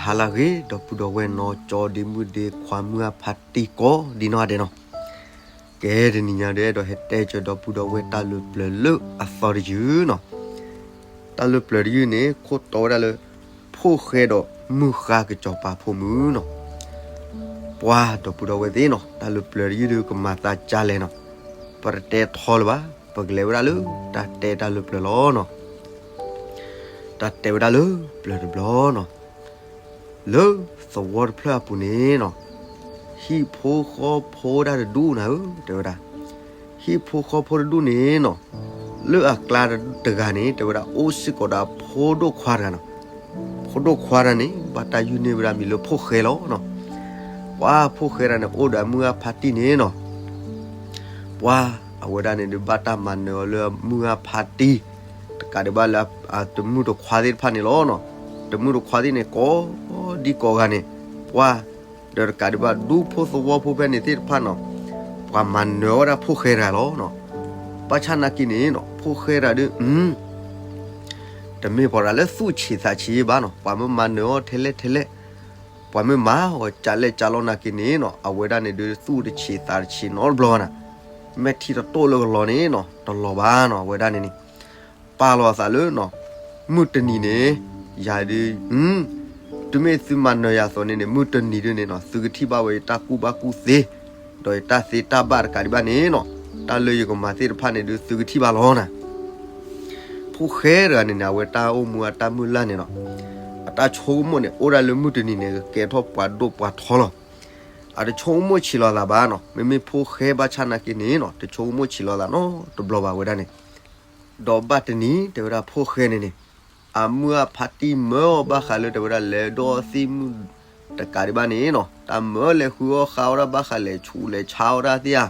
ဟါလၢအဂ့ၤ ဒီပုၢ်ဒီဝဲၢ်နီၢ်ကၠီဒ့မုၣ်ဒ့ခွါမုၢ်အဖါတံၢ်ကိးဒ်နီၢ်ဂၤဒဲးနီၤ, ကဲတနံၤညါဒီး အဲၣ်ဒိးဟဲတဲကၢၤဒီပုၢ်ဒီဝဲၢ်တၢ်လၢပျၢၤလၢအသီတယုၢ်နီၤ, တၢ်လၢပျၢၤတယုၢ်န့ၣ် ခိၣ်တီဝဲဒၣ်လၢ ဖိၣ်ဃဲဒီးမုၢ်ဃါကစီၤပၤဖိမုၣ်နီၤ, ပှၤဒီပုၢ်ဒီဝဲၢ်သ့ၣ်နီၤ တၢ်လၢပျၢၤတယုၢ်ဒီးကမၤသးဒ်လဲၣ်နီၤ, ပတတဲထီလၢၤဘၣ်, ပကလဲၤဝဲဒၣ်လၢတၢ်တဲတၢ်လၢပျၢၤလီၤနီၤ, တၢ်တဲဝဲဒၣ်လၢပျၢၤတဘျီနီၤ, လၢသဝီတဖျၢၣ်အပူၤန့ၣ်နီၤ, ဟံၣ်ဖိဃီဖိတၢ်တဒူၣ်နၤဧၢ တဲဝဲဒၣ်, ဟံၣ်ဖိဃီဖိတဒူၣ်န့ၣ်နီၤ, လၢအကျါတဂၤန့ၣ် တဲဝဲဒၣ် အိၣ်စ့ၢ်ကီးဒီးဖိဒိၣ်ခွါတဂၤနီၤ, ဖိဒိၣ်ခွါတဂၤန့ၣ် ဘၣ်တၢ်ယုၢ်န့ၢ်ဝဲဒၣ်မံၤလၢဖိၣ်ဃဲလီၤနီၤ, ပှၤဖိၣ်ဃဲတဂၤန့ၣ် အိၣ်ဒီးအမုၢ်အဖါတံၢ်န့ၣ်နီၤ ပှၤအဝဲဒၣ်န့ၣ်ဒုးဘၣ်တၢ်မၤနၢၤအီၤလၢအမုၢ်အဖါတံၢ်, တကးဒံးဘၣ်လၢအတမုၣ်တခွါသ့ၣ်တဖၣ်န့ၣ်လီၤနီၤ, တမုၣ်တခွါသ့ၣ်န့ၣ် ကိးဒံကိးဂၤန့ၣ်, ပှၤ, ဒီးတကးဒံးဘၣ်ဒူဖိသဝီဖိဖဲန့ၣ်သ့ၣ်တဖၣ်နီၤ, ပှၤမၤနၢၤဝဲဒၣ်ဖိၣ်ဃဲတဂၤလီၤနီၤ, ဘၣ်ဆၣ်နာ်က့န့ၣ်နီၤ ဖိၣ်ဃဲတဂၤဒုး တမ့ၢ်ပှၤတဂၤလၢသူၣ်ဆံးသးဆံးဘၣ်နီၤ, ပှၤမ့ၢ်မၤနၢၤအီၤထဲလဲၣ်ထဲလဲၣ်, ပှၤမ့ၢ်မၤအီၤကးလဲၣ်ကးလီၤနာ်က့န့ၣ်နီၤ အဝဲဒၣ်န့ၣ်ဒုးသူၣ်တဆံးသးတဆံးနီတဘျီဘၣ်နီၤ, မ့ၢ်ထံတတိၢ်လၢကလီၤန့ၣ်နီၤ တလီၤဘၣ်နီၤ အဝဲဒၣ်န့ၣ်န့ၣ်, ပာ်လီၤအသးလၢနီၤ, မုၢ်တနံၤန့ၣ်, ယၤဒုး, တုၤမ့ၢ်သုမၤနၢၤယၤအသိးန့ၣ်န့ၣ် မုၢ်တနံၤဒုးန့ၣ်နီၤ သုကထံၣ်ဘၣ်ဝဲယတၢ်ကူၣ်ဘၣ်ကူၣ်သ့, ဒီးယတၢ်သ့တၢ်ဘၣ်တကးဒံးဘၣ်န့ၣ်နီၤ, တၢ်လၢယကမၤသ့ၣ်တဖၣ်န့ၣ်ဒုးသုကထံၣ်ဘၣ်လီၤနၤ ဖိၣ်ဃဲတဂၤန့ၣ်န့ၣ် အဝဲတၢ်အိၣ်မူအတၢ်မုၢ်လၢ်န့ၣ်နီၤ, အတၢ်ဆိကမိၣ်န့ၣ် အိၣ်ဒၣ်လၢမုၢ်တနံၤန့ၣ် ကကဲထီၣ်ပှၤဒိၣ်ပှၤထီလီၤ, အတဆိကမိၣ်ဆံးလီၤသးဘၣ်နီၤ, မ့မ့ၢ်ဖိၣ်ဃဲဘၣ်ဆၣ်နာ်က့န့ၣ်နီၤ တဆိကမိၣ်ဆံးလီၤသးနီတဘျီဘၣ်ဝဲဒၣ်န့ၣ်, ဒီးဘၣ်တနံၤတဲဝဲဒၣ်ဖိၣ်ဃဲန့ၣ်န့ၣ်, အမုၢ်အဖါတံၢ်မၢအီၤဘၣ်ဃးလၢတဲဝဲဒၣ်လဲၤဒီးသ့ၣ်မုၢ် တကးဒံးဘၣ်န့ၣ်နီၤ တၢ်မၢလဲၤဃုအီၣ်ဃါအီၣ်ဒၣ်ဘၣ်ဃးလဲၤဆူးလဲၤဆါအီၣ်ဒၣ်သ့ၣ်ဧါ,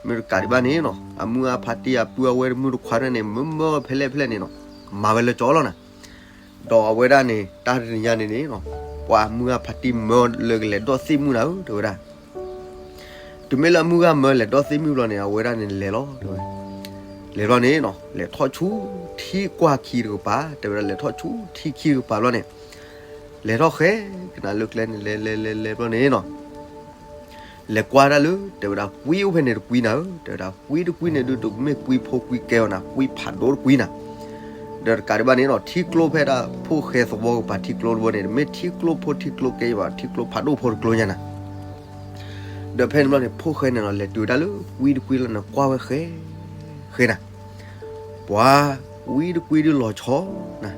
မ့ၢ်တကးဒံးဘၣ်န့ၣ်နီၤ အမုၢ်အဖါတံၢ်အပုၢ်အဝဲၢ်တမုၢ်တခွါတဖၣ်န့ၣ် မၢမၢဖဲလဲၣ်ဖဲလဲၣ်န့ၣ်နီၤ, မၤဝဲလၢကၠီလီၤနၤ, ဒီးအဝဲဒၣ်န့ၣ် တၢ်တနံၤညါန့ၣ်န့ၣ်နီၤ, ပှၤမုၢ်အဖါတံၢ်မၢလၢကလဲၤဒီးသ့ၣ်မုၢ်နၤဧၢ တဲဝဲဒၣ် တုၤမ့ၢ်လၢအမုၢ်ဂၤမၢလဲၤဒီးသ့ၣ်မုၢ်ဘျီန့ၣ် အဝဲဒၣ်န့ၣ်လဲၤလီၤ, လဲၤဘျီန့ၣ်နီၤ လဲၤထီၣ်ဆူထံကွၢ်ခံတကပၤ တဲဝဲဒၣ်လဲၤထီၣ်ဆူထံခံတကပၤဘျီန့ၣ်, လဲၤထီၣ်ဃဲကနၤလၢကျဲန့ၣ် လဲၤလဲၤလဲၤလဲၤဘျီန့ၣ်နီၤ လဲၤကွၢ်ဒၣ်လၢ တဲဝဲဒၣ်ကွံအိၣ်ဖဲန့ၣ်တကွံနၤဧၢ, တဲဝဲဒၣ်ကွံတကွံန့ၣ်ဒုးတမ့ၢ်ကွံဖိကွံကဲအီၤနၤ ကွံဖးဒိၣ်တကွံနၤ, ဒီးတကးဒံးဘၣ်န့ၣ်နီၤ ထံကျိဖဲဒၣ်ဖိၣ်ဃဲသဝီကပၤထံကျိတဘိန့ၣ် တမ့ၢ်ထံကျိဖိထံကျိကဲဘၣ် ထံကျိဖးဒိၣ်ဖိတကျိညါနၤ ဒီးဖဲန့ၣ်ဘျီန့ၣ် ဖိၣ်ဃဲန့ၣ်နီၤ လဲၤတုၤဝဲဒၣ်လၢကွံတကွံလီၤန့ၣ် ကွၢ်ဝဲဃဲ ဃဲနၤ, ပှၤကွံတကွံဒုးလီၤဆီနၤ,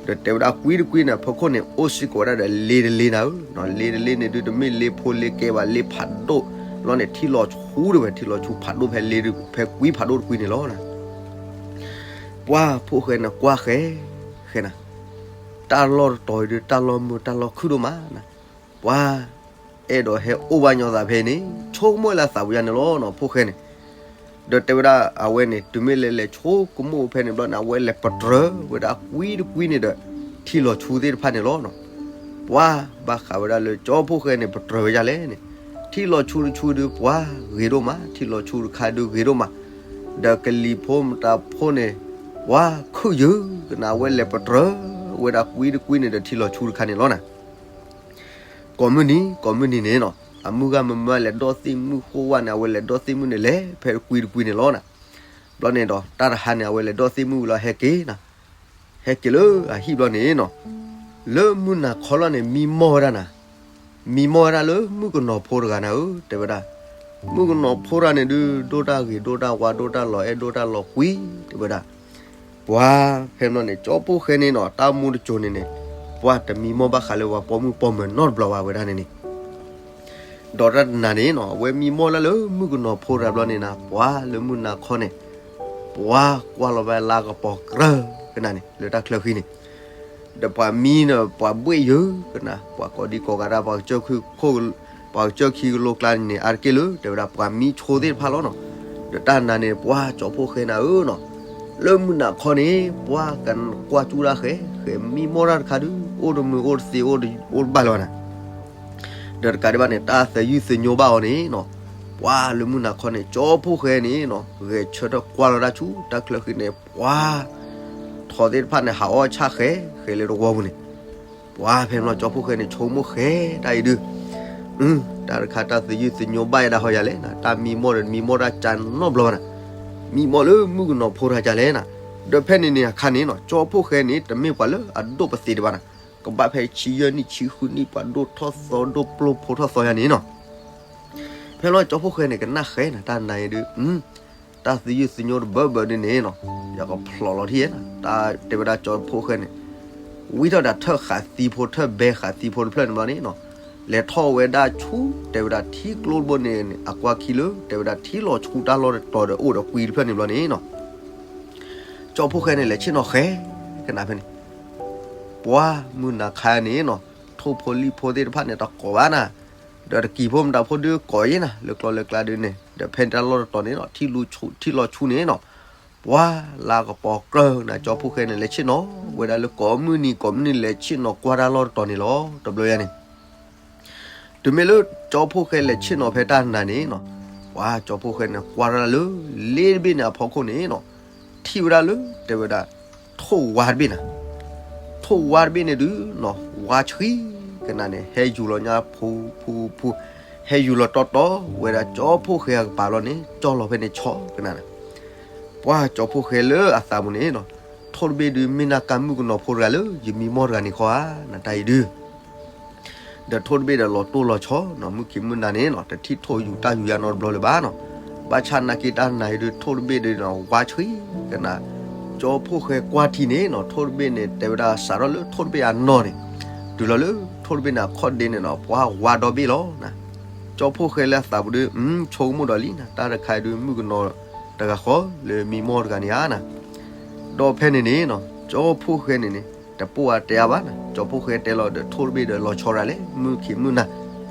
ဒီးတဲဝဲဒၣ်ကွံတကွံန့ၣ် အဖီခိၣ်န့ၣ် အိၣ်စ့ၢ်ကီးဝဲဒၣ်ဒီးလ့တလ့နၤဧၢ, လ့တလ့န့ၣ်ဒုးတမ့ၢ်လ့ဖိလ့ကဲဘၣ် လ့ဖးဒိၣ်ဘျီန့ၣ် ထံလီၤဆူတဝဲ ထံလီၤဆူဖးဒိၣ်ဖဲလ့ဒုး ဖဲကွံဖးဒိၣ်တကွံန့ၣ်လီၤနၤ ပှၤဖိၣ်ဃဲန့ၣ်ကွၢ်ဃဲ ဃဲနၤ, တၢ်လီၢ်တတီၤအံၤဒုး တၢ်လီၢ်မုာ်တၢ်လီၢ်ခုၣ်ဒိၣ်မးနၤ, ပှၤအဲၣ်ဒိးဟဲအိၣ်ဘၣ်ညီသးဖဲအံၤန့ၣ် ဆိကမိၣ်လၢသးပူၤယါန့ၣ်လီၤနီၤ ဖိၣ်ဃဲန့ၣ်, ဒီးတဲဝဲဒၣ်အဝဲန့ၣ် တုၤမ့ၢ်လဲၤလဲၤဆိကမိၣ်ဖဲန့ၣ်ဘျီန့ၣ် အဝဲလဲၤပတြၢၤဝဲဒၣ်ကွံတကွံန့ၣ်ဒီး ထံလီၤဆူသ့ၣ်တဖၣ်န့ၣ်လီၤနီၤ, ပှၤဘၣ်ဃးဝဲဒၣ်လၢကၠီဖိၣ်ဃဲန့ၣ် ပတြၢၤဝဲဒ်လဲၣ်န့ၣ်, ထံလီၤဆူတဆူဒုးပှၤဂ့ၤဒိၣ်မး ထံလီၤဆူတခါဒုးဂ့ၤဒိၣ်မး, ဒီးကလံၤဖိမတၤဖိန့ၣ် ပှၤခုၣ်ယုၢ်ကနၤ အဝဲလဲၤပတြၢၤဝဲဒၣ်ကွံတကွံန့ၣ်ဒီးထံလီၤဆူတခါန့ၣ်လီၤနၤ ကိးမုၢ်နံၤ ကိးမုၢ်နံၤန့ၣ်နီၤ အမုၢ်ဂၤမၢမၢလဲၤဒီးသ့ၣ်မုၢ်ဃိဝဲန့ၣ် အဝဲလဲၤဒီးသ့ၣ်မုၢ်န့ၣ် လဲၤဖဲကွံတကွံန့ၣ်လီၤနၤ, ဘျီန့ၣ်ဒီး တၢ်တဟါန့ၣ် အဝဲလဲၤဒီးသ့ၣ်မုၢ်ဝံၤလီၤ ဟဲက့ၤနၤ, ဟဲက့ၤလၢအဟံၣ်ဘျီန့ၣ်နီၤ, လၢမုၢ်နၤခီလီၤန့ၣ် မံမီၢ်ဝဲဒၣ်နၤ, မံမီၢ်ဝဲဒၣ်လၢမုၣ်ကနီၤဖိတဂၤနၤဧၢ တဲဝဲဒၣ်, မုၣ်ကနီၤဖိတဂၤန့ၣ်ဒုး ဒိၣ်တၢ်ဂ့ၤဒိၣ်တၢ်ဝါ ဒိၣ်တၢ်လီၤအဲၣ်ဒိၣ်တၢ်လီၤကွံ တဲဝဲဒၣ် ပှၤဖဲန့ၣ်န့ၣ် ကၠီဖိၣ်ဃဲန့ၣ်နီၤ တၢ်မူတစိၤန့ၣ်န့ၣ် ပှၤတမံမီၢ်ဘၣ်ဃးလၢပှၤပိာ်မုၣ်ပိာ်မၢၤနီတဘျီဘၣ်ဝဲဒၣ်န့ၣ်န့ၣ်, ဒီးတၢ်တနၤန့ၣ်နီၤ အဝဲမံမီၢ်လၢလၢမုၣ်ကနီၤဖိတဂၤဘျီန့ၣ်နၤ ပှၤလၢမုၢ်နၤခီန့ၣ် ပှၤကွၢ်လီၤဝဲလၢကပီၤကြၢးကနၤန့ၣ် လၢတၢ်ချၢဃံန့ၣ် ဒီးပှၤမံန့ၣ် ပှၤဘှ့ၣ်ယုၢ်ကနၤ ပှၤကိးဒံကိးဂၤဒၣ် ပှၤကစၢၢ်ခံခိၣ် ပှၤကစၢၢ်ခံကလိကျါန့ၣ်န့ၣ် အါတက့ၢ်လၢ တဲဝဲဒၣ် ပှၤမံဆိသ့ၣ်တဖၣ်လီၤနီၤ. ဒီးတၢ်နၤန့ၣ် ပှၤကၠီဖိၣ်ဃဲနၤဧၢနီၤ, လၢမုၢ်နၤခီန့ၣ် ပှၤကကွၢ်ကၠူၣ်တၢ်ဃဲ ဃဲမံမီၢ်တၢ်တခါဒုး အိၣ်တမုာ်အိၣ်တသ့ အိၣ်တဘၣ်လၢၤဘၣ်နၤ. ဒီးတကးဒံးဘၣ်န့ၣ် တၢ်သယုၢ်သညိဘၣ်အီၤန့ၣ်နီၤ, ပှၤလၢမုၢ်နၤခီန့ၣ် ကၠီဖိၣ်ဃဲန့ၣ်နီၤ ဂဲၤဆၢထၢၣ်ကွၢ်လီၤတၢ်ဆူတၢ်ချၢဃံန့ၣ် ပှၤထိးသ့ၣ်တဖၣ်န့ၣ် ဟးအီၣ်ဆၣ်ဃဲ ဃဲလၢတဝီပူၤန့ၣ် ပှၤဖဲန့ၣ်ဘျီ ကၠီဖှိၣ်ဃဲန့ၣ် ဆိကမိၣ်ဃဲတၢ်အံၤဒုး, တၢ်တခါတၢ်သယုၢ်သညိဘၣ်ယဲဒၣ်ဟီယၤလဲၣ်နၤ, တၢ်မံမီၢ်ဒီးမံမီၢ်တၢ်ကၢနီတဘျီဘၣ်နၤ, မံမီၢ်လၢမုၣ်ကနီၤဖိတၢ်ကၢလဲၣ်နၤ. ဒီးဖဲန့ၣ်န့ၣ်အခါန့ၣ်နီၤ ကၠီဖှိၣ်ဃဲန့ၣ် တမ့ၢ်ပှၤလၢအဒိၣ်ပသ့ဒံးဘၣ်နၤ, ကဘၣ်ဖဲဆံယဲၢ်နံၣ်ဆံဃုနံၣ် ပှၤဒိၣ်ထီၣ်သီဒိၣ်ပျိၢ်ဖိထီၣ်သီယၤန့ၣ်နီၤ. ဖဲလီၤကၠီဖှိၣ်ဃဲန့ၣ် ကနၣ်ဃဲနၤ တၢ်နၤအံၤဒုး, တၢ်သယုၢ်သညိတဘၢဘၢဒုးန့ၣ်နီၤ, ယကဖျိးလီၤထံၣ်ယဲနၤ, တၢ်တဲဝဲဒၣ်ကၠီဖှိၣ်ဃဲန့ၣ် ဝံထီၣ်ဒၣ်ထၢၣ်ဃးသံဖိ ထၢၣ်ဘဲဃးသံဖိတဖျၢၣ်န့ၣ်ဘျီန့ၣ်နီၤ, လဲၤထီၣ်ဝဲဒၣ်ဆူ တဲဝဲဒၣ်ထံကျိတဘိန့ၣ် အကွၢ်ခံလၢ တဲဝဲဒၣ်ထံလီၤဆူတၢ်လီၢ်တတီၤဒီးအိၣ်ဒီးကွံတဖျၢၣ်န့ၣ်ဘျီန့ၣ်နီၤ. ကၠီဖှိၣ်ဃဲန့ၣ် လဲၤဆ့ၣ်နီၤဃဲကနၣ်ဖဲန့ၣ်, ပှၤမုၢ်နၤခါန့ၣ်နီၤ, ထိၣ်ဖိလံၣ်ဖိသ့ၣ်တဖၣ်န့ၣ် တကိးဘၣ်နၤ, ဒီးတကံၤဖိမတၤဖိဒုးကိးယဲနၤ လၢကျီလၢကျါဒုးန့ၣ်, ဒီးဖဲန့ၣ်တၢ်လီၢ်တတီၤန့ၣ်နီၤ ထံလီၤဆူန့ၣ်နီၤ, ပှၤလၢကပီၤကြၢးနၤ ကၠီဖှိၣ်ဃဲန့ၣ် လဲၤဆ့ၣ်နီၤဝဲဒၣ်လၢကိးမုၢ်နံၤ ကိးမုၢ်နံၤလဲၤဆ့ၣ်နီၤကွၢ်တၢ်လီၢ်တတီၤန့ၣ်လီၤ. တဘျီယဲန့ၣ် တုၤမ့ၢ်လၢကၠီဖှိၣ်ဃဲလဲၤဆ့ၣ်နီၤဖဲတၢ်နၤန့ၣ်နီၤ, ပှၤကၠီဖှိၣ်ဃဲန့ၣ် ကွၢ်တၢ်လၢ လ့တဘ့ၣ်န့ၣ်အဖီခိၣ်န့ၣ်နီၤ, ထံၣ်ဝဲဒၣ်လၢ တဲဝဲဒၣ် ထိၣ်ဝါတဘ့ၣ်နၤ, ထိၣ်ဝါတဘ့ၣ်န့ၣ်ဒုးနီၤ ဝါဆှံကနၣ်န့ၣ် ဟဲယူၤလီၤညါဖူဖူဖူ, ဟဲယူၤလီၤတီတီဝဲဒၣ်ကၠီဖှိၣ်ဃဲအကပၤလီၤန့ၣ် ကၠီလီၤဖဲန့ၣ်ဆီကနၣ်နၤ. ပှၤကၠီဖှိၣ်ဃဲလၢအသးပူၤန့ၣ်နီၤ, ထိၣ်တဘ့ၣ်ဒုးမ့ၢ်နၢ်ကါမုၣ်ကနီၤဖိတဂၤလၢ ယမံမီၢ်တဂၤန့ၣ်ခီဧါ နတၢ်အံၤဒုး ဒီးထိၣ်တဘ့ၣ်ဒီးလီၤတိၢ်လီၤဆီနီၤ, မုၢ်ခံမုၢ်နၤန့ၣ်နီၤ တထံၣ်ထိၣ်ယူၤတၢ်ယူၤယါနီတဘျီလၢၤဘၣ်နီၤ. ဘၣ်ဆၣ်နာ်က့တၢ်နၤအံၤဒုး ထိၣ်တဘ့ၣ်ဒုးနီၤ ဝါဆှံကနၣ်, ကၠီဖှိၣ်ဃဲကွၢ်ထံန့ၣ်နီၤ ထိၣ်တဘ့ၣ်န့ၣ် တဲဝဲဒၣ်စးထီၣ်လၢထိၣ်တဘ့ၣ်အနီၢ်န့ၣ်, တုၤလီၤလၢထိၣ်တဘ့ၣ်န့ၣ်အခီၣ်ဒ့န့ၣ်နီၤ ပှၤဝါဒီဘ့ၣ်လီၤနၤ. ကၠီဖှိၣ်ဃဲလၢအသးပူၤဒုး ဆိကမိၣ်ဒီးလံနၤ တၢ်တခါအံၤဒုး မုၣ်ကနီၤတဂၤဃီလၢမံမီၢ်တဂၤန့ၣ်ဧါနၤ. ဒီးဖဲန့ၣ်န့ၣ်နီၤ ကၠီဖှိၣ်ဃဲန့ၣ်န့ၣ် တပိာ်အတဲအါဘၣ်နၤ, ကၠီဖှိၣ်ဃဲတဲလီၤဒီးထိၣ်တဘ့ၣ်ဒီးလီၤဆီဒၣ်လဲာ် မုၢ်ခံမုၢ်နၤ,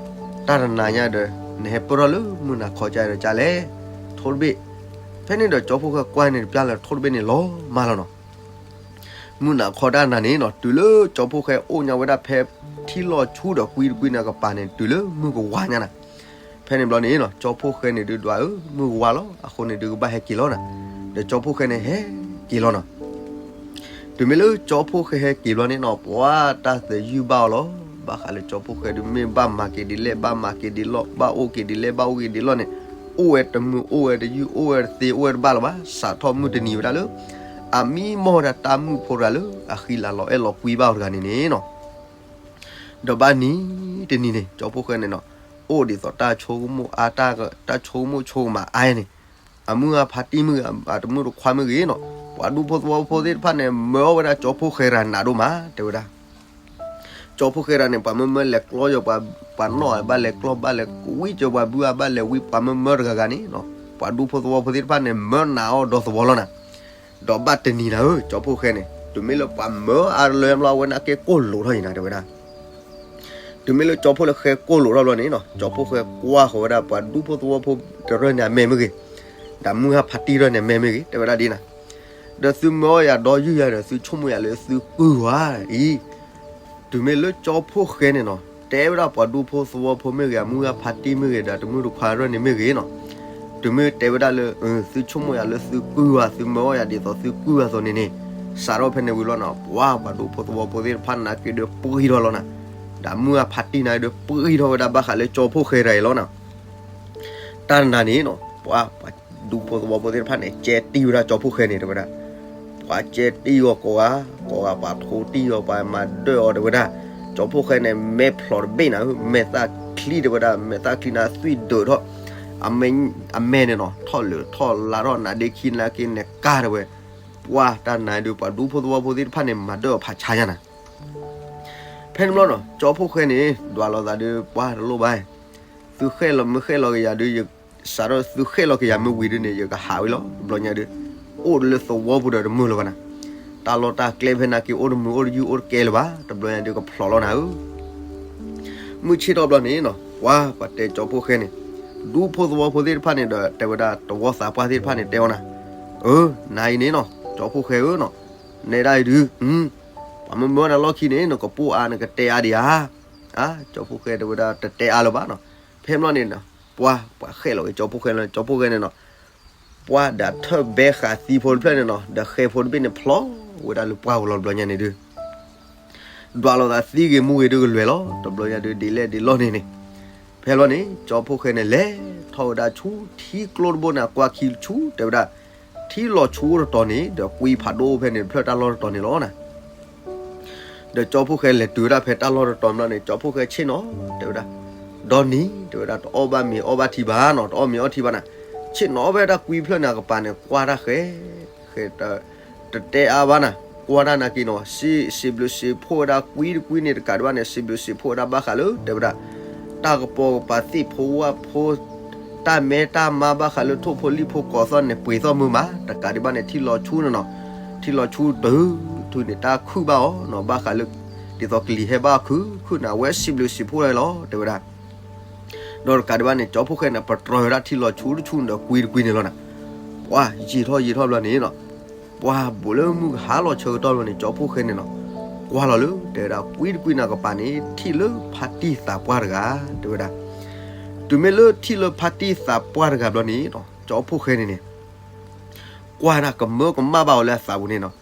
တၢ်တနၤညါဒီး နဟဲပၢၢ်ထီၣ်လၢမုၢ်နၤခီကါဒီးကါလဲၣ်, ထိၣ်တဘ့ၣ်. ဖဲန့ၣ်ဒီးကၠီဖှိၣ်ဃဲကွၢ်န့ၣ်တပျၢ်လၢထိၣ်တဘ့ၣ်န့ၣ်လီၤမၢ်လီၤနီၤ. မုၢ်နၤခီတၢ်နၤန့ၣ်နီၤ တုၤလၢကၠီဖှိၣ်ဃဲအိၣ်ညါဝဲဒၣ်ဖဲထံလီၤဆူဒီးကွံတကွံန့ၣ်အကပၤန့ၣ် တုၤလၢမုၢ်ကဝါညါနၤ. ဖဲန့ၣ်ဘျီန့ၣ်နီၤ ကၠီဖှိၣ်ဃဲန့ၣ်ဒုးဒွးဧၢ မုၢ်ကဝါလီၤ အဃိန့ၣ်ဒုးကဘၣ်ဟဲက့ၤလီၤနၤ. ဒီးကၠီဖှိၣ်ဃဲန့ၣ်ဟဲက့ၤလီၤနီၤ. တုၤမ့ၢ်လၢကၠီဖှိၣ်ဃဲဟဲက့ၤဘျီန့ၣ်နီၤ ပှၤတၢ်သယုၢ်ဘၣ်အီၤလီၤ. ဘၣ်ဃးလၢကၠီဖှိၣ်ဃဲဒုးမ့ၢ်ဘၣ်မၤက့ၤဒ်လဲၣ် ဘၣ်မၤက့ၤဒ်လဲၣ် ဘၣ်အိၣ်က့ၤဒ်လဲၣ် ဘၣ်အိၣ်က့ၤဒ်လဲၣ်န့ၣ်, အိၣ်ဝဲတမုာ်အိၣ်ဝဲတယုၢ် အိၣ်ဝဲတသ့အိၣ်ဝဲတဘၣ်လၢၤဘၣ်. စးထီၣ်မုၢ်တနံၤဝဲဒၣ်လၢ အမံမီၢ်ဝဲဒၣ်တၢ်မုၣ်ဖိတဂၤလၢအဃံလၤလီၤအဲၣ်လီၤကွံဘၣ်အီၤတဂၤန့ၣ်န့ၣ်နီၤ. ဒီးဘၣ်နံၤတနံၤန့ၣ် ကၠီဖှိၣ်ဃဲန့ၣ်နီၤ အိၣ်ဒ်သိးတၢ်ဆိကမိၣ်အါ တၢ်ဆိကမိၣ်ဆိကမးအါန့ၣ်, အမုၢ်အဖါတံၢ်မ့ၢ်ဂ့ၤ အတမုၣ်တခွါမ့ၢ်ဂ့ၤနီၤ ပှၤဒူဖိသဝီဖိသ့ၣ်တဖၣ်န့ၣ် မၢအီၣ်ဝဲဒၣ်ကၠီဖှိၣ်ဃဲတဂၤနးဒိၣ်မး တဲဝဲဒၣ်. ကၠီဖှိၣ်ဃဲတဂၤန့ၣ် ပှၤမၢမၢလဲၤကျီယီၤ ပှၤနီၣ်ဘၣ်လဲၤကျီဘၣ်လဲၤဝံကၠီၤ ပှၤဘုအဘၣ်လဲၤဝံ ပှၤမၢမၢတဂၤဂၤန့ၣ်နီၤ ပှၤဒူဖိသဝီဖိသ့ၣ်တဖၣ်န့ၣ် မၢနးအီၣ်ဒီသဝီလီၤနၤ. ဒီးဘၣ်တနံၤနၤဧၢ ကၠီဖှိၣ်ဃဲန့ၣ် တုၤမ့ၢ်လၢပှၤမၢအါတလၢဘျီ အဝဲန့ၣ်က့ၤကိၢ်လိာ်ထီၣ်အံၤနၤ တဲဝဲဒၣ်. တုၤမ့ၢ်လၢကၠီဖှိၣ်ဃဲကိၢ်လိာ်ထီၣ်ဘျီန့ၣ်နီၤ ကၠီဖှိၣ်ဃဲကွၢ်ဃီၤဝဲဒၣ် ပှၤဒူဖိသဝီဖိတရၢၢ်န့ၣ်အမဲာ်မ့ၢ်ဂ့ၤ, ဒီးမုၢ်ဟါဖးတံၢ်တရၢၢ်န့ၣ်အမဲာ်မ့ၢ်ဂ့ၤ တဲဝဲဒၣ်ဒ်နၤ. ဒီးသုမၢအီၣ်ယၤဒီယုၢ်ယၤဒီး သုဆိကမိၣ်ယၤလၢသုကုၢ်ဝါအံၤ တုၤမ့ၢ်လၢကၠီဖှိၣ်ဃဲန့ၣ်နီၤ တဲဝဲဒၣ်ပှၤဒူဖိသဝီဖိမ့ၢ်ဂ့ၤ အမုၢ်ဂၤဖါတံၢ်မ့ၢ်ဂ့ၤ ဒီးတမုၢ်တခွါတရၢၢ်န့ၣ်မ့ၢ်ဂ့ၤနီၤ, တုၤမ့ၢ်တဲဝဲဒၣ်လၢ သုဆိကမိၣ်ယၤလၢသုကုၢ်ဝါ သုမၢအီၣ်ယၤဒ်သိးသုကုၢ်ဝါအသိးန့ၣ်န့ၣ်, စးထီၣ်ဖဲန့ၣ်ဝံၤလီၤနီၤ ပှၤပှၤဒူဖိသဝီဖိသ့ၣ်တဖၣ်နာ်က့ၤဒီးပှံၢ်ထီၣ်လီၤနၤ. ဒီးမုၢ်ဂၤဖါတံၢ်နာ်က့ၤဒီးပှံၢ်ထီၣ်ဝဲဒၣ်ဘၣ်ဃးလၢကၠီဖှိၣ်ဃဲတဂၤအံၤလီၤနီၤ. တၢ်တနၤန့ၣ်နီၤ ပှၤပှၤဒူဖိသဝီဖိသ့ၣ်တဖၣ်န့ၣ် ကဲတံၢ်ဝဲဒၣ်ကၠီဖှိၣ်ဃဲန့ၣ် တဲဝဲဒၣ်. ပှၤကဲတံၢ်အီၤကိးဂၤ ကိးဂၤ ပှၤထိတံၢ်အီၤ ပှၤမၤဒၢၣ်အီၤတဲဝဲဒၣ်. ကၠီဖှိၣ်ဃဲန့ၣ် မဲာ်ဖျိးတဘ့ၣ်နၤ မဲာ်သၣ်ချံတဲဝဲဒၣ် မဲာ်သၣ်ချံနၤသွံၣ်ဒၢးထီၣ် အမဲာ်န့ၣ်နီၤ ထီၣ်လၢာ်ထီၣ်လါထီၣ် နါဒ့ခံနါက့နကါတဲဝဲ. ပှၤတၢ်နၤဒုး ပှၤဒူဖိသဝီဖိသ့ၣ်တဖၣ်န့ၣ် မၤဒၢၣ်အီၤဖးဆါညါနၤ. ဖဲန့ၣ်ဘျီနီၤ ကၠီဖှိၣ်ဃဲန့ၣ် ဒွးလိာ်သးဒီး ပှၤတလိၣ်ဘၣ်, သုဃဲလီၤမ့ၢ်ဃဲလီၤက့ၤယၤဒုး ယစးထီၣ်သုဃဲလီၤက့ၤယၤမ့ၢ်ဝံၤဒုးန့ၣ် ယကဟးဝံၤလီၤ. တဘျီညါဒုး အိၣ်လၢသဝီပူၤဒီးတမုာ်လၢၤဘၣ်နၤ. တၢ်လီၢ်တၢ်ကျဲဖဲနာ်က့ အိၣ်တမုာ်အိၣ်တယုၢ်အိၣ်တကဲလၢၤဘၣ်. တဘျီညါဒုးကဖျိးလီၤနၤဧၢ. မုၢ်ဆ့ၣ်ထီၣ်ဘျီန့ၣ်နီၤ ပှၤပှၤတဲကၠီဖှိၣ်ဃဲန့ၣ် ဒူဖိသဝီဖိသ့ၣ်တဖၣ်န့ၣ်ဒီး တဲဝဲဒၣ်တဝီသးပှၢ်သ့ၣ်တဖၣ်န့ၣ် တဲအီၤနၤ, အၢ နၤအံၤန့ၣ်နီၤ ကၠီဖှိၣ်ဃဲဧၢနီၤ, နဲဒၣ်အံၤဒုး ပှၤမၢမၢနၤလီၢ်ခံန့ၣ် နကပိာ်အါ နကတဲအါဒံးဧါ. အါ ကၠီဖှိၣ်ဃဲတဲဝဲဒၣ် တတဲအါလၢၤဘၣ်နီၤ. ဖဲဘျီန့ၣ် ပှၤပှၤဃဲလီၤက့ၤကၠီဖှိၣ်ဃဲလီၤ ကၠီဖှိၣ်ဃဲန့ၣ်နီၤ ပှၤဒၣ်ထၢၣ်ဘဲဃးသံဖိတဖျၢၣ်န့ၣ်နီၤ ဒီးဃဲဖိတဘ့ၣ်န့ၣ် ဖျိးဝဲဒၣ်လၢပှၢ်ပူၤလီၤ တဘျီညါန့ၣ်ဒုး. ဒွးလိာ်သးသံဂ့ၤမူဂ့ၤဒုးကလွဲၢ်လီၤ. တဘျီညါဒုးဒ်လဲၣ်ဒ်လဲၣ်န့ၣ်န့ၣ်, ဖဲလီၤန့ၣ် ကၠီဖှိၣ်ဃဲန့ၣ် လဲၤထီၣ်ဝဲဒၣ်ဆူထံကျိတဘိန့ၣ် ကွၢ်ခံဆူ တဲဝဲဒၣ်, ထံလီၤဆူတတီၤန့ၣ် ဒီးကွံဖးဒိၣ်ဖဲန့ၣ် တဖျၢၣ်တၢ်လီၢ်တတီၤန့ၣ်လီၤနၤ. ဒီးကၠီဖှိၣ်ဃဲလဲၤတုၤဝဲဒၣ်ဖဲတၢ်လီၢ်တတီၤဘျီန့ၣ် ကၠီဖှိၣ်ဃဲဆ့ၣ်နီၤ တဲဝဲဒၣ်, ဒီနံၤ တဲဝဲဒၣ် တအီၣ်ဘၣ်မ့ၤအီၣ်ဘၣ်ထံဘၣ်နီၤ, တအီၣ်မ့ၤအီၣ်ထံဘၣ်နၤ, ဆ့ၣ်နီၤဝဲဒၣ်ကွံဖျၢၣ်န့ၣ်အကပၤန့ၣ် ကွၢ်တၢ်ဃဲ ဃဲ တတဲအါဘၣ်နၤ, ကွၢ်တၢ်နာ်က့နီၤ, စံးဘျုးစံးဖှိၣ်ဝဲဒၣ်ကွံတကွံန့ၣ် တကးဒံးဘၣ်န့ၣ် စံးဘျုးစံးဖှိၣ်ဝဲဒၣ်ဘၣ်ဃးလၢ တဲဝဲဒၣ်, တၢ်ကပိာ်ကပၤသ့ၣ်ဖိဝၣ်ဖိ တၢ်မဲတၢ်မါဘၣ်ဃးလၢထိၣ်ဖိလံၣ်ဖိကိးသီၣ်န့ၣ် ပှ့ၤသီၣ်မုာ်မး, တကးဒံးဘၣ်န့ၣ် ထံလီၤဆူန့ၣ်နီၤ, ထံလီၤဆူတုၤ တုၤန့ၣ် တၢ်ခုၣ်ဘၣ်အီၤနီၤ, ဘၣ်ဃးလၢ ဒ်သိးကလံၤဟဲဘၣ်ခုၣ်ခုၣ်နၤ ဝဲစံးဘျုးစံးဖှိၣ်လီၤ တဲဝဲဒၣ်. ဒီးတကးဒံးဘၣ်န့ၣ် ကၠီဖှိၣ်ဃဲန့ၣ် ပတြၢၤဝဲဒၣ်ထံလီၤဆူတဆူဒီးကွံတကွံန့ၣ်လီၤနၤ, ပှၤယံာ်ထီၣ်ယံာ်ထီၣ်ဘျီန့ၣ်နီၤ, ပှၤဘူးလၢမုၢ်ကဟါလီၤဆၢကတီၢ်ဘျီန့ၣ် ကၠီဖှိၣ်ဃဲန့ၣ်နီၤ, ကွၢ်လီၤလၢ တဲဝဲဒၣ် ကွံတကွံန့ၣ်အကပၤန့ၣ် ထံၣ်လၢဖါတံၢ်သးပှၢ်တဂၤ တဲဝဲဒၣ်. တုၤမ့ၢ်လၢထံၣ်လၢဖါတံၢ်သးပှၢ်တဂၤဘျီန့ၣ်နီၤ ကၠီဖှိၣ်ဃဲန့ၣ်န့ၣ် ကွၢ်နၤကမၢကမၣ်ဘၣ်အီၤလၢအသးပူၤန့ၣ်နီၤ,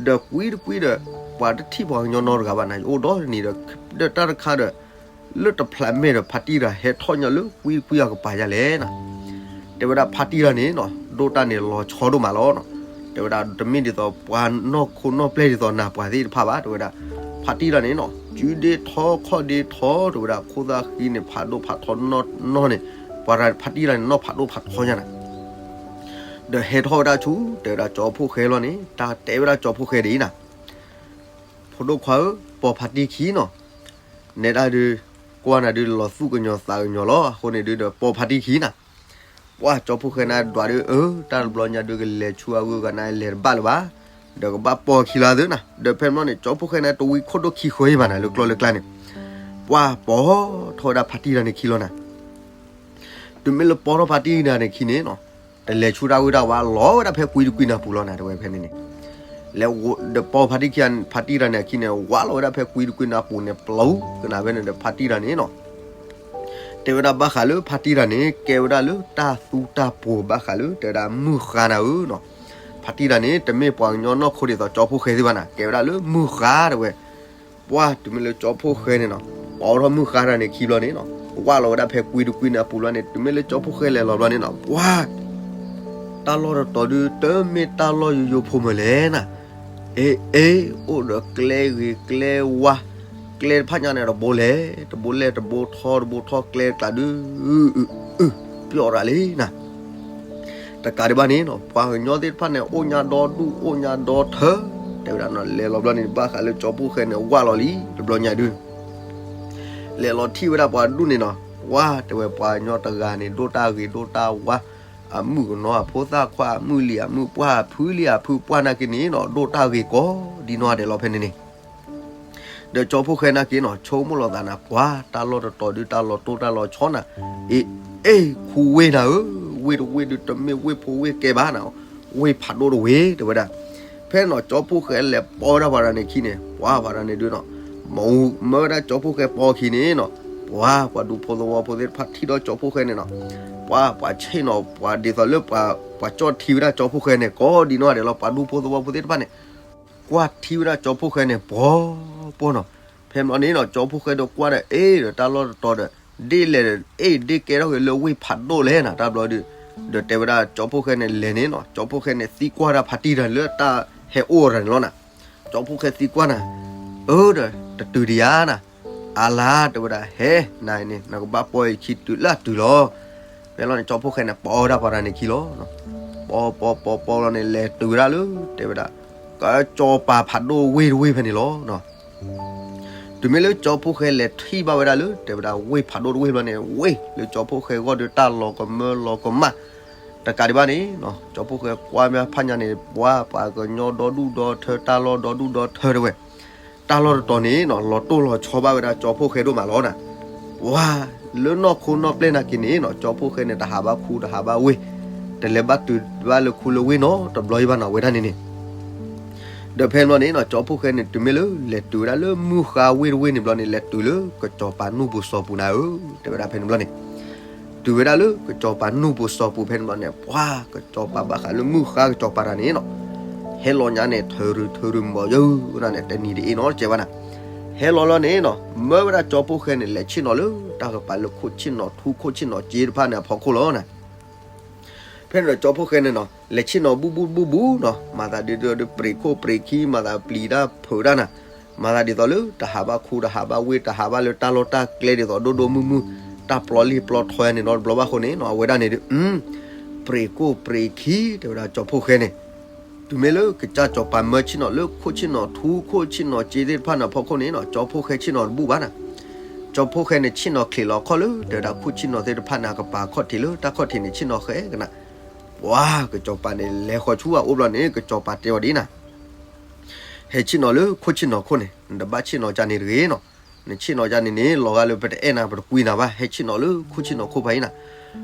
ဒီးကွံတကွံဒီး ပှၤတထံၣ်ပှၤကညီနီတဂၤဘၣ်နၤ, ယအိၣ်ဒီနံၤဒီး ဒီးတၢ်တခါဒီး လၢတဖျးမဲာ်ဒီး ဖါတံၢ်တဂၤဟဲထီၣ်ညီလၢကွံတကွံအကပၤယါလဲၣ်နၤ, တဲဝဲဒၣ် ဖါတံၢ်တဂၤန့ၣ်နီၤ ဒိၣ်တၢ်န့ၣ်လီၤဆီဒိၣ်မးလီၤနီၤ, တဲဝဲဒၣ် တမ့ၢ်ဒ်သိးပှၤနီၢ်ခိနီၢ်ပျဲၢ်ဒ်သိးနၤပှၤသ့ၣ်တဖၣ်ဘၣ် တဲဝဲဒၣ်, ဖါတံၢ်တဂၤန့ၣ်နီၤ စုဒ့ထီခီၣ်ဒ့ထီ တဲဝဲဒၣ် ခိၣ်သၣ်ဃံန့ၣ် ဖးဒိၣ်ဖးထီနီၢ်နီၢ်န့ၣ်, ပှၤဖါတံၢ်တဂၤန့ၣ် နီၢ်ဖးဒိၣ်ဖးထီညါနၤ ဒီးဟဲထီၣ်ဝဲဒၣ်ဆူ တဲဝဲဒၣ်ကၠီဖှိၣ်ဃဲလီၤန့ၣ် တၢ်တဲဝဲဒၣ်ကၠီဖှိၣ်ဃဲဒ်အံၤနၤ, ဖိဒိၣ်ခွါဧၢ, ပိာ်ဖါတံၢ်ခံနီၤ, နဲဒၣ်ဒုး ကွၢ်နၤဒုးလီၤသူၣ်ကညီၤသးကညီၤလီၤ, အဃိန့ၣ်ဒုးဒီးပိာ်ဖါတံၢ်ခံနၤ, ပှၤကၠီဖှိၣ်ဃဲန့ၣ်ဒွးဒုး အၢ တၢ်တဘျီညါဒုးကလဲၤဆူအဂုၤအဂၤန့ၣ် လဲၤတဘၣ်လၢၤဘၣ်, ဒီးကဘၣ်ပိာ်ခံလီၤသ့နၤ, ဒီးဖဲန့ၣ်န့ၣ် ကၠီဖှိၣ်ဃဲန့ၣ်တဝံခိၣ်ဒိၣ်ခံဃၢအံၤဘၣ်နၤ လၢကျီၢ်လၢကျါန့ၣ်, ပှၤပိာ်ထီၣ်ဝဲဒၣ်ဖါတံၢ်တဂၤန့ၣ်ခံလီၤနၤ တုၤမ့ၢ်လၢပိာ်ထီၣ်ဖါတံၢ်တဂၤန့ၣ်ခံန့ၣ်နီၤ, တလဲၤဆူတၢ်ဂ့ၢ်တၢ်ဝါ လီၤဝဲဒၣ်ဖဲကွံတကွံနၤပူၤလီၤနၤ တဲဝဲဖဲန့ၣ်န့ၣ်, လဲၤဒီးပိာ်ဖါတံၢ်ခံ ဖါတံၢ်တဂၤန့ၣ်အခံန့ၣ် ဝးလီၤဝဲဒၣ်ဖဲကွံတကွံနၤပူၤန့ၣ် ပျူၤကနၤဖဲန့ၣ်ဒီးဖါတံၢ်တဂၤန့ၣ်နီၤ တဲဝဲဒၣ်ဘၣ်ဃးလၢဖါတံၢ်တဂၤန့ၣ် ကဲဝဲဒၣ်လၢတၢ်သူတၢ်ပှီၤဘၣ်ဃးလၢ တဲဝဲဒၣ်မုၢ်ဃါနၤဧၢနီၤ, ဖါတံၢ်တဂၤန့ၣ် တမ့ၢ်ပှၤကညီနီၢ်ခိဒ်သိးကၠီဖှိၣ်ဃဲသ့ၣ်ဘၣ်နၤ ကဲဝဲဒၣ်လၢမုၢ်ဃါတဲဝဲ ပှၤတုၤမ့ၢ်လၢကၠီဖှိၣ်ဃဲန့ၣ်နီၤ, ပိာ်ထီၣ်မုၢ်ဃါတဂၤန့ၣ်ခံဘျီန့ၣ်နီၤ, ဝးလီၤဝဲဒၣ်ဖဲကွံတကွံန့ၣ်အပူၤလီၤန့ၣ် တုၤမ့ၢ်လၢကၠီဖှိၣ်ဃဲလဲၤလီၤဘျီန့ၣ်နီၤ, ပှၤ တၢ်လီၢ်တတီၤဒုး တမ့ၢ်တၢ်လီၢ်ယိယိဖိမၢၤလဲၣ်နၤ, အ့ အ့ အိၣ်ဒီးကျဲဂ့ၤကျဲဝါ, ကျဲတဖၣ်ညါန့ၣ်တဘိလဲၣ်, တဘိလဲၣ်တဘိထီတဘိထီကျဲတကျါဒုး အု အု ပျီၣ်ရၤလံနၤ တကးဒံးဘၣ်န့ၣ်နီၤ, ပှၤကညီသ့ၣ်တဖၣ်န့ၣ် အိၣ်ညါဒီဒူၣ် အိၣ်ညါဒီထၢ, တဲဝဲဒၣ်နီၤ လဲၤလီၤဘျီန့ၣ် ဘၣ်ဃးလၢကၠီဖှိၣ်ဃဲန့ၣ် ဝးလီၤလံ တဘျီညါဒုး လဲၤလီၤထံၣ်ဝဲဒၣ်ပှၤဒူၣ်န့ၣ်နီၤ, ဝါ တဲဝဲပှၤကညီတဂၤန့ၣ် ဒိၣ်တၢ်ဂ့ၤဒိၣ်တၢ်ဝါ, အမုၣ်ကနီၤ အဖိသၣ်ခွါ အမုၣ်လံၤအမုၣ်ပှၢ် အဖုလံၤအဖုပှၢ်နာ်က့န့ၣ်နီၤ ဒိၣ်တၢ်ဂ့ၤကိးဒ်နီၢ်ဂၤဒဲးလီၤဖဲန့ၣ်န့ၣ် ဒီးကၠီဖှိၣ်ဃဲနာ်က့နီၤ ဆိကမိၣ်လီၤသးနၤ ပှၤတၢ်လီၢ်တတီၤဒုး တၢ်လီၤတိၢ်တၢ်လီၤဆီနၤ, အ့ အ့ ခူဝ့ၢ်နၤဧၢ, ဝ့ၢ်တဝ့ၢ်ဒုး တမ့ၢ်ဝ့ၢ်ဖိဝ့ၢ်ကဲဘၣ်နၤ, ဝ့ၢ်ဖးဒိၣ်တဝ့ၢ် တဲဝဲဒၣ်. ဖဲနီၤ ကၠီဖှိၣ်ဃဲလဲၤပိာ်ဝဲဒၣ်ပှၤတဂၤန့ၣ်ခံန့ၣ် ပှၤပှၤတဂၤန့ၣ်ဒုးနီၤ, မ့ၢ်ဝဲဒၣ်ကၠီဖှိၣ်ဃဲပိာ်ခံန့ၣ်နီၤ, ပှၤပှၤဒူဖိသဝီဖိသ့ၣ်တဖၣ်ထံၣ်ဒီးကၠီဖှိၣ်ဃဲန့ၣ်နီၤ, ပှၤပှၤဆ့ၣ်နီၤ ပှၤဒ်သိးလၢပှၤ ပှၤကၠီၣ်ထံဝဲဒၣ်ကၠီဖှိၣ်ဃဲန့ၣ် ကိးဒ်နီၢ်ဂၤဒဲးလီၤ ပှၤဒူဖိသဝီဖိသ့ၣ်တဖၣ်န့ၣ် ကွၢ်ထံဝဲဒၣ်ကၠီဖှိၣ်ဃဲန့ၣ် ပှီၤပှီၤနီၤ. ဖဲမ့ၢ်န့ၣ်နီၤ ကၠီဖှိၣ်ဃဲဒီးကွၢ်ဒီး အ့ၣ်ဒီးတၢ်လီၢ်တတီၤဒီး ဒ်လဲၣ်ဒီး အ့ၣ်ဒ်ကဲထီၣ်က့ၤလၢဝ့ၢ်ဖးဒိၣ်လဲၣ်နၤ တၢ်ဘျီဒုး, ဒီးတဲဝဲဒၣ်ကၠီဖှိၣ်ဃဲန့ၣ်လဲၤန့ၣ်နီၤ ကၠီဖှိၣ်ဃဲန့ၣ်သံကွၢ်တၢ်ဖါတံၢ်တၢ်န့ၣ်လၢတၢ်ဟဲအိၣ်တၢ်န့ၣ်လီၤနၤ. ကၠီဖှိၣ်ဃဲသံကွၢ်နၤ, အၢဒီးတတုၤဒံးဧါနၤ, အါလါတဲဝဲဒၣ် ဟဲ နၤအံၤန့ၣ် နကဘၣ်ပိာ်ယခံတုၤလၢအတုၤလီၤ. ဖဲလီၤန့ၣ် ကၠီဖှိၣ်ဃဲန့ၣ် ပိာ်ဝဲဒၣ်ပှၤတဂၤန့ၣ်ခံလီၤ. ပိာ်ပိာ်ပိာ်ပိာ်လီၤန့ၣ် လဲၤတုၤဝဲဒၣ်လၢ တဲဝဲဒၣ် ကၠီၤပၤဖးဒိၣ်ဝ့ၢ်တဝ့ၢ်ဖဲန့ၣ်လီၤ. တုၤမ့ၢ်လၢကၠီဖှိၣ်ဃဲလဲၤထံၣ်ဘၣ်ဝဲဒၣ်လၢ တဲဝဲဒၣ် ဝ့ၢ်ဖးဒိၣ်တဝ့ၢ်ဘျီန့ၣ် ဝ့ၢ်လၢကၠီဖှိၣ်ဃဲဂီၢ်ဒီးတၢ်လီၤကမၢလီၤကမၣ် တကးဒံးဘၣ်န့ၣ်နီၤ ကၠီဖှိၣ်ဃဲကွၢ်မ့ၢ်ဖးညါန့ၣ် ပှၤပှၤကညီဒီဒူၣ်ဒီထၢ တၢ်လီၢ်ဒီဒူၣ်ဒီထၢတဲဝဲ တၢ်လီၢ်တတီၤန့ၣ်နီၤ လီၤတိၢ်လီၤဆီဘၣ်ဝဲဒၣ်ကၠီဖှိၣ်ဃဲဒိၣ်မးလီၤနၤ. ပှၤလၢနီၢ်ခိနီၢ်ပျဲၢ်နာ်က့န့ၣ်နီၤ ကၠီဖှိၣ်ဃဲန့ၣ် တဟးဘၣ်ခူတဟးဘၣ်ဝ့ၢ် တလဲၤဘၣ်တုၤဘၣ်လၢခူလၢဝ့ၢ်နီတဘျီအံၤဘၣ်နီၤ ဝဲဒၣ်န့ၣ်န့ၣ် ဒီးဖဲန့ၣ်ဘျီန့ၣ်နီၤ ကၠီဖှိၣ်ဃဲန့ၣ် တုၤမ့ၢ်လၢလဲၤတုၤဝဲဒၣ်လၢမုၢ်ဃါဝ့ၢ်တဝ့ၢ်န့ၣ်ဘျီန့ၣ် လဲၤတုၤလၢကစီၤပၤနူၢ်ပူၤစီၤပူၤနၤဧၢ တဲဝဲဒၣ်ဖဲန့ၣ်ဘျီန့ၣ် တုၤဝဲဒၣ်လၢကစီၤပၤနူၢ်ပူၤစီၤပူၤဖဲန့ၣ်ဘျီန့ၣ် ပှၤကစီၤပၤဘၣ်ဃးလၢမုၢ်ဃါကစီၤပၤတဂၤန့ၣ်နီၤ ဟဲလီၤညါန့ၣ် ထၢရူၤထၢရူၤမီၤယၢနၤန့ၣ် တနံၤတအ့ၣ်နီတစဲးဘၣ်နၤ ဟဲလီၤလီၤန့ၣ်နီၤ မၢဝဲဒၣ်ကၠီဖှိၣ်ဃဲန့ၣ် လဲၤဆ့ၣ်နီၤလၢတၢ်ကပၤလၢခိၣ်ဆ့ၣ်နီၤထူ ခိၣ်ဆ့ၣ်နီၤစ့တဖၣ်န့ၣ်အဖီခိၣ်လီၤနၤ. ဖဲန့ၣ်ဒီးကၠီဖှိၣ်ဃဲန့ၣ်နီၤ လဲၤဆ့ၣ်နီၤဘူၣ်ဘူၣ်ဘူၣ်ဘူၣ်နီၤ မၤသးဒ်သိးဒီး ပရ့းခိၣ်ပရ့းခံ မၤသးပျံၤတၢ်ဖုးတၢ်နၤ, မၤသးဒ်သိးလၢတဟးဘၣ်ခူတဟးဘၣ်ဝ့ၢ် တဟးဘၣ်လၢတၢ်လီၢ်တၢ်ကျဲဒ်သိးဒိၣ်ဒိၣ်မုၢ်မုၢ် တၢ်ပျီလံၢ်ပျီထီယါန့ၣ်နီတဘျီဘၣ်အဃိန့ၣ်နီၤ အဝဲဒၣ်န့ၣ်ဒီး ပရ့းခိၣ်ပရ့းခံ တဲဝဲဒၣ်ကၠီဖှိၣ်ဃဲန့ၣ် တုၤမ့ၢ်လၢကစၢ်စီၤပၤမၢဆ့ၣ်နီၤလၢခိၣ်ဆ့ၣ်နီၤထူ ခိၣ်ဆ့ၣ်နီၤစ့သ့ၣ်တဖၣ်န့ၣ်အဖီခိၣ်န့ၣ်နီၤ ကၠီဖှိၣ်ဃဲဆ့ၣ်နီၤတဘူၣ်ဘၣ်နၤ. ကၠီဖှိၣ်ဃဲန့ၣ် ဆ့ၣ်နီၤချံးလီၤခီၣ်လၢ တဲဝဲဒၣ်ခိၣ်ဆ့ၣ်နီၤသ့ၣ်တဖၣ်န့ၣ် အကပၤခီၣ်ထံးလၢတၢ်ခီၣ်ထံးန့ၣ် ဆ့ၣ်နီၤဃဲကနၤ ပှၤကစီၤပၤန့ၣ် လဲၤဃီၤဆူအအိၣ်ဘျီန့ၣ် ကစီၤပၤတဲအီၤဒ်နၤ ဟဲဆ့ၣ်နီၤလၢခိၣ်ဆ့ၣ်နီၤခိၣ်န့ၣ် နတဘၣ်ဆ့ၣ်နီၤကၢ်န့ၣ်တဂ့ၤနီၤ. နဆ့ၣ်နီၤကၢ်န့ၣ်န့ၣ် လီၤဂာ်လၢပတအဲၣ်နၤ ပတကွံနၤဘၣ် ဟဲဆ့ၣ်နီၤလၢခိၣ်ဆ့ၣ်နီၤခိၣ်ဖဲအံၤနၤ.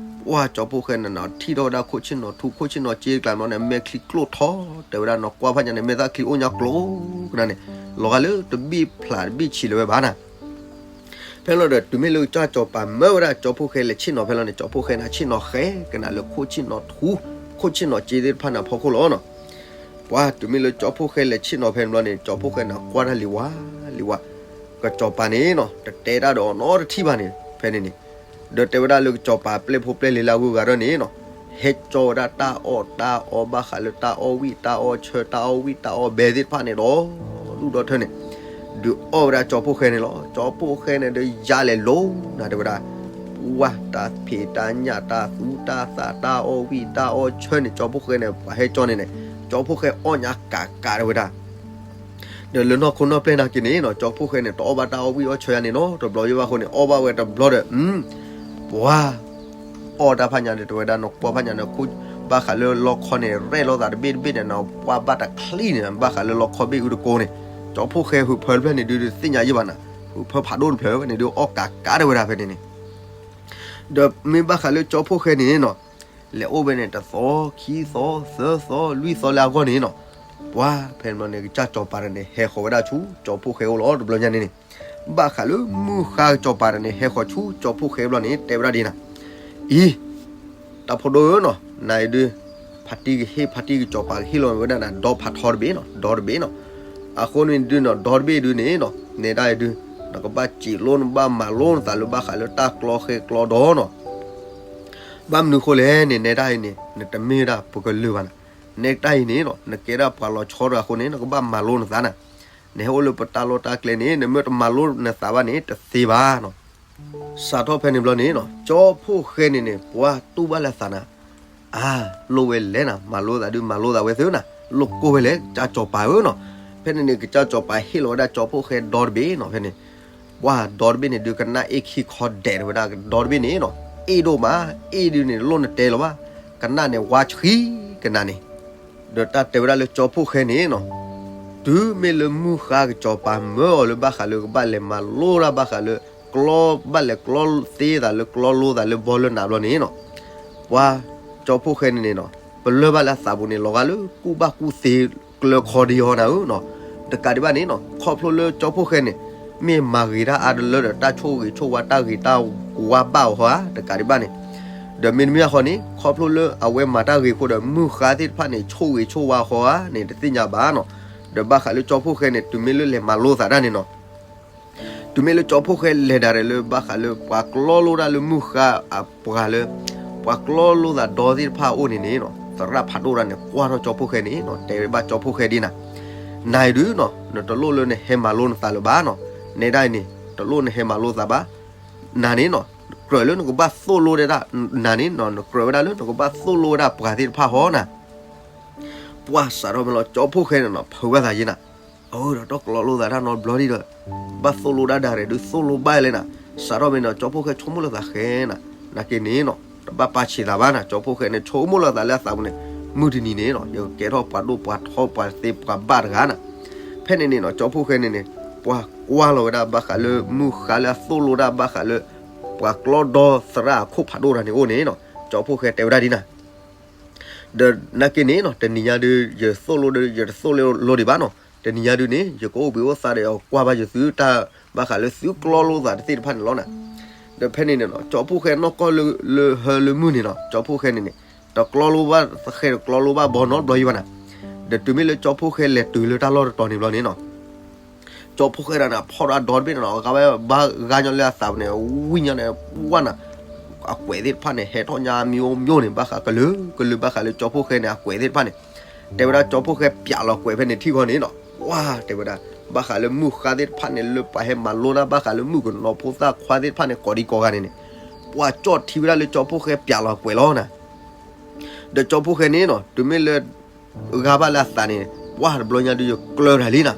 ပှၤကၠီဖှိၣ်ဃဲန့ၣ်နီၤ ထံၣ်ထီၣ်ဝဲဒၣ်ခိၣ်ဆ့ၣ်နီၤထူ ခိၣ်ဆ့ၣ်နီၤစ့ကျါဘျီန့ၣ် မဲာ်ချံကျိၣ်ထီ တဲဝဲဒၣ်နီၤ ကွၢ်ဖးညါန့ၣ် မဲာ်သၣ်ချံအိၣ်ညါကျိၤကနၤန့ၣ် လီၤဂာ်လၢတဘ့ၣ်ဖျးတဘ့ၣ်ဆံးလၢၤဝဲဘၣ်နၤ. ဖဲလီၤဒီး တုၤမ့ၢ်လၢကစၢ်စီၤပၤမၢဝဲဒၣ်ကၠီဖှိၣ်ဃဲလဲၤဆ့ၣ်နီၤဖဲလီၤန့ၣ် ကၠီဖှိၣ်ဃဲန့ၣ် ဆ့ၣ်နီၤဃဲကနၤလၢခိၣ်ဆ့ၣ်နီၤထူ ခိၣ်ဆ့ၣ်နီၤစ့သ့ၣ်တဖၣ်န့ၣ်အဖီခိၣ်လီၤနီၤ. ပှၤတုၤမ့ၢ်လၢကၠီဖှိၣ်ဃဲလဲၤဆ့ၣ်နီၤဖဲန့ၣ်ဘျီန့ၣ် ကၠီဖှိၣ်ဃဲန့ၣ်ကွၢ်တၢ်လံၤဝါလံၤဝါ ကစီၤပၤန့ၣ်နီၤ တတဲတၢ်ဒီးအီၤနီတထံၣ်ဘၣ်န့ၣ် ဖဲန့ၣ်န့ၣ် ဒီးတဲဝဲဒၣ်လၢကစီၤပၤပျဲၢ်ဖိပျဲၢ်လံၤလၢအဂုၤအဂၤဒီးန့ၣ်နီၤ ဟဲကၠီဝဲဒၣ်တၢ်အီၣ်တၢ်အီဘၣ်ဃးလၢတၢ်အီၣ်ဝံၣ်တၢ်အီၣ်ဆၢ တၢ်အီၣ်ဝံၣ်တၢ်အီၣ်ဘဲသ့ၣ်တဖၣ်န့ၣ်ဒီး ဒူၣ်ဒီထၢန့ၣ် ဒုးအီၣ်ဝဲဒၣ်ကၠီဖှိၣ်ဃဲန့ၣ်လီၤ. ကၠီဖှိၣ်ဃဲန့ၣ်ဒီးယါလဲၤလိၤနၤ တဲဝဲဒၣ် ဝါတၢ်ဖံးတၢ်ညၣ်တၢ်သူတၢ်သၣ်တၢ်အီၣ်ဝံၣ်တၢ်အီၣ်ဆၢန့ၣ် ကၠီဖှိၣ်ဃဲန့ၣ် ပှၤဟဲကၠီန့ၣ်န့ၣ် ကၠီဖှိၣ်ဃဲအီၣ်ညါကးကးတဲဝဲဒၣ် ဒီးလၢနီၢ်ခိနီၢ်ပျဲၢ်နာ်က့န့ၣ်နီၤ ကၠီဖှိၣ်ဃဲန့ၣ် တအီၣ်ဘၣ်တၢ်အီၣ်ဝံၣ်အီၣ်ဆၢယါန့ၣ်နီတဘျီယိဘၣ်အဃိန့ၣ် အီၣ်ဘၣ်ဝဲတဘျီဒီး ပှၤ အီၣ်တၢ်ဖးညါဒီး တဲဝဲဒၣ်နီၤ ကွၢ်ဖးညါန့ၣ် ဘၣ်ဃးလၢလီခီန့ၣ် ရဲၣ်လိာ်သးတဘ့ၣ်တဘ့ၣ်န့ၣ်နီၤ ပှၤဘၣ်တချံန့ၣ် ဘၣ်ဃးလၢလီခီဘ့ၣ်အုတကိးန့ၣ် ကၠီဖှိၣ်ဃဲဟုးဖၢတဖျၢၣ်န့ၣ် ဒုးသ့ၣ်ညါယံၣ်ဘၣ်နၤ ဟုးဖၢဖးဒိၣ်တဖျၢၣ်ဝဲန့ၣ် ဒုးအီၣ်ကးကးတဲဝဲဒၣ်ဖဲန့ၣ်န့ၣ် ဒီးမ့ၢ်ဘၣ်ဃးလၢကၠီဖှိၣ်ဃဲန့ၣ်နီၤ လဲၤအိၣ်ဝဲန့ၣ် တသီ ခံသီ သၢသီ လွံၢ်သီလၢအဂီၢ်န့ၣ်နီၤ ပှၤဖဲန့ၣ်ဘျီန့ၣ် ကစၢ်စီၤပၤတဂၤန့ၣ် ဟဲဃီၤဝဲဒၣ်ဆူကၠီဖှိၣ်ဃဲအိၣ်လီၤတဘျီညါန့ၣ်န့ၣ် ဘၣ်ဃးလၢမုၢ်ဃါကစီၤပၤတဂၤန့ၣ် ဟဲဃီၤဆူကၠီဖှိၣ်ဃဲဘျီန့ၣ် တဲဝဲဒၣ်ဒ်နၤ အံၤ တၢ်ဖိဒိၣ်ဧၢနီၤ နၤအံၤဒုး ဖါတံၢ်ကဟ့ၣ် ဖါတံၢ်ကစီၤပၤကဟ့ၣ်လီၤဝဲဒၣ်နၤ ဒီဖးထီတဘ့ၣ်နီၤ ဒီတဘ့ၣ်နီၤ အဃိန့ၣ်ဒုးနီၤ ဒီတဘ့ၣ်ဒုးန့ၣ်နီၤ နဲဒၣ်အံၤဒုး နကဘၣ်စံးလိနဘၣ်မၤလိနသးလၢဘၣ်ဃးလၢတၢ်ကျီဃဲကျီဒီနီၤ ဘၣ်မနုၤဃိလဲၣ်န့ၣ် နဲဒၣ်အံၤန့ၣ် နတမ့ၢ်ဒၣ်ပကလုာ်ဘၣ်နၤ နဲတၢ်အံၤန့ၣ်နီၤ နကဲဒၣ်ပှၤလီၤဆီတဂၤအဃိန့ၣ် နကဘၣ်မၤလိနသးနၤ နဟဲအိၣ်လၢပတၢ်လီၢ်တၢ်ကျဲန့ၣ် နမ့ၢ်တမၤလိနသးဘၣ်န့ၣ် တသ့ဘၣ်နီၤ စးထီၣ်ဖဲန့ၣ်ဘျီန့ၣ်နီၤ ကၠီဖှိၣ်ဃဲန့ၣ်န့ၣ် ပှၤတူၢ်ဘၣ်လၢသးနၤ အါ လိၣ်ဝဲလဲၣ်နၤ မၤလိသးဒုးမၤလိသးဝဲသ့နီၤ လိၣ်ကိၢ်ဝဲလဲၣ် ကစၢ်စီၤပၤဧၢနီၤ ဖဲန့ၣ်န့ၣ်ကစၢ်စီၤပၤဟ့ၣ်လီၤဝဲဒၣ်ကၠီဖှိၣ်ဃဲဒီတဘ့ၣ်နီၤ ဖဲန့ၣ် ပှၤဒီတဘ့ၣ်န့ၣ်ဒုးကနၣ်အ့ၣ်ခံခီဒဲးတဲဝဲဒၣ် ဒီတဘ့ၣ်န့ၣ်နီၤ အ့ၣ်ဒိၣ်မး အ့ၣ်ဒုးန့ၣ် လိၣ်နတဲလီၤဘၣ် ကနၣ်န့ၣ် ဝါဆှံကနၣ်န့ၣ် ဒီးတၢ်တဲဝဲဒၣ်လၢကၠီဖှိၣ်ဃဲန့ၣ်နီၤ တုၤမ့ၢ်လၢမုၢ်ဃါကစီၤပၤမၢအီၤလၢဘၣ်ဃးလၢကဘၣ်လဲၤမၤလိတၢ်ဘၣ်ဃးလၢ ကျီ ဘၣ်လဲၤကျီသ့သးလၢကျီလိသးလၢဘီလၢနးဘျီန့ၣ်နီၤ ပှၤကၠီဖှိၣ်ဃဲန့ၣ်န့ၣ်နီၤ ပလၢၢ်ဘၣ်လၢအသးပူၤန့ၣ် လီၤဂာ်လၢကူၣ်ဘၣ်ကူၣ်သ့ကျၢၤခီဒံးအီၤနၤဧၢနီၤ တကးဒံးဘၣ်န့ၣ်နီၤ ခီဖျိလၢကၠီဖှိၣ်ဃဲန့ၣ် မ့ၢ်မၤဂ့ၤတၢ်အါတလၢဒီး တၢ်ဆိၣ်ဂ့ၤဆိၣ်ဝါတၢ်ဂ့ၤတၢ်ဝါဘၣ်အီၤဧါ တကးဒံးဘၣ်န့ၣ် ဒီးမ့တမ့ၢ်အဃိန့ၣ် ခီဖျိလၢအဝဲမၤတၢ်ဂ့ၤအဃိဒီး မုၢ်ဃါသ့ၣ်တဖၣ်န့ၣ် ဆိၣ်ဂ့ၤဆိၣ်ဝါဃီဧါန့ၣ် တသ့ၣ်ညါဘၣ်နီၤ ဒီးဘၣ်ဃးလၢကၠီဖှိၣ်ဃဲန့ၣ် တုၤမ့ၢ်လၢလဲၤမၤလိသးတၢ်န့ၣ်နီၤ တုၤမ့ၢ်လၢကၠီဖှိၣ်ဃဲလဲၤဒၣ်ဒီးလၢဘၣ်ဃးလၢ ပှၤကျီလိတၢ်လၢမုၢ်ဃါအပှၤလၢ ပှၤကျီလိသးဒီသ့ၣ်တဖၣ်အအိၣ်န့ၣ်န့ၣ်နီၤ သရၣ်ဖးဒိၣ်တၢ်န့ၣ် ကွၢ်ထီၣ်ကၠီဖှိၣ်ဃဲန့ၣ်နီၤ တဲဝဲဘၣ်ကၠီဖှိၣ်ဃဲဒ်နၤ နၤအံၤဒုးနီၤ နတလိၣ်လၢနဟဲမၤလိနသးလၢၤဘၣ်နီၤ နဲဒၣ်အံၤန့ၣ် တလိၣ်နဟဲမၤလိသးဘၣ် နၤန့ၣ်နီၤ ကြၢးလၢနကဘၣ်သိၣ်လိဝဲဒၣ် နၤန့ၣ်နီၤ နကြၢးဝဲဒၣ်လၢနကဘၣ်သိၣ်လိဝဲဒၣ်ပှၤသ့ၣ်တဖၣ်ဟီနၤ ပှၤစးထီၣ်မ့ၢ်လီၤ ကၠီဖှိၣ်ဃဲန့ၣ်နီၤ ဖုးဘၣ်သးယံၤနၤ, အၢ ဒီးတီၢ်ကျီလိာ်သးတၢ်နီတဘျီဒံးဒီး ဘၣ်သိၣ်လိဒၣ်ဒၣ်ရဲၣ်ဒုးသိၣ်လိဘၣ်လဲၣ်နၤ, စးထီၣ်မ့ၢ်နီၤ ကၠီဖှိၣ်ဃဲဆိကမိၣ်လၢသးဃဲနၤ, နာ်က့န့ၣ်နီၤ တဘၣ်ပာ်ဆံးသးဘၣ်နၤ, ကၠီဖှိၣ်ဃဲန့ၣ် ဆိကမိၣ်လၢသးလၢအသးပူၤန့ၣ် မုၢ်တနံၤန့ၣ်နီၤ ယကကဲထီၣ်ပှၤဒိၣ်ပှၤထီပှၤသ့ပှၤဘၣ်တဂၤနၤ, ဖဲန့ၣ်န့ၣ်နီၤ ကၠီဖှိၣ်ဃဲန့ၣ်န့ၣ် ပှၤကွၢ်လီၤဝဲဒၣ်ဘၣ်ဃးလၢမုၢ်ဃါလၢအသိၣ်လိဒၣ်ဘၣ်ဃးလၢ ပှၤကျီဒီသရၣ်အခိၣ်ဖးဒိၣ်တဂၤန့ၣ်အိၣ်န့ၣ်နီၤ, ကၠီဖှိၣ်ဃဲတဲဝဲဒၣ်ဒ်နၤ ဒီးနာ်က့န့ၣ်နီၤ တနံၤညါဒုး ယသိၣ်လိဒီး ယတသိၣ်လိလိဒံးဘၣ်နီၤ, တနံၤညါဒုးန့ၣ် ယကအိၣ်ဘှံးအိၣ်သါဒီး ယကွၢ်ဘၣ်ယသုတၢ်ဘၣ်ဃးလၢသုကျီလိသးတသ့ၣ်တဖၣ်န့ၣ်လီၤနၤ, ဒီးဖဲန့ၣ်န့ၣ်နီၤ ကၠီဖှိၣ်ဃဲနီၢ်ကီၢ်လၢဟၢလၢမုၢ်န့ၣ်နီၤ ကၠီဖှိၣ်ဃဲန့ၣ်န့ၣ် တကျီလိဘၣ်သဃဲတကျီလိဘၣ်ဘီနီတဘျီယံၤဘၣ်နၤ, ဒီးတုၤမ့ၢ်လၢကၠီဖှိၣ်ဃဲလဲၤတုၤလၢတၢ်လီၢ်တတီၤန့ၣ်ဘျီန့ၣ်နီၤ ကၠီဖှိၣ်ဃဲတဂၤန့ၣ် ဖီၣ်ဒီးအဒီတဘ့ၣ်န့ၣ်နီၤ, ဂၤဝဲဘၣ်ဂၤညီလၢအသးပူၤန့ၣ် ဝံၣ်ညီန့ၣ် ဝါနၤ, အကွဲးသ့ၣ်တဖၣ်န့ၣ် ဟဲထီၣ်ညါမံၤအိၣ်မံၤန့ၣ် ဘၣ်ဃးကလုာ်ကလုာ် ဘၣ်ဃးလၢကၠီဖှိၣ်ဃဲန့ၣ် အကွဲးသ့ၣ်တဖၣ်န့ၣ်, တဲဝဲဒၣ်ကၠီဖှိၣ်ဃဲပျးလီၤကွဲးဖဲန့ၣ်ထံၣ်ဃီန့ၣ်နီၤ, ပှၤတဲဝဲဒၣ် ဘၣ်ဃးလၢမုၢ်ဃါသ့ၣ်တဖၣ်န့ၣ် လၢပှၤဟဲမၤလိတၢ်ဘၣ်ဃးလၢမုၣ်ကနီၤဖိသၣ်ခွါသ့ၣ်တဖၣ်န့ၣ် ကိးဒံကိးဂၤန့ၣ်န့ၣ်, ပှၤကၠီၣ်ထံဝဲဒၣ်လၢကၠီဖှိၣ်ဃဲပျးလီၤကွဲးလီၤနၤ. ဒီးကၠီဖှိၣ်ဃဲန့ၣ်နီၤ တုၤမ့ၢ်လၢ ဂၤဘၣ်လၢအသးန့ၣ် ပှၤတဘျီညါဒုးယကျၢၤတၢ်လံနၤ,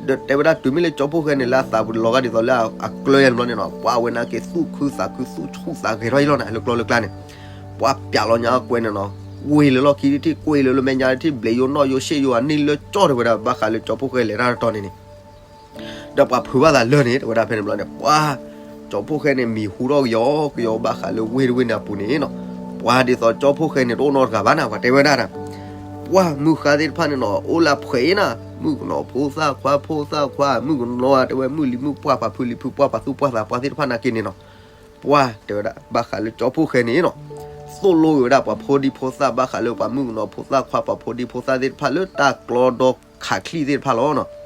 ဒီးတဲဝဲဒၣ်တုၤမ့ၢ်လၢကၠီဖှိၣ်ဃဲန့ၣ် လၢအသးပူၤလီၤဂာ်ဒ်သိးလၢအကျၢၤယါတဘျီန့ၣ်နီၤ, ပှၤဝဲနာ်က့ၤသူၣ်ခုသးခုသူၣ်ဆူၣ်သးဂဲၤထီၣ်အံၤလီၤနၤ လၢကျီလၢကျါန့ၣ်, ပှၤပျးလီၤညါကွဲးန့ၣ်နီၤ, ကွ့ၢ်လၢလီၢ်ခံထံၣ် ကွ့ၢ်လၢလၢမဲာ်ညါထံၣ် ဘျဲးယိနီၣ်ယိရှ့ၣ်ယိအနံၣ်လၢကၠီၣ်တဲဝဲဒၣ် ဘၣ်ဃးလၢကၠီဖှိၣ်ဃဲလဲၤတၢ်တတီၤန့ၣ်န့ၣ် ဒီးပှၤဖုးဘၣ်သးလၢာ်န့ၣ် တဲဝဲဒၣ်ဖဲန့ၣ်ဘျီန့ၣ် ပှၤ ကၠီဖှိၣ်ဃဲန့ၣ် မံၤဟူထီၣ်ကယီကယီဘၣ်ဃးလၢဝ့ၢ်တဝ့ၢ်န့ၣ်အပူၤန့ၣ်နီၤ, ပှၤဒ်သိးကၠီဖှိၣ်ဃဲန့ၣ် တအိၣ်နီတဂၤဘၣ်နၤ ပှၤတဲဝဲဒၣ်နၤ, ပှၤမုၢ်ဃါသ့ၣ်တဖၣ်န့ၣ်နီၤ အိၣ်လၢအဖှဲးအံၤနၤ, မုၣ်ကနီၤဖိသၣ်ခွါဖိသၣ်ခွါ မုၣ်ကနီၤတဲဝဲမုၣ်လံၤမုၣ်ပှၢ် ပှၤဖုလံၤဖုပှၢ် ပှၤသူၣ်ပှၢ်သးပှၢ်သ့ၣ်တဖၣ်နာ်က့န့ၣ်နီၤ, ပှၤတဲဝဲဒၣ် ဘၣ်ဃးလၢကၠီဖှိၣ်ဃဲန့ၣ်နီၤ, သိၣ်လိဝဲဒၣ်ပှၤဖိဒံဖိသၣ် ဘၣ်ဃးလၢပှၤမုၣ်ကနီၤဖိသၣ်ခွါ ပှၤဖိဒံဖိသၣ်သ့ၣ်တဖၣ်လၢတၢ်ကျီဒီခးချံသ့ၣ်တဖၣ်လီၤနီၤ.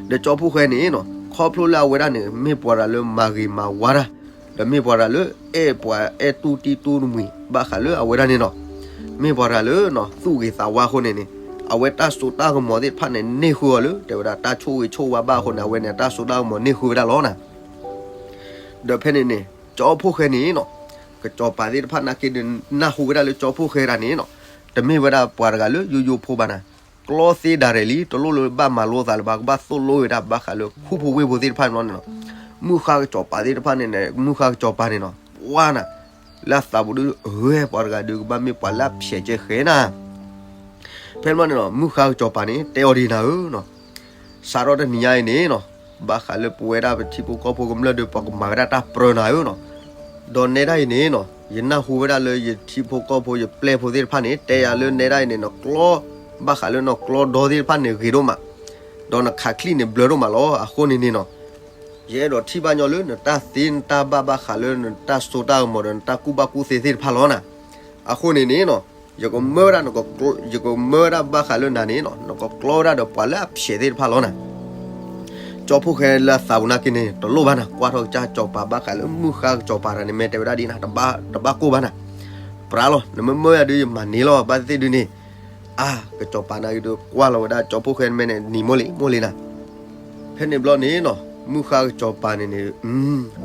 ဒီးကၠီဖှိၣ်ဃဲန့ၣ်နီၤ ခီဖျိလၢအဝဲဒၣ်န့ၣ် မ့ၢ်ပှၤတဂၤလၢမၤဂ့ၤမၤဝါတၢ်, ဒီးမ့ၢ်ပှၤတဂၤလၢ အဲၣ်ပှၤအဲၣ်တူၢ်တံၢ်တူၢ်တမှံၤ ဘၣ်ဃးလၢအဝဲဒၣ်န့ၣ်နီၤ, မ့ၢ်ပှၤတဂၤလၢ သူၣ်ဂ့ၤသးဝါအဃိန့ၣ်န့ၣ်, အဝဲတၢ်စိတၢ်ကမီၤသ့ၣ်တဖၣ်န့ၣ် န့ၢ်ဃုာ်အီၤလၢ တဲဝဲဒၣ်တၢ်ဆိၣ်ဂ့ၤဆိၣ်ဝါဘၣ်အဃိန့ၣ် အဝဲန့ၣ် တၢ်စိတၢ်ကမီၤန့ၢ်ဃုာ်ဝဲဒၣ်လီၤနၤ. ဒီးဖဲန့ၣ်န့ၣ် ကၠီဖှိၣ်ဃဲန့ၣ်နီၤ, ကစီၤပၤသ့ၣ်တဖၣ်နာ်က့ဒုး နၢ်ဟူဝဲဒၣ်လၢကၠီဖှိၣ်ဃဲတဂၤန့ၣ်နီၤ, တမ့ၢ်ဝဲဒၣ်ပှၤတဂၤလၢယိယိဖိဘၣ်နၤ, ကျီသ့ဒၣ်ရဲၣ်လံ တလိၣ်လၢဘၣ်မၤလိသးလၢၤဘၣ် ကဘၣ်သိၣ်လိဝဲဒၣ်ဘၣ်ဃးလၢခူဖိဝ့ၢ်ဖိသ့ၣ်တဖၣ်န့ၣ်လီၤန့ၣ်နီၤ. မုၢ်ဃါကစီၤပၤသ့ၣ်တဖၣ်န့ၣ်န့ၣ် မုၢ်ဃါကစီၤပၤန့ၣ်နီၤ ပှၤနၤ, လၢအသးပူၤဒုး အဝဲပှၤတဂၤဒုးကဘၣ်မ့ၢ်ပှၤလၢအဖျဲးကဲဃဲနၤ ဖဲန့ၣ်ဘျီန့ၣ်နီၤ မုၢ်ဃါကစီၤပၤန့ၣ် တဲအီၤဒ်နၤဧၢနီၤ, စးထီၣ်တနံၤညါအံၤန့ၣ်နီၤ, ဘၣ်ဃးလၢပဝဲဒၣ်ပထံဖိကီၢ်ဖိကမျၢၢ်ဒီး ပကမၤဝဲဒၣ်တၢ်ပြၢနၤဧၢနီၤ, ဒီးနဲဒၣ်အံၤန့ၣ်နီၤ ယနၢ်ဟူဝဲဒၣ်လၢယထံဖိကီၢ်ဖိယပျဲၢ်ဖိသ့ၣ်တဖၣ်န့ၣ် တဲယၤလၢနဲဒၣ်အံၤန့ၣ် နကျီ ဘၣ်ဃးလၢနကျီဒီသ့ၣ်တဖၣ်န့ၣ်ဂ့ၤဒိၣ်မး, ဒီးနခးချံၣ်န့ၣ်ဘျၢဒိၣ်မးလီၤ. အဃိန့ၣ်န့ၣ်နီၤ ယအဲၣ်ဒိးထံၣ်ဘၣ်ညီလၢနတၢ်သ့နတၢ်ဘၣ် ဘၣ်ဃးလၢနတၢ်စိတၢ်ကမီၤဒီးနတၢ်ကူၣ်ဘၣ်ကူၣ်သ့သ့ၣ်တဖၣ်လီၤနၤ. အဃိန့ၣ်န့ၣ်နီၤ ယကမၢဝဲဒၣ် ယကမၢဝဲဒၣ်ဘၣ်ဃးလၢနၤန့ၣ်နီၤ နကကျီဝဲဒၣ်ဒီးပှၤလၢအဖျဲးသ့ၣ်တဖၣ်လီၤနၤ. ကၠီဖှိၣ်ဃဲလၢအသးပူၤနာ်က့န့ၣ် တလိၣ်ဘၣ်နၤ ကွၢ်ထီၣ်ကစၢ်စီၤပၤဘၣ်ဃးလၢမုၢ်ဃါကစီၤပၤတဂၤန့ၣ် မ့ၢ်တဲဝဲဒၣ်ဒ်နၤ တဘၣ်ကိၢ်ဘၣ်နၤ, ပြးလီၤ နမ့ၢ်မၢယၤဒုးယမၤန့ၢ်လီၤ ဘၣ်သ့ၣ်သ့ၣ်ဒုးန့ၣ်, အါ ကစီၤပၤနာ်က့ဒုးကွၢ်လီၤဝဲဒၣ်ကၠီဖှိၣ်ဃဲမဲာ်န့ၣ် နံၤမိၢ်လံ မိၢ်လံနၤ ဖဲန့ၣ်ဘျီန့ၣ်နီၤ မုၢ်ဃါကစီၤပၤန့ၣ်န့ၣ်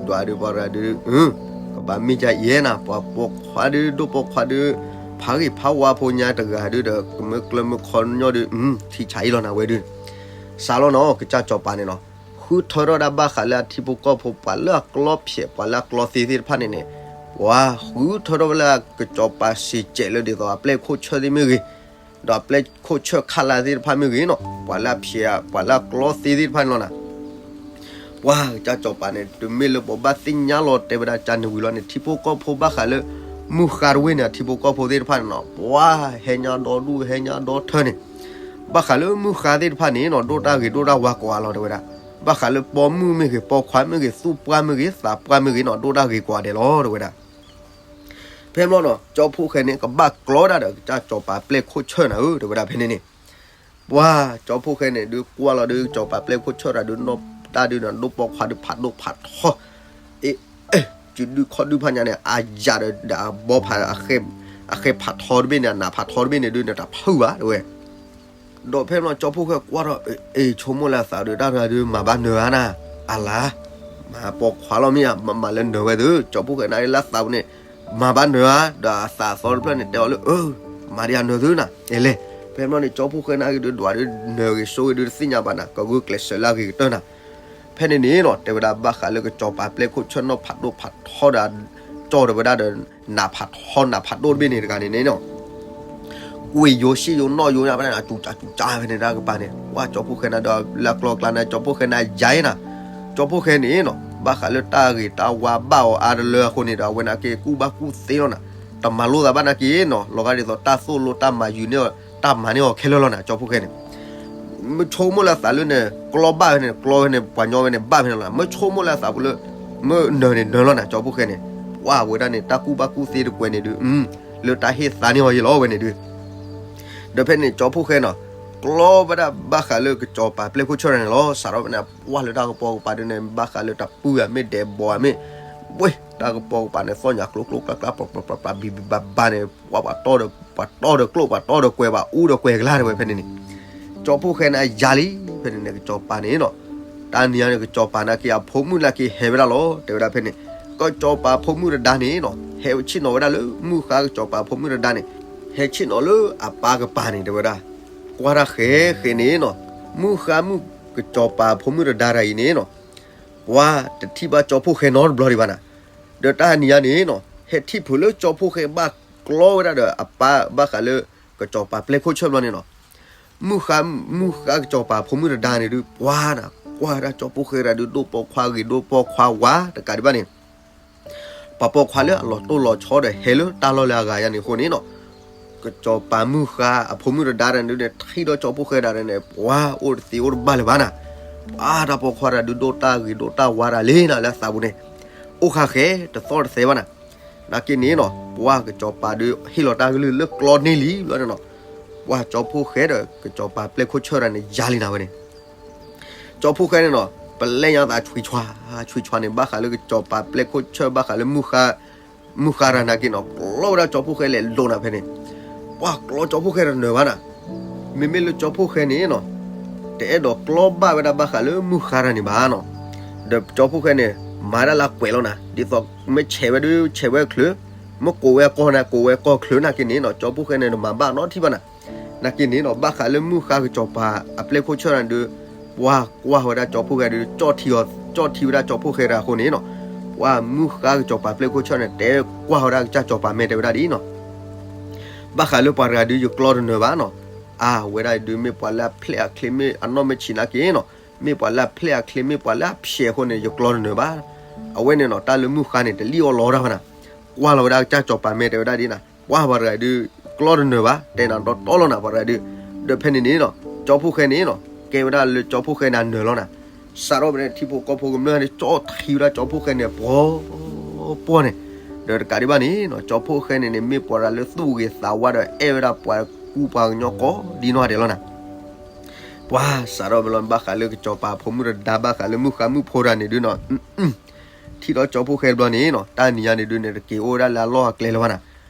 ဒွးဒုးပှၤတဂၤဒုး ကဘၣ်မ့ၢ်ဒ်အံၤနၤ ပှၤပိာ်ခွါဒုး ဒိၣ်ပိာ်ခွါဒုး ဖးဂ့ၢ်ဖးဝါဖိညါတဂၤဒုးဒီး ကမၢကျၢၤမုၢ်ခီညီဒုး ထံဆးအံၤလီၤနၤဝဲဒုး, စးလီၤနီၤ ကစၢ်စီၤပၤန့ၣ်နီၤ ဃုထၢထီၣ်ဒၣ်ဘၣ်ဃးလၢအထံဖိကီၢ်ဖိ ပှၤလၢအကျီဖျဲး ပှၤလၢအကျီသ့သ့ၣ်တဖၣ်န့ၣ်န့ၣ်, ပှၤဃုထၢထီၣ်ဝဲလၢကစီၤပၤစံးကဲးလၢဒ်သိးအပျဲၢ်ခိၣ်ဆၢၣ်သ့ၣ်မ့ၢ်ဂ့ၤ, ဒီးအပျဲၢ်ခိၣ်ဆၢၣ်ခးလၢ်သ့ၣ်တဖၣ်မ့ၢ်ဂ့ၤနီၤ ပှၤလၢအဖျဲး ပှၤလၢအကျီသ့သ့ၣ်တဖၣ်န့ၣ်လီၤနၤ. ပှၤကစၢ်စီၤပၤန့ၣ် တုၤမ့ၢ်လၢပှၤဘၣ်သ့ၣ်ညါလီၤတဲဝဲဒၣ်ကၢ်နဝံၤလီၤန့ၣ် ထံဖိကီၢ်ဖိဘၣ်ဃးလၢ မုၢ်ဃါတဝ့ၢ်န့ၣ် အထံဖိကီၢ်ဖိသ့ၣ်တဖၣ်န့ၣ်နီၤ ပှၤဟဲညါဒီဒူၣ်ဟဲညါဒီထၢန့ၣ်, ဘၣ်ဃးလၢမုၢ်ဃါသ့ၣ်တဖၣ်န့ၣ်နီၤ ဒိၣ်တၢ်ဂ့ၤဒိၣ်တၢ်ဝါကိးဂၤလီၤတဲဝဲဒၣ်, ဘၣ်ဃးလၢပိာ်မုၣ်မ့ၢ်ဂ့ၤ ပိာ်ခွါမ့ၢ်ဂ့ၤ သူၣ်ပှၢ်မ့ၢ်ဂ့ၤ သးပှၢ်မ့ၢ်ဂ့ၤနီၤ ဒိၣ်တၢ်ဂ့ၤကိးဂၤဒဲးလီၤတဲဝဲဒၣ်. ဖဲဘျီနီၤ ကၠီဖှိၣ်ဃဲန့ၣ် ကဘၣ်ကျီဒၣ်ဒီးကစၢ်စီၤပၤပျဲၢ်ခိၣ်ဆၢၣ်နၤဧၢ တဲဝဲဒၣ်ဖဲန့ၣ်န့ၣ်, ပှၤကၠီဖှိၣ်ဃဲန့ၣ် ဒုးကွၢ်လီၤဒုး ကစီၤပၤပျဲၢ်ခိၣ်ဆၢၣ်တဂၤဒုး နီၢ်တၢ်ဒုးန့ၣ် ဒိၣ်ပိာ်ခွါဒုးဖးဒိၣ်ဖးထီ, အ့ စုဒုခီၣ်ဒုဖးညါန့ၣ် အယၣ်ဒီး ဒီးအဘီဖး အဃဲဖးထီတဘ့ၣ်န့ၣ် အနးဖးထီတဘ့ၣ်န့ၣ်ဒုးန့ၣ် တဖုၣ်ဘၣ်တဲဝဲ ဒီးဖဲဘျီကၠီဖှိၣ်ဃဲကွၢ်ထီၣ် အ့ ဆိကမိၣ်လၢအသးဒုး တၢ်တဂၤဒုး မၤဘၣ်နၢၤဧါနၤ, အလါ, မၤပိာ်ခွါလီၤမ့ၢ်ဧါ, မၤလၢနၢၤဝဲသု, ကၠီဖှိၣ်ဃဲန့ၣ်လၢအသးပူၤန့ၣ် မၤဘၣ်နၢၤဧါ, ဒီးအသးအသီတဖျၢၣ်န့ၣ် တဲအီၤလၢ အၢ မၤဒံးအနၢၤသုနၤ, အဲလဲၣ်, ဖဲဘျီန့ၣ် ကၠီဖှိၣ်ဃဲန့ၣ်က့ၤဒုး ဒွးဒုး နၢၤဂ့ၤစိဂ့ၤဒုး တသ့ၣ်ညါဘၣ်နၤ, ကဂုာ်ကျဲးစၢးလၢအဂ့ၤကတၢၢ်နၤ ဖဲန့ၣ်န့ၣ်နီၤ တဲဝဲဒၣ်ဘၣ်ဃးလၢကစီၤပၤပျဲၢ်ခိၣ်ဆၢၣ်နီၢ်ဖးဒိၣ်ဖးထီဒီး ကၠီၣ်တဲဝဲဒၣ်ဒီး နးဖးထီနးဖးဒိၣ်တဘ့ၣ်န့ၣ်တဂၤန့ၣ်န့ၣ်နီၤ ကွ့ၢ်ယိၤရှံၣ်ယိၤနီၣ်ယိၤညါဖဲန့ၣ် အစူၤစူၤစူၤဖဲန့ၣ်တၢ်ကပၤန့ၣ် ပှၤကၠီဖှိၣ်ဃဲန့ၣ်ဒီးလၢကျီကျါန့ၣ် ကၠီဖှိၣ်ဃဲန့ၣ်ယါအံၤနၤ, ကၠီဖှိၣ်ဃဲန့ၣ်နီၤ ဘၣ်ဃးလၢတၢ်ဂ့ၤတၢ်ဝါဘၣ်အီၤအါတလၢအဃိန့ၣ်ဒီး အဝဲန့ၣ်က့ၤကူၣ်ဘၣ်ကူၣ်သ့လီၤနၤ, တမၤလိသးဘၣ်နာ်က့ၤနီၤ လီၤဂာ်ဒ်သိးတၢ်သိၣ်လိတၢ်မၤယုၤန့ၢ်အီၤ တၢ်မၤန့ၢ်အီၤခဲလၢာ်လီၤနၤ ကၠီဖှိၣ်ဃဲန့ၣ် မ့ၢ်ဆိကမိၣ်လၢအသးလၢန့ၣ် ကျီဘၣ်ဖဲန့ၣ် ကျီဖဲန့ၣ် ပှၤညီဖဲန့ၣ် ဘၣ်ဖဲန့ၣ်လီၤ, မ့ၢ်ဆိကမိၣ်လၢအသးပူၤလၢ မ့ၢ်နၢၤန့ၣ်နၢၤလီၤနၤ ကၠီဖှိၣ်ဃဲန့ၣ်, ပှၤဝဲဒၣ်န့ၣ် တၢ်ကူၣ်ဘၣ်ကူၣ်သ့တကွဲးန့ၣ်ဒုး လၢတၢ်ဟ့ၣ်သါန့ၢ်အီၤယဲလီၤဝဲန့ၣ်ဒုး ဒီးဖဲန့ၣ် ကၠီဖှိၣ်ဃဲနီၤ ကျီဝဲဒၣ်ဘၣ်ဃးလၢကစီၤပၤပျဲၢ်ခိၣ်ဆၢၣ်န့ၣ်လီၤ. စးထီၣ်ဖဲန့ၣ် ပှၢ်လၢတၢ်ကပီၤကပၤဒုန့ၣ် ဘၣ်ဃးလၢတၢ်ပုၢ်အမ့ၢ်ဒဲးဘီအမ့ၢ်, ဝ့ၢ် တၢ်ကပီၤကပၤန့ၣ် သီၣ်ညါကျိကျိကျါကျါ ပျီပျီပျီပျီ ဘံဘံဘၣ်ဘၣ်န့ၣ် ပှၤပှၤတီၢ်ဒီး ပှၤတီၢ်ဒီးကျိၣ် ပှၤတီၢ်ဒီးကွဲၤ ပှၤအူဒီးကွဲၤကလါတဲဝဲဖဲန့ၣ်န့ၣ်, ကၠီဖှိၣ်ဃဲန့ၣ်အယၤလံ, ဖဲန့ၣ်န့ၣ် ကစီၤပၤန့ၣ်နီၤ, တၢ်နံၤညါန့ၣ် ကစီၤပၤနာ်က့ အဖိမုၣ်နာ်က့ဟဲဝဲဒၣ်လီၤ တဲဝဲဒၣ်ဖဲန့ၣ်, ကစီၤပၤဖိမုၣ်တဒါန့ၣ်နီၤ ဟဲဆ့ၣ်နီၤဝဲဒၣ်လၢ မုၢ်ဃါကစီၤပၤဖိမုၣ်တဒါန့ၣ်, ဟဲဆ့ၣ်နီၤလၢအပၢ်ကပၤန့ၣ် တဲဝဲဒၣ်, ကွၢ်တၢ်ဃဲဃဲန့ၣ်နီၤ, မုၢ်ဃါမုၣ်ကစီၤပၤဖိမုၣ်တဒါတဂၤအံၤန့ၣ်နီၤ, ပှၤတထံၣ်ဘၣ်ကၠီဖှိၣ်ဃဲနီတဘျီဒံးဘၣ်နၤ, ဒီးတၢ်နံၤညါန့ၣ်နီၤ ဟဲထံၣ်ဖုးလၢကၠီဖှိၣ်ဃဲဘၣ်ကျီဝဲဒၣ်ဒီးအပၢ်ဘၣ်ဃးလၢ ကစီၤပၤပျဲၢ်ခိၣ်ဆၢၣ်ဘျီန့ၣ်နီၤ, မုၢ်ဃါ မုၢ်ဃါကစီၤပၤဖိမုၣ်တဒါန့ၣ်ဒုး ပှၤနၤ ကွၢ်ဝဲဒၣ်ကၠီဖှိၣ်ဃဲတဂၤဒုး ဒိၣ်ပိာ်ခွါဂ့ၤ ဒိၣ်ပိာ်ခွါဝါတကးဒံးဘၣ်န့ၣ် ပှၤပိာ်ခွါလၢအလီၤတိၢ်လီၤဆီဒီးဟဲလၢတၢ်လီၢ်လၢအဂၤညါန့ၣ်အဃိန့ၣ်နီၤ, ကစီၤပၤမုၢ်ဃါအဖိမုၣ်တဒါတဂၤန့ၣ်ဒုးန့ၣ် ထံၣ်ဒီးကၠီဖှိၣ်ဃဲတဂၤန့ၣ် ပှၤအိၣ်တသ့အိၣ်တဘၣ်လၢၤဘၣ်နၤ, ပှၤတၢ်ပိာ်ခွါတဂၤဒုး ဒိၣ်တၢ်ဂ့ၤဒိၣ်တၢ်ဝါတဂၤလံနၤ လၢအသးပူၤန့ၣ်, အိၣ်ဃာ်ဃဲတသီၣ်တသဲဘၣ်နၤ, နာ်က့န့ၣ်နီၤ ပှၤကစီၤပၤဒုးဟ့ၣ်လီၤတၢ်ကလုၢ်လၢကျီန့ၢ်လံဘျီန့ၣ်နီၤ, ပှၤကၠီဖှိၣ်ဃဲဒီးကစီၤပၤပျဲၢ်ခိၣ်ဆၢၣ်တဂၤန့ၣ် ယၤလံနၤဝဲန့ၣ် ကၠီဖှိၣ်ဃဲန့ၣ်နီၤ ပလဲၢ်ညါသးဆွံဆွါ, ဆွံဆွါန့ၣ် ဘၣ်ဃးလၢကစီၤပၤပျဲၢ်ခိၣ်ဆၢၣ် ဘၣ်ဃးလၢ မုၢ်ဃါတဂၤနာ်က့နီၤ ကျီဝဲဒၣ်ကၠီဖှိၣ်ဃဲလဲၤလိၤနၤဖဲန့ၣ်, ပှၤကျီကၠီဖှိၣ်ဃဲတနၢၤဘၣ်နၤ, မ့မ့ၢ်လၢကၠီဖှိၣ်ဃဲန့ၣ်နီၤ တအဲၣ်ဒိးကျီဘၣ်ဝဲဒၣ်ဘၣ်ဃးလၢမုၢ်ဃါတဂၤန့ၣ်ဘၣ်နီၤ, ဒီးကၠီဖှိၣ်ဃဲန့ၣ် မၤဒၣ်လၢအကွဲးလီၤနၤ ဒ်သိး မ့ၢ်ဆဲးဝဲဒုးဆဲးဝဲချုး, မ့ၢ်ကိးဝဲကီၢ်န့ၣ် ကိးဝဲကီၢ်ချုးနာ်က့န့ၣ်နီၤ ကၠီဖှိၣ်ဃဲန့ၣ် တမၤဘၣ်နီတထံၣ်ဘၣ်နၤ, နာ်က့န့ၣ်နီၤ ဘၣ်ဃးလၢမုၢ်ဃါကစီၤပၤအပျဲၢ်ခိၣ်ဆၢၣ်တဂၤန့ၣ်ဒုး ပှၤကွၢ်ဝဲဒၣ်ကၠီဖှိၣ်ဃဲဒုး ကၠီၣ်ထံအီၤ ကၠီၣ်ထံဝဲဒၣ်ကၠီဖှိၣ်ဃဲတဂၤအဃိန့ၣ်နီၤ, ပှၤမုၢ်ဃါကစီၤပၤပျဲၢ်ခိၣ်ဆၢၣ်န့ၣ် တဲကွၢ်ဝဲဒၣ်ကစၢ်စီၤပၤမဲာ်တဲဝဲဒၣ်ဒ်အံၤနီၤ ဘၣ်ဃးလၢပှၤတဂၤဒုးယကျီတနၢၤဘၣ်နီၤ, အဝဲဒၣ်ဒုးမ့ၢ်ပှၤလၢအဖျဲၣ်အချ့ မ့ၢ်အနီၢ်မ့ၢ်ဆံးနာ်က့နီၤ, မ့ၢ်ပှၤလၢအဖျဲၣ်အချ့ မ့ၢ်ပှၤလၢအဖျဲးအဃိန့ၣ် ယကျီတနၢၤဘၣ်, အဝဲန့ၣ်နီၤ တၢ်လၢမုၢ်ဃါန့ၣ် တလံၣ်အီၣ်လီၤတၢ်ဘၣ်နၤ, ကွၢ်လီၤဝဲဒၣ်ကစၢ်စီၤပၤမဲာ်တဲဝဲဒၣ်ဒ်နၤ, ပှၤပှၤတဂၤဒုး ကျီတနၢၤဘၣ် တဲနၤဒီးတီလီၤနၤ ပှၤတဂၤဒုး, ဒီးဖဲန့ၣ်န့ၣ်နီၤ ကၠီဖှိၣ်ဃဲန့ၣ်နီၤ ကဲဝဲဒၣ်လၢကၠီဖှိၣ်ဃဲန့ၣ်နၢၤလီၤနၤ, စးထီၣ်ဖဲန့ၣ်ထံဖိကီၢ်ဖိကမျၢၢ်န့ၣ် ကၠီၣ်ထံဝဲဒၣ်ကၠီဖှိၣ်ဃဲန့ၣ် ပှီၤပှီၤန့ၣ်, ဒီးတကးဒံးဘၣ်န့ၣ်နီၤ ကၠီဖှိၣ်ဃဲန့ၣ်န့ၣ် မ့ၢ်ပှၤတဂၤလၢသူၣ်ဂ့ၤသးဝါဒီးအဲၣ်ဝဲဒၣ်ပှၤကူပှၤကညီကိးဒ်နီၢ်ဂၤဒဲးလီၤနၤ ပှၤစးထီၣ်ဖဲလီၤ ဘၣ်ဃးလၢကစီၤပၤဖိမုၣ်တဒါ ဘၣ်ဃးလၢမုၢ်ဃါမုၢ်ဖိတဂၤန့ၣ်ဒုးနီၤ, ထံၣ်ဒီးကၠီဖှိၣ်ဃဲတဘျီန့ၣ်နီၤ တၢ်နံၤညါန့ၣ်ဒုးန့ၣ် တက့ၤအိၣ်ဝဲဒၣ်လၢအလီၢ်အကျဲလၢၤဘၣ်နၤ,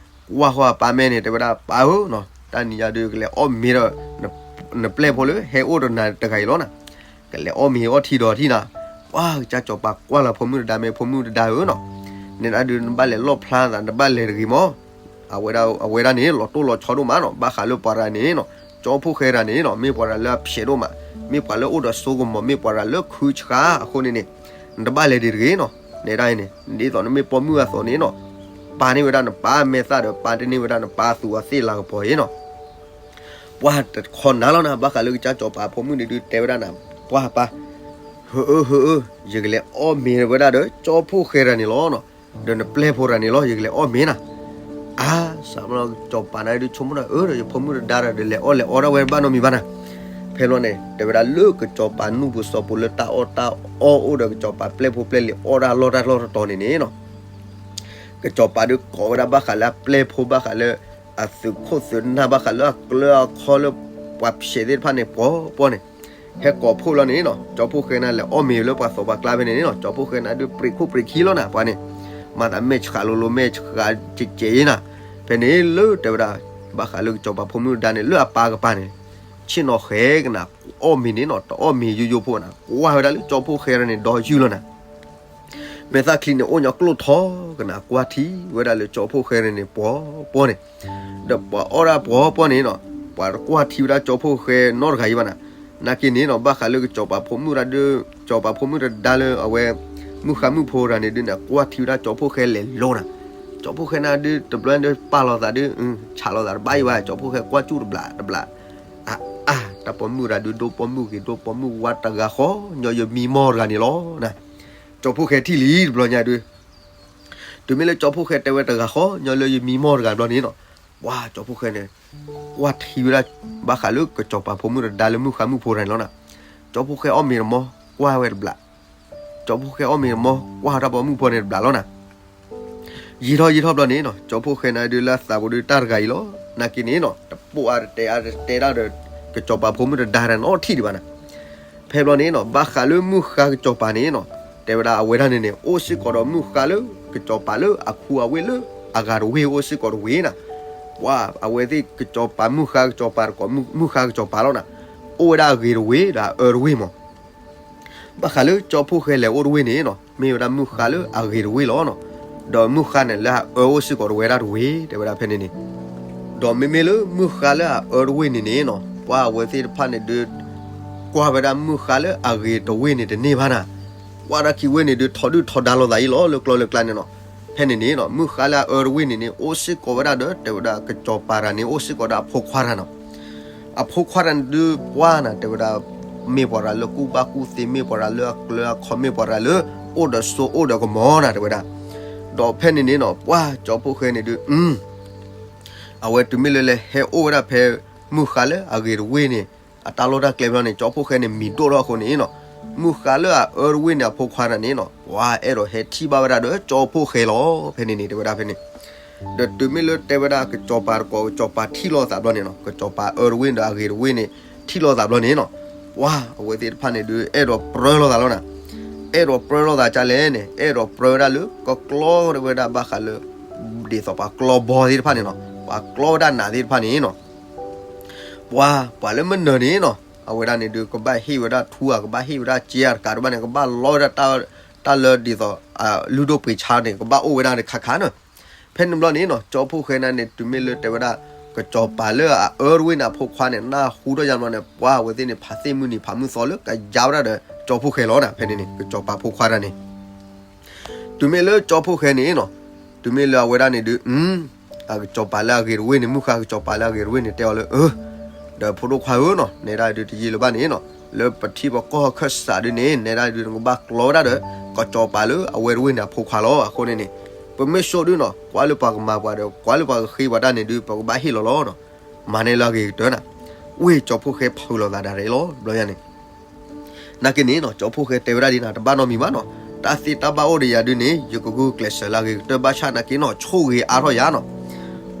ကွၢ်ဃီအပၢ်မဲာ်န့ၣ် တဲဝဲဒၣ် ပၢ်ဧၢနီၤ တၢ်နံၤညါဒုးကလဲၤအီၣ်မ့ၤဒီး နပျဲၢ်ဖိလၢဟဲအိၣ်ဒီးနၤတဂၤအံၤလီၤနၤ, ကလဲၤအီၣ်မ့ၤအီထံဒီးထံၣ်နၤ, ပှၤကစၢ်စီၤပၤကွၢ်လီၤဖိမုၣ်တဒါ မ့ၢ်ဖိမုၣ်တဒါဧၢနီၤ, နဲဒၣ်ဒုးနဘၣ်လဲၤလီၣ်ဖျါသး နဘၣ်လဲၤတဂ့ၤမး အဝဲဒၣ် အဝဲဒၣ်န့ၣ် လီၤတိၢ်လီၤဆီဒိၣ်မးနီၤ ဘၣ်ဃးလၢပှၤတဂၤန့ၣ်နီၤ ကၠီဖှိၣ်ဃဲတဂၤန့ၣ်နီၤ မ့ၢ်ပှၤတဂၤလၢအဖျဲးဒိၣ်မး, မ့ၢ်ပှၤလၢအိၣ်ဒီးစိကမီၤ မ့ၢ်ပှၤတဂၤလၢခုဆှါအဃိန့ၣ်န့ၣ်, နတဘၣ်လဲၤဒံးတဂ့ၤနီၤ, နဲဒၣ်အံၤန့ၣ် ဒ်သိးနမ့ၢ်ပိာ်မုၣ်အသိးန့ၣ်နီၤ, ပာ်န့ၢ်ဝဲဒၣ်နပၢ်အမဲာ်သၣ်ဒီး ပာ်တန့ၢ်ဝဲဒၣ်နပၢ်အသူးအသ့ၣ်လၤကပီၤအံၤနီၤ ပှၤတခီနၤလီၤနၤ ဘၣ်ဃးလၢကစၢ်စီၤပၤဖိမုၣ်န့ၣ်ဒုးတဲဝဲဒၣ်နၤ, ပှၤပၢ်, ဟၢအၢ ဟၢအၢ, ယကလဲၤအီၣ်မ့ၤဝဲဒၣ်ဒီးကၠီဖှိၣ်ဃဲတဂၤန့ၣ်လီၤနီၤ, ဒီးနပျဲၢ်ဖိတဂၤန့ၣ်လီၤ ယကလဲၤအီၣ်မ့ၤနၤ, အါ, စးမီကစီၤပၤန့ၣ်ဒုးဆိကမိၣ်ဒီး အၢ ဒီးယဖိမုၣ်တဒါဒီး လဲၤအီၣ်လဲၤအီဒၣ်ဝဲဘၣ်နီတမံၤဘၣ်နၤ, ဖဲလီၤန့ၣ် တဲဝဲဒၣ်လၢကစီၤပၤနူၢ်ပူၤစီၤပူၤလၢတၢ်အီၣ်တၢ်အီအိၣ်ဒီးကစီၤပၤပျဲၢ်ဖိပျဲၢ်လံၤအီၣ်ဒၣ်လီၢ်တၢ်လီၢ်တတီၤန့ၣ်န့ၣ်နီၤ ကစီၤပၤဒုးကိးဝဲဒၣ်ဘၣ်ဃးလၢအပျဲၢ်ဖိ ဘၣ်ဃးလၢအသုးခိၣ်သုးနၢ် ဘၣ်ဃးလၢအကျၢအခီလၢပှၤဖျဲးသ့ၣ်တဖၣ်န့ၣ် ပှီၤပှီၤန့ၣ်, ဟဲကိးဖှိၣ်လီၤန့ၣ်နီၤ ကၠီဖှိၣ်ဃဲန့ၣ်လဲၤအီၣ်မ့ၤလၢပှၤသီပှၤကျါဖဲန့ၣ်န့ၣ်နီၤ ကၠီဖှိၣ်ဃဲန့ၣ်ဒုး ပရံးခိၣ်ပရံးခံလီၤနၤ ပှၤန့ၣ်, မၤသးမဲာ်ဆှးလိၤလိၤ မဲာ်ဆှးကဲးကဲးအံၤနၤ, ဖဲန့ၣ်လၢတဲဝဲဒၣ် ဘၣ်ဃးလၢကစီၤပၤဖိမုၣ်တဒါန့ၣ် လၢအပၢ်ကပၤန့ၣ် ဆ့ၣ်နီၤဃဲကနၤ အီၣ်မ့ၤန့ၣ်နီၤ တအီၣ်မ့ၤယိယိဖိနၤ ကွၢ်ဝဲဒၣ်လၢကၠီဖှိၣ်ဃဲတဂၤန့ၣ် ဒီးယုၢ်လီၤနၤ မဲာ်သၣ်ချံန့ၣ် အိၣ်ညီကျိၣ်ထီကနၤ ကွၢ်ထံဝဲဒၣ်လၢကၠီဖှိၣ်ဃဲတဂၤန့ၣ် ပှီၤပှီၤန့ၣ်, ဒီးပှၤအီၣ်ဒၣ်ပှီၤပှီၤန့ၣ်နီၤ ပှၤတကွၢ်ထံဝဲဒၣ်ကၠီဖှိၣ်ဃဲနီတဂၤအံၤဘၣ်နၤ, နာ်က့န့ၣ်နီၤ ဘၣ်ဃးလၢကစီၤပၤဖိမုၣ်တဒါဒုး ကစီၤပၤဖိမုၣ်တဒါလၢအဝဲ မုၢ်ဃါမုၢ်ဖိတဂၤန့ၣ်ဒုးန့ၣ် ကွၢ်ထံဝဲဒၣ်ကၠီဖှိၣ်ဃဲလဲၤလိၤနၤ, ကၠီဖှိၣ်ဃဲန့ၣ်ဒုး တဘျီဒုးပာ်လီၤသးဒုး ဆးလီၤသးတဘၣ်အံၤဘၣ် ကၠီဖှိၣ်ဃဲကွၢ်စူၣ်တဘျးတဘျး အါအါ တၢ်ပိာ်မုၣ်တဂၤဒုး ဒိၣ်ပိာ်မုၣ်ဂ့ၤ ဒိၣ်ပိာ်မုၣ်ဝါတဂၤဃီ ညီယမံမီၢ်တဂၤန့ၣ်လီၤနၤ, ကၠီဖှိၣ်ဃဲထံၣ်လံတဘျီညါဒုး တုၤမ့ၢ်လၢကၠီဖှိၣ်ဃဲတဲဝဲတဂၤဃီ ညီလၢယမံမီၢ်တဂၤဘျီန့ၣ်နီၤ, ပှၤကၠီဖှိၣ်ဃဲန့ၣ် ကွၢ်ထံဝဲဒၣ် ဘၣ်ဃးလၢကစီၤပၤဖိမုၣ်တဒါလၢမုၢ်ဃါမုၢ်ဖိတဂၤန့ၣ်လီၤနၤ, ကၠီဖှိၣ်ဃဲအီၣ်မ့ၤတမီၢ် ကွၢ်ဝဲတဘျး, ကၠီဖှိၣ်ဃဲအီၣ်မ့ၤတမီၢ် ကွၢ်တၢ်ပိာ်မုၣ်ဖိန့ၣ်တဘျးလီၤနၤ ယံာ်ထီၣ်ယံာ်ထီၣ်ဘျီန့ၣ်နီၤ ကၠီဖှိၣ်ဃဲန့ၣ်ဒုးလၢအသးပူၤဒုးတၢ်တဂၤအံၤလီၤ, နာ်က့န့ၣ်နီၤ တပိာ်အါတတဲအါတတဲတၢ်ဒီး ကစီၤပၤဖိမုၣ်တဒါတၢ်နီတထံၣ်ဒံးဘၣ်နၤ. ဖဲဘျီန့ၣ်နီၤ ဘၣ်ဃးလၢမုၢ်ဃါကစီၤပၤန့ၣ်နီၤ တဲဝဲဒၣ်အဝဲဒၣ်န့ၣ်န့ၣ် အိၣ်စ့ၢ်ကီးဒီးမုၢ်ဃါလၢကစီၤပၤလၢအခူအဝ့ၢ်လၢအဂၤတဝ့ၢ်အိၣ်စ့ၢ်ကီးတဝ့ၢ်နၤ. ပှၤအဝဲသ့ၣ်ကစီၤပၤမုၢ်ဃါကစီၤပၤတကိး မုၢ်ဃါကစီၤပၤလီၤနၤ. အိၣ်ဝဲဒၣ်အဂ့ၤတဝ့ၢ်ဒီးအအၢတဝ့ၢ်မး ဘၣ်ဃးလၢကၠီဖှိၣ်ဃဲလဲၤအိၣ်တဝ့ၢ်န့ၣ်နီၤ မ့ၢ်ဝဲဒၣ်မုၢ်ဃါလၢအဂ့ၤတဝ့ၢ်လီၤနီၤ. ဒီးမုၢ်ဃါန့ၣ်လၢအအၢအိၣ်စ့ၢ်ကီးတဝဲဒၣ်တဝ့ၢ် တဲဝဲဒၣ်ဖဲန့ၣ်န့ၣ်. ဒီးမ့မ့ၢ်လၢမုၢ်ဃါလၢအအၢတဝ့ၢ်န့ၣ်န့ၣ်နီၤ ပှၤအဝဲသ့ၣ်တဖၣ်န့ၣ်ဒုး ကွၢ်ဝဲဒၣ်မုၢ်ဃါလၢအဂ့ၤတဝ့ၢ်န့ၣ်တန့ၢ်ဘၣ်နၤ. ကွၢ်ဒၣ်ခံဝ့ၢ်န့ၣ်ဒုး ထီဒုၣ်ထီဒါလိာ်သးအံၤလီၤ လၢကျီလၢကျါန့ၣ်နီၤ. ဖဲန့ၣ်န့ၣ်နီၤ မုၢ်ဃါလၢအအၢတဝ့ၢ်န့ၣ်န့ၣ် အိၣ်စ့ၢ်ကီးဝဲဒၣ်ဒီး တဲဝဲဒၣ်ကစီၤပၤတဂၤန့ၣ် အိၣ်စ့ၢ်ကီးဒီးအဖိခွါတဂၤနီၤ. အဖိခွါတဂၤန့ၣ်ဒုးပှၢ်နၤ တဲဝဲဒၣ် မ့ၢ်ပှၤတဂၤလၢကူၣ်ဘၣ်ကူၣ်သ့ မ့ၢ်ပှၤတဂၤလၢအကျၢၤအခီၣ် မ့ၢ်ပှၤတဂၤလၢအိၣ်ဒီးစိအိၣ်ဒီးကမီၤနၤ တဲဝဲဒၣ်. ဒီးဖဲန့ၣ်န့ၣ်နီၤ ပှၢ်ကၠီဖှိၣ်ဃဲန့ၣ်ဒုး အဝဲတုၤမ့ၢ်လၢလဲၤဟဲအိၣ်ဝဲဒၣ်ဖဲ မုၢ်ဃါလၢအဂ့ၤတဝ့ၢ်န့ၣ် အတၢ်လီၢ်တၢ်ကျဲဘျီန့ၣ် ကၠီဖှိၣ်ဃဲန့ၣ် မံၤဒိၣ်ထီၣ်အဃိန့ၣ်နီၤ မုၢ်ဃါလၢအအၢတဝ့ၢ်န့ၣ် အဖိခွါတဂၤန့ၣ်နီၤ ပှၤအဲၣ်ဒိးဟဲထံၣ်ဘၣ်ဝဲဒၣ်ဒီးကၠီဖှိၣ်ဃဲလီၤ ဖဲန့ၣ်န့ၣ် တဲဝဲဒၣ်ဖဲန့ၣ်. ဒီးတုၤမ့ၢ်လၢတဲဝဲဒၣ်ကစီၤပၤတကိး ကစီၤပၤထံၣ်လိာ်သးဘျီန့ၣ်နီၤ ကစီၤပၤအၢတဝ့ၢ်ဒီးအဂ့ၤတဝ့ၢ်န့ၣ် ထံၣ်လိာ်သးဘျီန့ၣ်နီၤ ပှၤအဝဲသ့ၣ်တဖၣ်န့ၣ်ဒုး အဲၣ်ဒိးပြၢလိာ်သးလီၤနၤ. အဲၣ်ဒိးပြၢလိာ်သးဒ်လဲၣ်န့ၣ် အဲၣ်ဒိးပြၢဝဲဒၣ်လၢ ကကျီဝဲဒၣ်ဘၣ်ဃးလၢ ဒ်သိးပှၤကျီဘီသ့ၣ်တဖၣ်န့ၣ်နီၤ ပှၤကျီဝဲဒၣ်နးသ့ၣ်တဖၣ်န့ၣ်နီၤ ပှၤ ပှၤလၢမနုၤန့ၣ်နီၤ အဝဲဒၣ်န့ၣ်ဒုး ကဘၣ်ဟ့ၣ်ဝဲဒၣ်ထူဧါ ကဘၣ်ဟ့ၣ်ဝဲဒၣ်စ့ဧါ တကးတဘၣ်န့ၣ် ကဘၣ်လီဝဲဒၣ်တၢ်လၢဒ်သိး လုၢ်ဒိၣ်ပှ့ၤဆါန့ၣ် ကဘၣ်အိၣ်ဝဲဒၣ်ခါခါန့ၣ်. ဖဲန့ၣ်ဘျီန့ၣ်နီၤ ကၠီဖှိၣ်ဃဲန့ၣ်န့ၣ် တုၤမ့ၢ်လၢတဲဝဲဒၣ် ကစီၤပၤလၢအအၢတဝ့ၢ်န့ၣ် အဖိခွါန့ၣ် နၢ်ဟူထီၣ်ယါဘျီန့ၣ် ပှၤအဝဲသ့ၣ်န့ၣ် ဖးသ့ၣ်မုၢ်နံၤဖးမုၢ်သီလၢကယါဝဲဒၣ်ဒီးကၠီဖှိၣ်ဃဲလီၤနၤ ဖဲန့ၣ်န့ၣ် ကစီၤပၤဖိခွါတဂၤန့ၣ် တုၤမ့ၢ်လၢကၠီဖှိၣ်ဃဲန့ၣ်နီၤ တုၤမ့ၢ်လၢအဝဲဒၣ်န့ၣ်ဒုး အကစီၤပၤလၢအဂ့ၤတဝ့ၢ်န့ၣ် မုၢ်ဃါကစီၤပၤလၢအဂ့ၤတဝ့ၢ်န့ၣ် တဲအီၤလၢ အၢ ဒီးဖိဒိၣ်ခွါဧၢနီၤ နဲဒၣ်ဒုးတယံာ်လၢၤဘၣ်န့ၣ်နီၤ လၢပထံပကီၢ်ခၢၣ်စးဒုးန့ၣ် နဲဒၣ်ဒုးနကဘၣ်ကျီဝဲဒၣ်ဒီး ကစီၤပၤလၢအဝဲတဝ့ၢ်န့ၣ်အဖိခွါလီၤ. အဃိန့ၣ်န့ၣ် ပမ့ၢ်ဆိဒုးနီၤ ကွၢ်လၢပှၤကမၤပှၤဒီး ကွၢ်လၢပှၤကဃ့ပှၤတၢ်န့ၣ်ဒုး ပကဘၣ်ဟ့ၣ်လီၤလီၤနီၤ. မၤန့ၢ်လၢအဂ့ၤကတၢၢ်နၤ. ဝ့ၢ်ကၠီဖှိၣ်ဃဲဖုးလိာ်သးဒၣ်ရဲၣ်လီၤ ဘျီယါန့ၣ် နာ်က့န့ၣ်နီၤ ကၠီဖှိၣ်ဃဲတဲဝဲဒၣ်ဒ်နၤ တဘၣ်နီတမံၤဘၣ်နီၤ, တၢ်သ့တၢ်ဘၣ်အိၣ်ဒီးယၤဒုးန့ၣ် ယကဂုာ်ကျဲးစၢးလၢအဂ့ၤကတၢၢ် ဘၣ်ဆၣ်နာ်က့နီၤ ဆိၣ်ဂ့ၤအါထီၣ်ယၤနီၤ.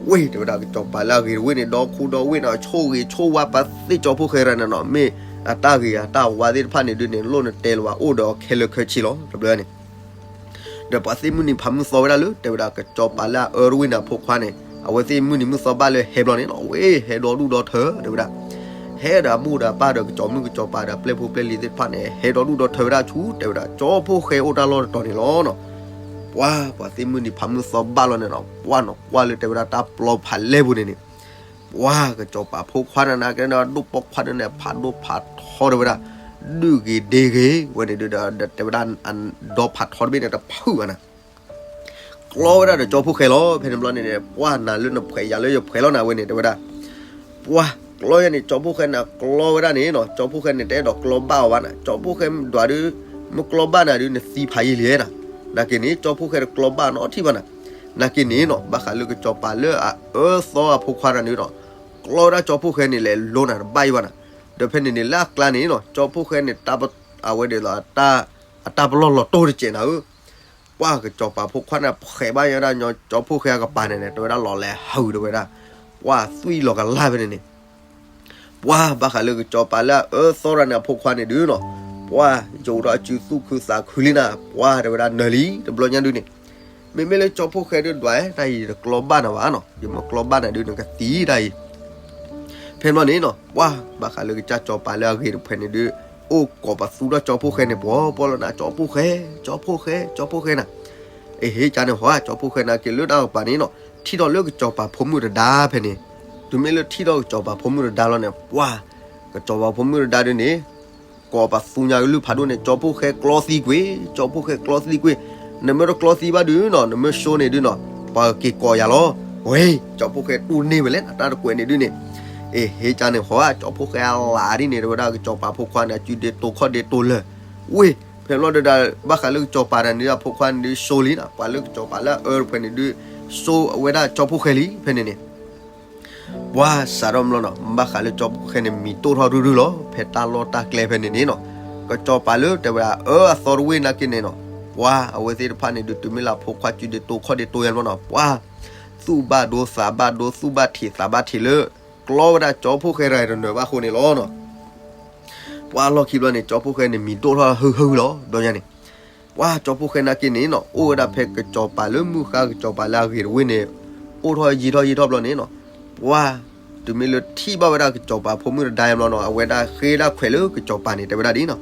ဝ့ၢ် တဲဝဲဒၣ်ကစီၤပၤလၢအဂ့ၤတဝ့ၢ်န့ၣ် ဒီခိၣ်ဒီဝ့ၢ်န့ၣ် ဆိၣ်ဂ့ၤဆိၣ်ဝါ ပှၤသ့ၣ်ကၠီဖှိၣ်ဃဲရၤန့ၣ်နီၤ မ့ၢ်အတၢ်ဂ့ၤအတၢ်ဝါသ့ၣ်တဖၣ်န့ၣ်ဒုးန့ၣ် လိၣ်နတဲလၢၤဘၣ် အိၣ်ဒီးအီၤခဲလၢာ်ခဲဆ့လီၤ တဘျီန့ၣ် ဒီးပှၤသ့ၣ်မုၢ်နံၤဖးမုၢ်သီဝဲဒၣ်လၢ တဲဝဲဒၣ်ကစီၤပၤလၢအအၢတဝ့ၢ်န့ၣ်အဖိခွါန့ၣ် အဝဲသ့ၣ်မုၢ်နံၤမုၢ်သီဘၣ်လၢဟဲဘျီန့ၣ်နီၤ ဝ့ၢ် ဟဲဒီဒူၣ်ဒီထၢ တဲဝဲဒၣ် ဟဲဒီးအမိၢ်ဒီးအပၢ်ဒီးကစီၤမုၣ်ကစီၤပၤဒီးပျဲၢ်ဖိပျဲၢ်လံၤသ့ၣ်တဖၣ်န့ၣ် ဟဲဒီဒူၣ်ဒီထၢဝဲဒၣ်ဆူ တဲဝဲဒၣ် ကၠီဖှိၣ်ဃဲအိၣ်တၢ်လီၢ်တတီၤန့ၣ်လီၤနီၤ. ပှၤ ပှၤသ့ၣ်မုၢ်နံၤဖးမုၢ်သီဘၣ်လီၤန့ၣ်နီၤ ပှၢ်နီၤ ကွၢ်လၢတဲဝဲဒၣ်တၢ်ပျီဖးလဲၢ်ပူၤန့ၣ်န့ၣ် ပှၤ ကစီၤပၤဖိခွါန့ၣ် နာ်က့န့ၣ် ဒိၣ်ပိာ်ခွါန့ၣ် ဖးဒိၣ်ဖးထီတဲဝဲဒၣ် ဒုၣ်ဂ့ၤဒ့ဂ့ၤ ဝဲန့ၣ်ဒုးဒီး တဲဝဲဒၣ် ဒီဖးထီတဘ့ၣ်န့ၣ် တဖုၣ်ဘၣ်နၤ ကျီဝဲဒၣ်ဒီးကၠီဖှိၣ်ဃဲလီၤ. ဖဲန့ၣ်ဘျီန့ၣ်န့ၣ် ပှၢ်နၤလၢနဖှဲးယၤလၢယဖှဲးလီၤနၤဝဲန့ၣ် တဲဝဲဒၣ် ပှၢ် ကျီယါန့ၣ် ကၠီဖှိၣ်ဃဲန့ၣ် ကျီဝဲဒၣ်န့ၣ်နီၤ ကၠီဖှိၣ်ဃဲန့ၣ် တအဲၣ်ဒိးကျီဘၣ်အီၤဘၣ်နၤ ကၠီဖှိၣ်ဃဲဒွးဒုး မ့ၢ်ကျီဘၣ်နၤဒုး နသံဖးယံာ်လံနၤ နာ်က့န့ၣ် ကၠီဖှိၣ်ဃဲတကျီဘၣ်နီတထံၣ်ဘၣ်နၤ နာ်က့န့ၣ်နီၤ ဘၣ်ဃးလၢကစီၤပၤလၢအအၢသီအဖိခွါတဂၤန့ၣ်ဒီး ကျီဝဲဒၣ်ကၠီဖှိၣ်ဃဲန့ၣ် လဲၤလိနၤတဘၣ်အံၤဘၣ်နၤ ဒီးဖဲန့ၣ်န့ၣ် လၢအကျါန့ၣ်နီၤ ကၠီဖှိၣ်ဃဲန့ၣ် အဝဲဒၣ်လီၤ အတၢ်ပလီၢ်လီၤတိၢ်တစဲးနၤဧၢ ပှၢ်ကစီၤပၤဖိခွါန့ၣ် ဖှဲးဘၣ်ယဲဒၣ်ညီ ကၠီဖှိၣ်ဃဲအကပၤန့ၣ်န့ၣ် တဲဝဲဒၣ်လီၤလဲၤဟုးတဲဝဲဒၣ် ပှၢ်သွံၣ်လီၤကလၢ်ဖဲန့ၣ်န့ၣ် ပှၢ်ဘၣ်ဃးလၢကစီၤပၤလၢအအၢသီတဂၤန့ၣ်အဖိခွါန့ၣ်ဒုးနီၤ ပှၢ်ယိၤဒီးအစုသူၣ်ခုသးခုလံနၤ ပှၢ်တဲဝဲဒၣ်နၢၤလံ တဘျီညါဒုးန့ၣ် မ့မ့ၢ်လၢကၠီဖှိၣ်ဃဲဒုးဒွးတၢ်အံၤ တကျီဘၣ်နၤဘၣ်နီၤ ယမ့ၢ်ကျီဘၣ်နၤဒုး နကသံတၢ်အံၤ ဖဲဘျီန့ၣ်နီၤ ပှၢ်ဘၣ်ဃးလၢကစၢ်ကစီၤပၤလၢအဂ့ၤတဖှဲးန့ၣ်ဒုး အိၣ်ကိးပသူထီၣ်ကၠီဖှိၣ်ဃဲန့ၣ် ပှီၤပှီၢ်လီၤနၤ ကၠီဖှိၣ်ဃဲ ကၠီဖှိၣ်ဃဲ ကၠီဖှိၣ်ဃဲနၤ အဟ့ၣ်ကၢန့ၣ်ဟီ ကၠီဖှိၣ်ဃဲန့ၣ်က့ၤလၢတၢ်ကပၤန့ၣ်နီၤ ထံၣ်ထီၣ်လၢကစီၤပၤဖိမုၣ်တဒါဖဲန့ၣ် တုၤမ့ၢ်လၢထံၣ်ထီၣ်ကစီၤပၤဖိမုၣ်တဒါလီၤန့ၣ် ပှၢ် ကစီၤပၤဖိမုၣ်တဒါဒုးန့ၣ် ကိးပသူညါကလုၢ်ဖးဒိၣ်န့ၣ် ကၠီဖှိၣ်ဃဲကျီသံကွံာ် ကၠီဖှိၣ်ဃဲကျီသံကွံာ် နမ့ၢ်တကျီသံဘၣ်ဒုးနီၤ နမ့ၢ်ဆိန့ၣ်ဒုးနီၤ ပှၤက့ၤကိးယၤလီၤ ဝဲ ကၠီဖှိၣ်ဃဲတူၢ်န့ၢ်ဝဲလဲၣ် တၢ်တကွဲးန့ၣ်ဒုးန့ၣ် အဟ့ၣ်ကၢန့ၣ်ဟီ ကၠီဖှိၣ်ဃဲအလၤဒ်န့ၣ် တဲဝဲဒၣ်ကစီၤပၤဖိခွါန့ၣ် အစုဒ့တိာ်ခီၣ်ဒ့တိာ်လၢာ် ဝ့ၢ် ဖဲဘျီဒုးဒီး ဘၣ်ဃးလၢကစီၤပၤတဂၤန့ၣ် အဖိခွါန့ၣ်ဒုးဆိလံနီၤ ပှၤလၢကစီၤပၤလၢအအၢတဖှဲးန့ၣ်ဒုး ဆိအဝဲဒၣ်ကၠီဖှိၣ်ဃဲလံ ဖဲန့ၣ်န့ၣ် ပှၢ်စးထီၣ်ဘျီနီၤ ဘၣ်ဃးလၢကၠီဖှိၣ်ဃဲန့ၣ် မံၤတိၢ်ထီၣ်ရုၢ်ရုၢ်လီၤ ဖဲတၢ်လီၢ်တၢ်ကျဲဖဲန့ၣ်န့ၣ်နီၤ ကစီၤပၤလၢတဲဝဲဒၣ်အၢအသီတဝ့ၢ်နာ်က့န့ၣ်နီၤ ပှၢ်အဝဲသ့ၣ်တဖၣ်န့ၣ်ဒုး တုၤမ့ၢ်လၢအဖိခွါစုဒ့တိာ်ခီၣ်ဒ့တိာ်ယါဘျီနီၤ ပှၢ် သူၣ်ဘၣ်ဒိသးဘၣ်ဒိ သူၣ်ဘၣ်ထံးသးဘၣ်ထံးလၢ ကျီဝဲဒၣ်ကၠီဖှိၣ်ဃဲတဂၤတနၢၤဘၣ်အဃိန့ၣ်လီၤနီၤ. ပှၤလီၢ်ခံဘျီန့ၣ် ကၠီဖှိၣ်ဃဲန့ၣ် မံၤဒိၣ်ထီၣ်ဟုဟုလီၤ ဘျီညါန့ၣ်. ပှၤကၠီဖှိၣ်ဃဲနာ်က့န့ၣ်နီၤ အိၣ်ဝဲဒၣ်ဖဲကစီၤပၤလၢမုၢ်ဃါကစီၤပၤလၢအဂ့ၤတဝ့ၢ်န့ၣ် အိၣ်ထီၣ်ယံာ်ထီၣ်ယံာ်ထီၣ်ဘျီန့ၣ်နီၤ, ပှၤ တုၤမ့ၢ်လၢထံၣ်ဘၣ်ဝဲဒၣ်ကစီၤပၤဖိမုၣ်တဒါယါဘျီနီၤ အဝဲဒၣ်ဃ့ဒၣ်ခွဲးလၢကစီၤပၤန့ၣ် တဲဝဲဒၣ်ဒ်နီၤ,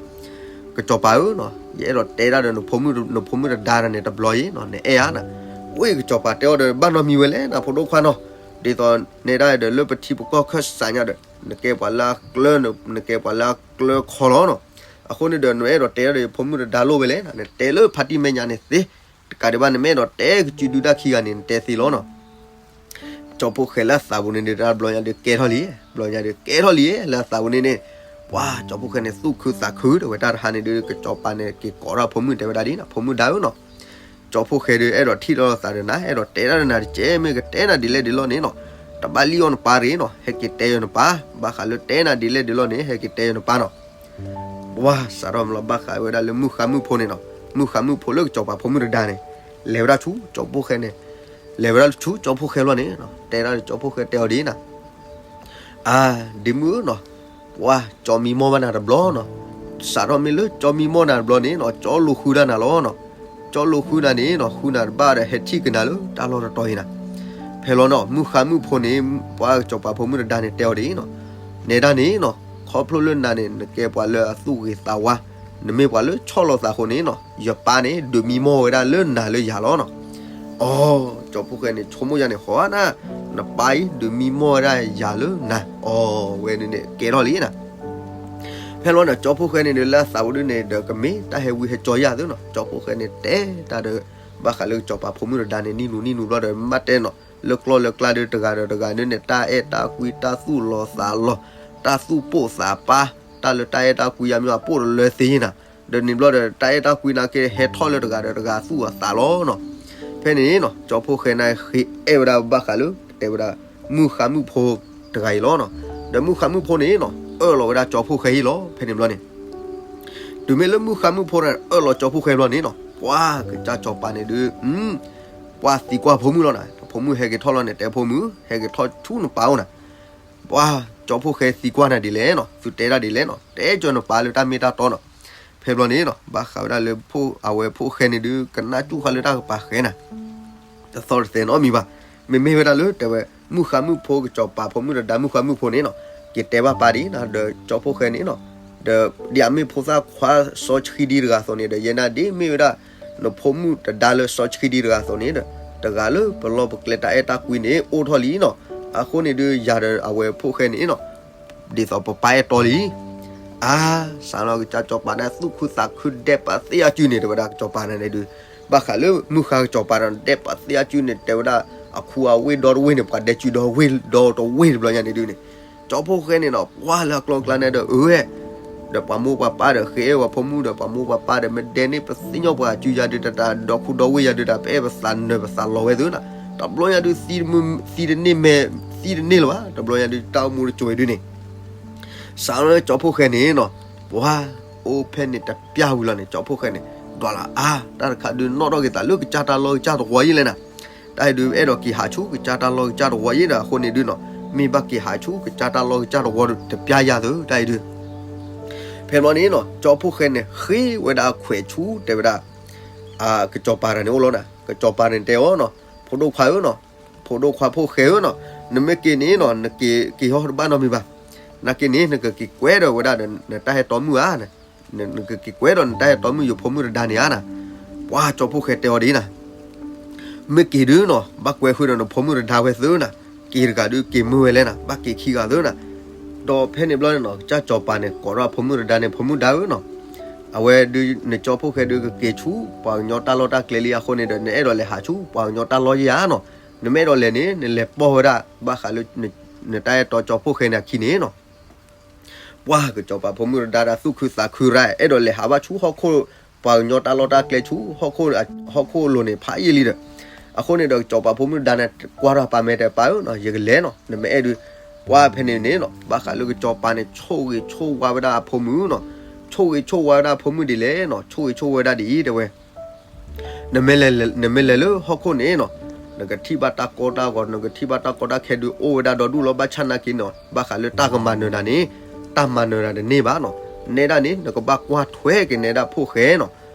ကစီၤပၤဧၢနီၤ, ယအဲၣ်ဒိးတဲဒၣ်ဒီး နဖိမုၣ်တဒါတၢ်န့ၣ်တဘျီအံၤနီၤ နအဲၣ်ဧါနၤ. ဝ့ၢ်ကစီၤပၤတဲအီၤဒီး ဘၣ်နီတမံၤဝဲလဲၣ်နၤ ဖိဒိၣ်ခွါနီၤ, ဒ်သိးနဲဒၣ်ဒီးလၢပထံပကီၢ်ခၢၣ်စးညါဒီး နကဲပှၤလၢအကျၢၤ နကဲပှၤလၢအကျၢၤခီလီၤနီၤ. အဃိန့ၣ်ဒီး နအဲၣ်ဒိးတဲဒၣ်ဒီး ယဖိမုၣ်တဒါလိၣ်ဝဲလဲၣ်နၤ နတဲလၢဖါတံၢ်မဲာ်ညါန့ၣ်သ့, တကးဒံးဘၣ် နမ့ၢ်အဲၣ်ဒိးတဲကစုဒုတၢ်ခံဂၤန့ၣ် နတဲသ့လီၤနီၤ. ကၠီဖှိၣ်ဃဲလၢအသးပူၤန့ၣ်ဒီး တၢ်ဘျီညါဒီးကဲထီၣ်လံ, ဘျီညါဒီးကဲထီၣ်လံ လၢအသးပူၤန့ၣ်န့ၣ်, ပှၤကၠီဖှိၣ်ဃဲန့ၣ် သူၣ်ခုသးခုဒီးဝဲတၢ်တဟါန့ၣ်ဒီး ကစီၤပၤန့ၣ် က့ၤကိးထီၣ်ဖိမုၣ်တဲဝဲဒၣ်ဒ်နီၤ, ဖိမုၣ်ဒါဧၢနီၤ, ကၠီဖှိၣ်ဃဲဒီး အဲၣ်ဒိးထံၣ်လိာ်သးဒီးနၤ အဲၣ်ဒိးတဲဒၣ်ဒီးနၤတကဲး မ့ၢ်ကတဲနၤဒ်လဲၣ်ဒ်လဲၣ်န့ၣ်နီၤ, တဘၣ်လံအီၤနပၢ်တဂ့ၤနီၤ, ဟဲက့ၤတဲယၤနပၢ်, ဘၣ်ဃးလၢတဲနၤဒ်လဲၣ်ဒ်လဲၣ်န့ၣ် ဟဲက့ၤတဲယၤနပၢ်နီၤ. ပှၤစးထီၣ်မ့ၢ်လီၤ ဘၣ်ဃးဝဲဒၣ်လၢမုၢ်ဃါမုၢ်ဖိန့ၣ်နီၤ, မုၢ်ဃါမုၢ်ဖိလၢကစီၤပၤဖိမုၣ်တဒါန့ၣ် လဲၤဝဲဒၣ်ဆူကၠီဖှိၣ်ဃဲန့ၣ်, လဲၤဝဲဒၣ်ဆူကၠီဖှိၣ်ဃဲလီၤန့ၣ်, တဲဒၣ်ဒီးကၠီဖှိၣ်ဃဲတဲအီၤဒ်နၤ အါ, ဒ့မုၣ်ဧၢနီၤ, ပှၤကၠီမံမီၢ်ဘၣ်နၤတဘျီနီၤ, စးထီၣ်မ့ၢ်လၢကၠီမံမီၢ်နၤတဘျီန့ၣ်နီၤ ကၠီလိာ်ဃုဒၣ်နၤလီၤနီၤ, ကၠီလိာ်ဃုနၤန့ၣ်နီၤ ဃုနၤတဘၣ်ဒီး ဟဲထံၣ်က့ၤနၤလၢတၢ်လီၢ်တတီၤအံၤနၤ. ဖဲလီၤနီၤ မုၢ်ဃါမုၢ်ဖိန့ၣ် ပှၤကစီၤပၤဖိမုၣ်တဒါန့ၣ်တဲအီၤဒ်နီၤ, နဲဒၣ်န့ၣ်နီၤ ခီဖျိလၢနၤန့ၣ် နကဲပှၤလၢအသူၣ်ဂ့ၤသးဝါ, နမ့ၢ်ပှၤလၢဆီၣ်လီၤသးအဃိန့ၣ်နီၤ ယပၢ်န့ၣ် ဒုးမံမီၢ်ဝဲဒၣ်လၢနၤလၢယၤလီၤနီၤ. အီ, ကၠီဖှိၣ်ဃဲန့ၣ် ဆိကမိၣ်ယါန့ၣ် ဃီနၤ, နပၢ်အံၤ ဒုးမံမီၢ်ဝဲဒၣ်ယၤလၢနၤ, အီ, ဝဲန့ၣ်န့ၣ် ကဲထီၣ်လံနၤ. ဖဲလီၤန့ၣ် ကၠီဖှိၣ်ဃဲန့ၣ်ဒီး လၢအသးပူၤဒုန့ၣ်ဒီး ကမ့ၢ်တၢ်ဟဲဝံဟဲကၠီယါသုနီၤ, ကၠီဖှိၣ်ဃဲန့ၣ် တဲတၢ်ဒီး ဘၣ်ဃးလၢကစီၤပၤဖိမုၣ်တဒါန့ၣ် နံၣ်နူနံၣ်နူဘျီဒီး မ့ၢ်တဲနီၤ လၢကျီၢ်လၢကျါဒီး တဂၤဒီးတဂၤန့ၣ်န့ၣ် တၢ်အဲၣ်တၢ်ကွံ တၢ်သူၣ်လီၤသးလီၤ, တၢ်သူၣ်ပိၢ်သးပၢ်, တၢ်လၢတၢ်အဲၣ်တၢ်ကွံယါမ့ၢ်အပိၢ်တလၢသ့နၤ, ဒီးန့ၣ်ဘျီဒီး တၢ်အဲၣ်တၢ်ကွံနာ်က့ ဟဲထီၣ်လၢတဂၤဒီးတဂၤသူၣ်အသးလီၤနီၤ. ဖဲန့ၣ်နီၤ ကၠီဖှိၣ်ဃဲန့ၣ် ဃ့အဲၣ်ဝဲဒၣ်ဘၣ်ဃးလၢ တဲဝဲဒၣ် မုၢ်ဃါမုၢ်ဖိတဂၤအံၤလီၤနီၤ. ဒီးမုၢ်ဃါမုၢ်ဖိန့ၣ်နီၤ အၢၣ်လီၤဝဲဒၣ်ကၠီဖှိၣ်ဃဲအံၤလီၤ. ဖဲန့ၣ်ဘျီန့ၣ် တုၤမ့ၢ်လၢမုၢ်ဃါမုၢ်ဖိန့ၣ် အၢၣ်လီၤကၠီဖှိၣ်ဃဲဘျီန့ၣ်နီၤ ပှၤကစၢ်စီၤပၤန့ၣ်ဒုး ပှၤသံကွၢ်ဖိမုၣ်လီၤနၤ, ဖိမုၣ်ဟဲက့ၤထီၣ်လီၤန့ၣ် တဲဖိမုၣ် ဟဲက့ၤထီၣ်ဆူနပၢ်အိၣ်နၤ, ပှၤကၠီဖှိၣ်ဃဲသံကွၢ်နၤဒ်လဲၣ်နီၤ, သုတဲဒၣ်ဒ်လဲၣ်နီၤ, တဲကၠီနပၢ်လၢတၢ်မ့ၢ်တၢ်တီနီၤ. ဖဲဘျီန့ၣ်နီၤ ဘၣ်ဃးဝဲဒၣ်လၢ အဝဲဖိၣ်ဃဲန့ၣ်ဒုး ကနၣ်စူၣ်ဃာ်လၢတၢ်ကပၤဃဲနၤ တသီတသဲနီတမံၤဘၣ်. မ့မ့ၢ်ဝဲဒၣ်လၢတဲဝဲ မုၢ်ဃါမုၢ်ဖိ ကစီၤပၤဖိမုၣ်တဒါ မုၢ်ဃါမုၢ်ဖိန့ၣ်နီၤ က့ၤတဲဘၣ်ပၢ်ဒ်နၤ ဒီးကၠီဖှိၣ်ဃဲန့ၣ်နီၤ, ဒီးဒ်အမ့ၢ်ဖိသၣ်ခွါစီဆှံဒံတဂၤအသိးန့ၣ်ဒီး ယဲနာ်ဒ်မ့ၢ်ဝဲဒၣ် နဖိမုၣ်တဒါလၢစီဆှံဒံတဂၤအသိးန့ၣ်ဒီး တဂၤလၢပလီၢ်ပကျဲတၢ်အဲၣ်တၢ်ကွံန့ၣ် အိၣ်ထီၣ်လံနီၤ. အဃိန့ၣ်ဒုး ယၤဒီးအဝဲဖိၣ်ဃဲန့ၣ်နီၤ ဒ်သိးပပၢ်အဲၣ်တီလံ. အါ, စးလီၤကစၢ်စီၤပၤန့ၣ် သူၣ်ခုသးခုဒဲးပာ်သ့အစုန့ၣ် တဲဝဲဒၣ်ကစီၤပၤန့ၣ်ဒုး ဘၣ်ဃးလၢမုၢ်ဃါကစီၤပၤဒီး ဒဲးပာ်သ့အစုန့ၣ် တဲဝဲဒၣ် အခူအဝ့ၢ်ဒီတဝ့ၢ်န့ၣ် ပှၤဒဲစုဒီဝ့ၢ်ဒီတဝ့ၢ်တဘျီညါန့ၣ်ဒုးန့ၣ် ကၠီဖှိၣ်ဃဲန့ၣ်နီၤ ပှၤလၢအကျီကျါန့ၣ်ဒီး အၢဝဲ ဒီးပှၤမိၢ်ပှၤပၢ်ဒီး ဃ့အဲၣ်ဝဲဖိမုၣ်ဒီး ပှၤမိၢ်ပှၤပၢ်ဒီး မ့ၢ်ဒဲန့ၣ် ပသ့ၣ်ညါပှၤစုယၤဒုး တၢ်တၢ်ဒီခူဒီဝ့ၢ်ယၤဒုး တၢ်ပအဲၣ်ပသးနၢၤပသးလီၤဝဲသုနီၤ. တဘျီညါဒုး သံတန့ၢ်မ့ၢ် သံတန့ၢ်လၢၤဘၣ် တဘျီညါဒုး တၢ်အိၣ်မူတစိၤဝဲဒုးန့ၣ် စးလၢကၠီဖှိၣ်ဃဲန့ၣ်နီၤ ပှၤအိၣ်ဖဲန့ၣ်တပျၢ်ဝံၤလီၤန့ၣ် ကၠီဖှိၣ်ဃဲန့ၣ် ဒွးလီၤအါ တၢ်တခါဒုးနီၣ်ထီၣ်က့ၤသးလၢကစၢ်တၢ်လီၢ်ကစၢ်တဝီယံၤလဲၣ်နၤ. တၢ်အံၤဒုး အဲၣ်ဒိးက့ၤဟးဆူကစၢ်တၢ်လီၢ်ကစၢ်တဝီယံၤဒီး အဃိန့ၣ်ဒုးနီၤ မ့ၢ်ဘၣ်က့ၤဟးဆူကစၢ်တၢ်လီၢ်ကစၢ်တဝီတပျၢ်ယၤသု တၢ်အံၤဒုး ဖဲဘျီန့ၣ်နီၤ ကၠီဖှိၣ်ဃဲန့ၣ် ဃ့ဝဲဒၣ်ခွဲးဆူ တဲဝဲဒၣ် ကစီၤပၤတဂၤန့ၣ်အိၣ်လီၤနၤ. ကစီၤပၤန့ၣ်တဲအီၤနီၤ ဖိဒိၣ်ခွါဧၢနီၤ ဖိဒိၣ်ခွါဖိၣ်ဃဲဧၢနီၤ နမ့ၢ်က့ၤန့ၣ်နီၤ နက့ၤက့ၤဟီၣ်တဘၣ်နီတမံၤဘၣ်. နာ်က့န့ၣ် နကက့ၤကွဲဒီးဝဲဒၣ်ဒီး နတၢ်ဟဲတီမုၣ်ဧါ နကက့ၤကွဲဒီးနတၢ်ဟဲတီမုၣ်ယဖိမုၣ်တဒါန့ၣ်ဧါနၤ. ပှၤကၠီဖှိၣ်ဃဲတဲအီၤဒ်နၤ မ့ၢ်က့ၤဒုးနီၤ ဘၣ်ကွဲဃုာ်ဒီးနဖိမုၣ်တဒါဝဲသုနၤ, က့ၤတဂၤဒုးက့ၤမုာ်ဝဲလဲၣ်နၤ, ဘၣ်က့ၤခံဂၤသုနၤ. ဒီးဖဲန့ၣ်ဘျီန့ၣ်နီၤ ကစၢ်စီၤပၤန့ၣ် ကိးထီၣ်အဖိမုၣ်တဒါန့ၣ် ဖိမုၣ်ဒါဧၢနီၤ, အဝဲဒုး နကၠီဖှိၣ်ဃဲဒုးကက့ၤဆူ ပှၤကညီတၢ်လီၢ်တၢ်ကျဲလံအဃိန့ၣ်ဒီး နအဲၣ်ဒိးလဲၤဟးဆူ ပှၤကညီတၢ်လီၢ်ယဲဧါနီၤ, နမ့ၢ်အဲၣ်ဒိးလဲၤန့ၣ် နလဲၤပိာ်ဝဲဒၣ် ဘၣ်ဃးလၢ နတၢ်အဲၣ်တီကၠီဖှိၣ်ဃဲန့ၣ်အခံန့ၣ်နီၤ ပှၤကစီၤပၤဖိမုၣ်တဒါဒီးသူၣ်ခုသးခုရၣ် အဲၣ်ဒိးလဲၤဟးဘၣ်ဆူဟီၣ်ခိၣ် ပှၤကညီတၢ်လီၢ်တၢ်ကျဲဆူ ဟီၣ်ခိၣ်အလိၤန့ၣ် ဖးယံာ်လံဒီး အဃိန့ၣ်ဒီး ကစီၤပၤဖိမုၣ်တဒါန့ၣ် ကွၢ်ထီၣ်ပၢ်မဲာ်တဲပၢ်ဧၢနီၤ ယကလဲၤနီၤ နမ့ၢ်အဲၣ်ဒုး ပှၤဖဲန့ၣ်န့ၣ်နီၤ ဘၣ်ဃးလၢကစီၤပၤန့ၣ် ဆိၣ်ဂ့ၤဆိၣ်ဝါဝဲဒၣ်အဖိမုၣ်နီၤ, ဆိၣ်ဂ့ၤဆိၣ်ဝါဝဲဒၣ်အဖိမုၣ်ဒ်လဲၣ်နီၤ ဆိၣ်ဂ့ၤဆိၣ်ဝါဝဲဒၣ်ဒ်အံၤတဲဝဲ နမ့ၢ်လဲၤလၢဟီၣ်ခိၣ်န့ၣ်နီၤ နကထံၣ်ဘၣ်တၢ်ကီတၢ်ဂီၤ နကထံၣ်ဘၣ်တၢ်ကီတၢ်ခဲဒုးအိၣ်ဝဲဒၣ်ဒီဒူၣ်လီၤ ဘၣ်ဆၣ်နာ်က့န့ၣ် ဘၣ်ဃးလၢတၢ်ကမၤနၢၤနၤန့ၣ် တၢ်မၤနၢၤနၤတန့ၢ်ဘၣ်နီၤ. နဲဒၣ်န့ၣ် နကဘၣ်ကွၢ်ထွဲက့ၤနဲဒၣ်ဖိၣ်ဃဲနီၤ.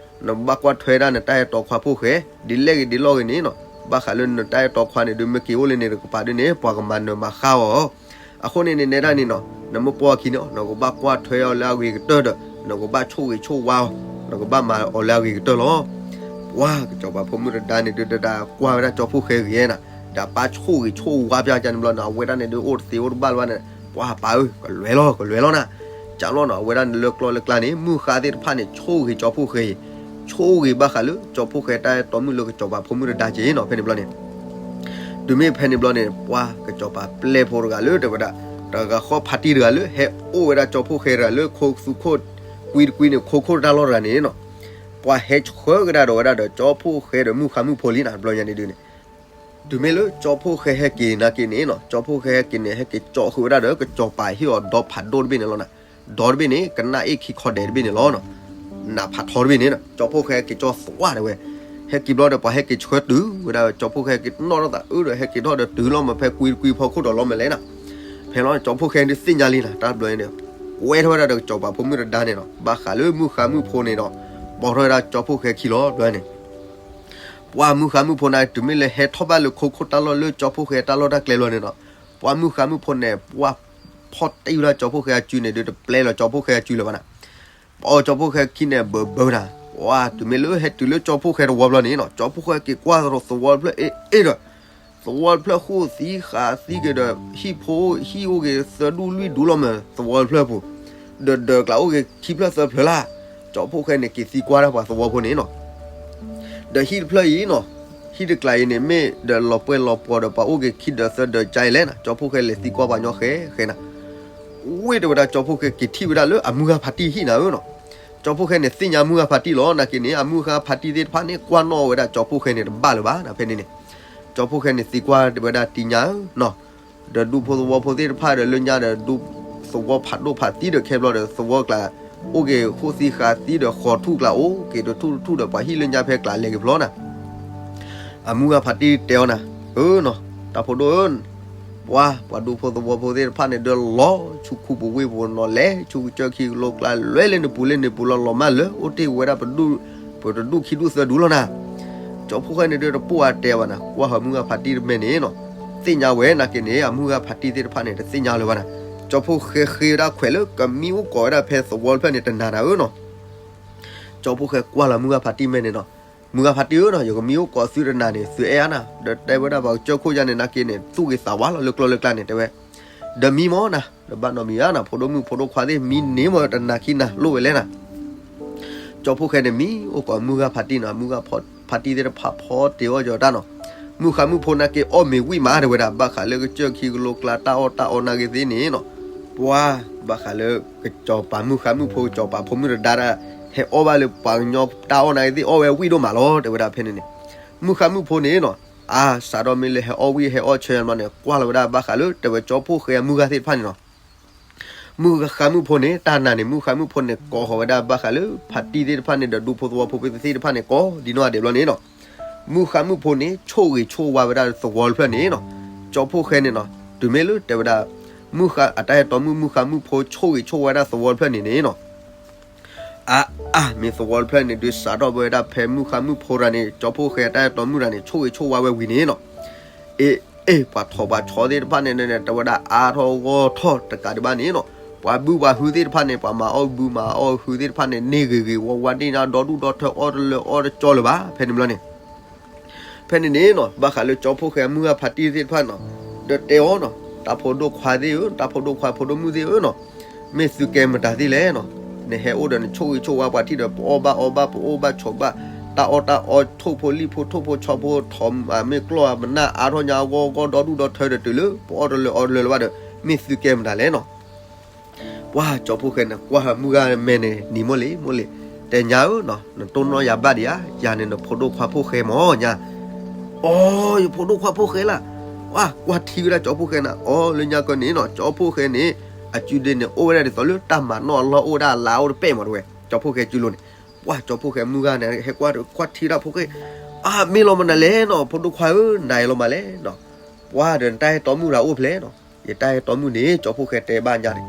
နဘၣ်ကွၢ်ထွဲဒၣ်နတၢ်အဲၣ်တီခွါဖိၣ်ဃဲ ဒ်လဲၣ်ဂ့ၤဒ်လဲၣ်ဂ့ၤန့ၣ်နီၤ ဘၣ်ဃးလၢနတၢ်အဲၣ်တီခွါန့ၣ်ဒုး မ့ၢ်က့ၤအိၣ်လၢန့ၣ်တကပၤဒုးန့ၣ် ပှၤကမၤနၢၤမၤဃၣ်အီၤ အဃိန့ၣ်န့ၣ် နဲဒၣ်န့ၣ်နီၤ နမ့ၢ်ပိာ်အခံန့ၣ် နကဘၣ်ကွၢ်ထွဲအီၤလၢအဂ့ၤကတၢၢ်ဒီး နကဘၣ်ဆိၣ်ဂ့ၤဆိၣ်ဝါအီၤ နကဘၣ်မၤအီၤလၢအဂ့ၤကတၢၢ်လီၤ. ပှၤကစီၤပၤဖိမုၣ်တဒါန့ၣ်ဒုး တဒါကွၢ်ဝဲဒၣ်ကၠီဖိၣ်ဃဲဂ့ၤနၤ ဒီးပၢ်ဆိၣ်ဂ့ၤဆိၣ်ဝါပၠါန့ၣ်ဘျီန့ၣ် အဝဲဒၣ်န့ၣ်ဒုး အိၣ်တသ့အိၣ်တဘၣ်လၢၤဘၣ်န့ၣ် ပှၤပၢ်ဧၢ ကလဲၤလီၤ ကလဲၤလီၤနၤ. ကၠီလီၤနီၤ အဝဲဒၣ်န့ၣ်လၢကျီၢ်လၢကျါန့ၣ် မုၢ်ဃါသ့ၣ်တဖၣ်န့ၣ် ဆိၣ်ဂ့ၤကၠီဖိၣ်ဃဲအံၤ ဆိၣ်ဂ့ၤဘၣ်ဃးလၢကၠီဖိၣ်ဃဲတၢ်အဲၣ်တီမုၣ်လၢကစီၤပၤဖိမုၣ်တဒါက့ၤနီၤ ဖဲန့ၣ်ဘျီန့ၣ် တုၤမ့ၢ်ဖဲန့ၣ်ဘျီန့ၣ် ပှၤကစီၤပၤပျဲၢ်ဖိတဂၤလၢတဲဝဲဒၣ် တဂၤဃီဖါတံၢ်တဂၤလၢဟဲအိၣ်ဝဲဒၣ်ကၠီဖိၣ်ဃဲတဂၤလၢခိသူခိၣ်ကွံတကွံန့ၣ် ခိခိၣ်တၢ်လီၢ်တဂၤန့ၣ်နီၤ ပှၤဟဲဆှၢကဒါဒီးဝဲဒၣ်ဒီးကၠီဖိၣ်ဃဲဒီးမုၢ်ဃါမုၢ်ဖိလံနၤ တဘျီညါန့ၣ်ဒုးန့ၣ် တုၤမ့ၢ်လၢကၠီဖိၣ်ဃဲဟဲက့ၤနာ်က့ၤန့ၣ်နီၤ ကၠီဖိၣ်ဃဲဟဲက့ၤန့ၣ် ဟဲက့ၤကၠီဃုာ်ဝဲဒၣ်ဒီးကစီၤပၤဟ့ၣ်အီၤဒီဖးဒိၣ်တဘ့ၣ်န့ၣ်လီၤနၤ. ဒီတဘ့ၣ်န့ၣ် ကနၣ်အ့ၣ်ခံခီဒဲးတဘ့ၣ်န့ၣ်လီၤနီၤ. နးဖးထီတဘ့ၣ်န့ၣ် ကၠီဖိၣ်ဃဲဟဲက့ၤကၠီသွးတဲဝဲ ဟဲက့ၤဘျီဒီးပှၤဟဲက့ၤဆှၢတုၤဝဲဒၣ်ကၠီဖိၣ်ဃဲက့ၤနီၣ်ထီၣ်သးအၢဒီး ဟဲက့ၤထီၣ်ဒီးတုၤလီၤမးဖဲကွံတကွံဖီခိၣ်ဒီးလီၤမးလဲၣ်နၤ. ဖဲလီၤကၠီဖိၣ်ဃဲဒုးသ့ၣ်ညါလံနၤ တၢ်ဘျီန့ၣ် ကွဲထီၣ်ဝဲဒၣ်ဒီးကစီၤပၤဖိမုၣ်တဒါန့ၣ်နီၤ ဘၣ်ဃးလၢမုၢ်ဃါမုၢ်ဖိန့ၣ်ဒီး ပိာ်ထီၣ်ဝဲဒၣ်ကၠီဖိၣ်ဃဲခံလီၤဘျီန့ၣ် ပှၤမုၢ်ဃါမုၢ်ဖိန့ၣ် တုၤမ့ၢ်လၢဟဲထီၣ်ဘၣ်လၢခိခိၣ်တၢ်လီၢ်လၢကၠီဖိၣ်ဃဲတၢ်လီၢ်တၢ်ကျဲလီၤန့ၣ်ဒီး ပှၤမုၢ်ဃါမုၢ်ဖိန့ၣ် ပှၤဖီၣ်တံၢ်ဝဲဒၣ်ကၠီဖိၣ်ဃဲအစုန့ၣ်ဒုး တပျဲလီၤကၠီဖိၣ်ဃဲအစုလၢၤဘၣ်နၤ. ပအီၣ်ကၠီဖိၣ်ဃဲခံန့ၣ် ဘၢဘၢနၤ. ပှၤတုၤမ့ၢ်လၢဟဲတုၤလၢကၠီဖိၣ်ဃဲတဝီဘျီန့ၣ်နီၤ ကၠီဖိၣ်ဃဲက့ၤကွၢ်သဝီတဖျၢၣ်အ့ၣ်အ့ၣ်ဒီး သဝီတဖျၢၣ်ဃိၣ်သံဃးသံက့ၤဒီး ဟံၣ်ဖိဟံၣ်အိၣ်က့ၤသၢဒူၣ်လွံၢ်ဒူၣ်လီၤမး သဝီတဖျၢၣ်ပူၤ ဒီးဒၢးကျးအိၣ်က့ၤခံဖျၢၣ်သၢဖျၢၣ်လၢ်. ကၠီဖိၣ်ဃဲန့ၣ် က့ၤသံကွၢ်ဒၣ်ပှၤသဝီဖိန့ၣ်နီၤ ဒီးဟံၣ်တဖျၢၣ်အံၤနီၤ ဟံၣ်တကျးအံၤန့ၣ် မ့ၢ်ဒီးလီၤပှဲၤလီၤပှီၤဒီးပှၤအိၣ်က့ၤခံဒၢးသၢဒၢးကါအံၤလဲၣ်နၤ. ကၠီဖိၣ်ဃဲလဲၤသံကွၢ်ပှၤညီဃဲဃဲနၤ ဝ့ၢ်တဲဝဲဒၣ်ကၠီဖိၣ်ဃဲက့ၤထံၣ်ဝဲဒၣ်လၢအမုၢ်ဂၤဖါတံၢ်ဟံၣ်နၤဧၢနီၤ. ကၠီဖိၣ်ဃဲန့ၣ် သ့ၣ်ညါမုၢ်ဂၤဖါတံၢ်လီၤ. နာ်က့န့ၣ် အမုၢ်ဂၤဖါတံၢ်သ့ၣ်တဖၣ်န့ၣ် ကွၢ်နီၣ်ဝဲဒၣ်ကၠီဖိၣ်ဃဲန့ၣ်တဘၣ်လၢၤဘၣ်နၤ ဖဲန့ၣ်န့ၣ် ကၠီဖိၣ်ဃဲန့ၣ်သံကွၢ်ဝဲဒၣ်တံၢ်ညါဧၢနီၤ ဒီးဒူဖိသဝီဖိသ့ၣ်တဖၣ်ဒီး လၢညါဒီးဒူသဝီဖးဒိၣ်ဖးသံဒီး ခဲဘျီဒီးသဝီကျး အိၣ်က့ၤဃိၣ်သံဃးသံဒီး ဃီၤထူၣ်ကျးအိၣ်က့ၤတထူၣ်တထူၣ်ဒီး ပှၤဟံၣ်လၢညါဖဲကျးလဲၤက့ၤဖျီနၤ အမုၢ်ဂၤဖါတံၢ်တဲအီၤနၤ, အၢနီၤ, တၢ်ဖိဒိၣ်ဧၢ, ပှၤ ပှၤဒူဖိသဝီဖိသ့ၣ်တဖၣ်န့ၣ် ဒုးလီၤဆူခူပူၤဝ့ၢ်ပူၤနီၤ, လဲၤဆူကစၢၢ်ခံကလိကျါ လဲၤလၢနပူၤလၢနပူၤလီၤ, လီၤမၢ်လၢအိၣ်တ့ၢ်ဝဲဒၣ်ပဒူၣ်, ပတဒူၣ်ခံဒူၣ်သၢဒူၣ်လီၤနၤ. ကၠီဖိၣ်ဃဲန့ၣ်ဒုးတပိာ်အတဲဘၣ်နၤ, ကွၢ်ဟးမုၢ်ဂၤဖါတံၢ်တမဲန့ၣ်နီၤ, သ့ၣ်ညါဝဲနာ်က့န့ၣ် အမုၢ်ဂၤဖါတံၢ်သ့ၣ်တဖၣ်န့ၣ် တသ့ၣ်ညါလၢၤဘၣ်နၤ. ကၠီဖိၣ်ဃဲဃ့ဝဲဒၣ်ခွဲးလၢကမံအိၣ်ကိးဝဲဒၣ်ဖဲသဝီတဖျၢၣ်န့ၣ် တနၤနၤဧၢနီၤ. ကၠီဖိၣ်ဃဲကွၢ်လီၤမုၢ်ဂၤဖါတံၢ်မဲန့ၣ်နီၤ, မုၢ်ဂၤဖါတံၢ်ဧၢနီၤ, ယကမံအိၣ်ကိးသုတနၤန့ၣ် သုအဲၣ်အါနၤ, ဒီးတဲဝဲဒၣ်ပှၤကစၢၢ်ခိၣ်ယါန့ၣ် နာ်က့န့ၣ် သူၣ်ဂ့ၤသးဝါလီၤလၢကျီလၢကျါန့ၣ် တဲဝဲ, ဒီးမံမီၢ်နၤ, ဒီးဘၣ်နီတမံၤဧါနၤ, ဖိဒိၣ်မုၣ်ဖိဒိၣ်ခွါသ့ၣ် မံန့ၢ်မီၢ်တနၤခံနၤလိၣ်ဝဲလဲၣ်နၤ. ကၠီဖိၣ်ဃဲန့ၣ် မံအိၣ်ကိးမုၢ်ဂၤဖါတံၢ်နီၤ, မုၢ်ဂၤဖါတံၢ်သ့ၣ်တဖၣ်ဖီတ့ၢ်အီၣ်ယီၤတၢ်နီၤ, မုၢ်ဃါမုၢ်ဖိနာ်က့အီၣ်မ့ၤဝံၣ်မးတဲဝဲဒၣ်, ဘၣ်ဃးလၢကစၢၢ်ခံကလိကျါတၢ်အီၣ်တၢ်အီနာ်က့သ့ၣ်န့ၣ်နီၤ, ပှၤ ဘၣ်ဃးလၢကစီၤပၤမုၢ်ဃါမုၢ်ဖိ ကစီၤပၤဖိမုၣ်တဒါဒၣ် ဟဲအီၣ်ဘၣ်လၢပှၤကညီတၢ်အီၣ်နာ်က့သ့ၣ် အီၣ်ဝဲဝံၣ်ဒိၣ်မးလီၤ တဲဝဲဒၣ်ဖဲန့ၣ်န့ၣ်. မုၢ်ဃါမုၢ်ဖိန့ၣ်နီၤ, အါ စးထီၣ်မ့ၢ်လၢဟဲအီၣ်ဝံၣ်ဟဲအီၣ်ဆၢဘျီန့ၣ် ကွၢ်လီၤဝဲဒၣ်ဘၣ်ဃးလၢတဲဝဲကၠီဖိၣ်ဃဲအမုၢ်ဂၤသ့ၣ်တဖၣ်န့ၣ်နီၤ. မုၢ်ဃါမုၢ်ဖိန့ၣ် တၢ်နၤန့ၣ် မုၢ်ဃါမုၢ်ဖိန့ၣ် ကိးဃီၤဝဲဒၣ်ဘၣ်ဃးလၢဖါတံၢ်သ့ၣ်တဖၣ်န့ၣ် ဒီးဒူဖိသဝီဖိသ့ၣ်တဖၣ်န့ၣ် ကိးဒ်နီၢ်ဂၤဒဲးဘျီန့ၣ်နီၤ. မုၢ်ဃါမုၢ်ဖိန့ၣ် ဆိၣ်ဂ့ၤဆိၣ်ဝါဝဲဒၣ်သဝီတဖျၢၣ်န့ၣ်နီၤ. ကၠီဖိၣ်ဃဲန့ၣ်နီၤ, တုၤမ့ၢ်လၢတဲဝဲဒၣ် မုၢ်ဃါ အတၢ်အဲၣ်တီမုၣ် မုၢ်ဃါမုၢ်ဖိ ဆိၣ်ဂ့ၤဆိၣ်ဝါဝဲဒၣ်သဝီတဖျၢၣ်န့ၣ်န့ၣ်နီၤ. အါအါ မ့ၢ်သဝီတဖျၢၣ်န့ၣ် ဒုးစးထီၣ်ဝဲဒၣ်ဖဲမုၢ်ဃါမုၢ်ဖိတဂၤန့ၣ် ကၠီဖိၣ်ဃဲအတၢ်အဲၣ်တီမုၣ်တဂၤန့ၣ် ဆိၣ်ဂ့ၤဆိၣ်ဝါဝဲဝံၤန့ၣ်နီၤ. အ့ အ့ ပှၤထိးပှၤဆီသ့ၣ်တဖၣ်န့ၣ် တဲဝဲဒၣ်အါထီၣ်ဂီၢ်ထီၣ်တကးဒံးဘၣ်န့ၣ်နီၤ. ပှၤဘုပှၤဟုသ့ၣ်တဖၣ်န့ၣ် ပှၤမၤအီၣ်ဘုမၤအီၣ်ဟုသ့ၣ်တဖၣ်န့ၣ် န့ၢ်ဂ့ၤဂ့ၤဝါဝါ ဒ်န့ၣ်ဒီဒူၣ်ဒီထၢ အီၣ်တလၢအီၣ်တကၠီလၢၤဘၣ် ဖဲန့ၣ်ဘျီန့ၣ် ဖဲန့ၣ်န့ၣ်နီၤ ဘၣ်ဃးလၢကၠီဖိၣ်ဃဲအမုၢ်ဂၤဖါတံၢ်သ့ၣ်တဖၣ်နီၤ, ဒီးတဲအီၤနီၤ, တၢ်ဖိဒိၣ်ခွါသ့ၣ်ဧၢ, တၢ်ဖိဒိၣ်ခွါဖိဒိၣ်မုၣ်သ့ၣ်ဧၢနီၤ, မ့ၢ်သုကဲမတၤသ့ၣ်လဲၣ်နီၤ. နဟဲအိၣ်ဒီးနဆိၣ်ဂ့ၤဆိၣ်ဝါပှၤထံၣ်ဒီး ပအီၣ်ဘၣ်အီဘၣ် ပအိၣ်ဘၣ်ဆိးဘၣ်, တၢ်အီၣ်တၢ်အီ ထိၣ်ဖိလံၣ်ဖိ ထိၣ်ဖိဆီဖိ ထိး မ့ၢ်ကျီၢ်မနၢ်အါထီၣ်ညါအဂီၢ်ဂီၢ် ဒီဒူၣ်ဒီထၢဒီးတုၤလၢ ပအီၣ်တလၢအီတလၢလၢၤဘၣ်ဒီး မ့ၢ်သုကဲမတၤလဲၣ်နီၤ. ပှၤကၠီဖိၣ်ဃဲန့ၣ် ကွၢ်ဟးမုၢ်ဂၤမဲန့ၣ် နံၤမိၢ်လံ မိၢ်လံ, တဲညါဧၢနီၤ, နတိၢ်နီၣ်ယၤဘၣ်ဒံးဧါ, ယၤန့ၣ်နဖိဒိၣ်ခွါဖိၣ်ဃဲမၢ်ညါ. အိ ယဖိဒိၣ်ခွါဖိၣ်ဃဲလၢ်. ပှၤကွၢ်ထံဝဲဒၣ်ကၠီဖိၣ်ဃဲန့ၣ်, အိ လၢညါကီန့ၣ်နီၤ ကၠီဖိၣ်ဃဲန့ၣ် အစုဒ့န့ၣ် အိၣ်ဝဲဒၣ်ဒ်သိးလၢတၢ်မၤနီၣ်အလီၢ် အိၣ်ဝဲဒၣ်အလါအိၣ်တပဲာ်မးတဲဝဲ, ကၠီဖိၣ်ဃဲစုလိၤန့ၣ်. ပှၤကၠီဖိၣ်ဃဲမုၢ်ဂၤန့ၣ် ဟဲကွၢ်ကွၢ်ထံဝဲဒၣ်ဖိၣ်ဃဲ, အ အၢ မ့ၢ်လီၤမနုၤလဲၣ်နီၤ ဖိဒိၣ်ခွါဧၢ, နၤအံၤလီၤမးလဲၣ်နီၤ, ပှၤဒီးနတၢ်အဲၣ်တီမုၣ်ရၤအိၣ်ဖျဲၣ်နီၤ, ယတၢ်အဲၣ်တီမုၣ်န့ၣ် ကၠီဖှိၣ်ဃဲတဲဘၣ်ညါန့ၣ်,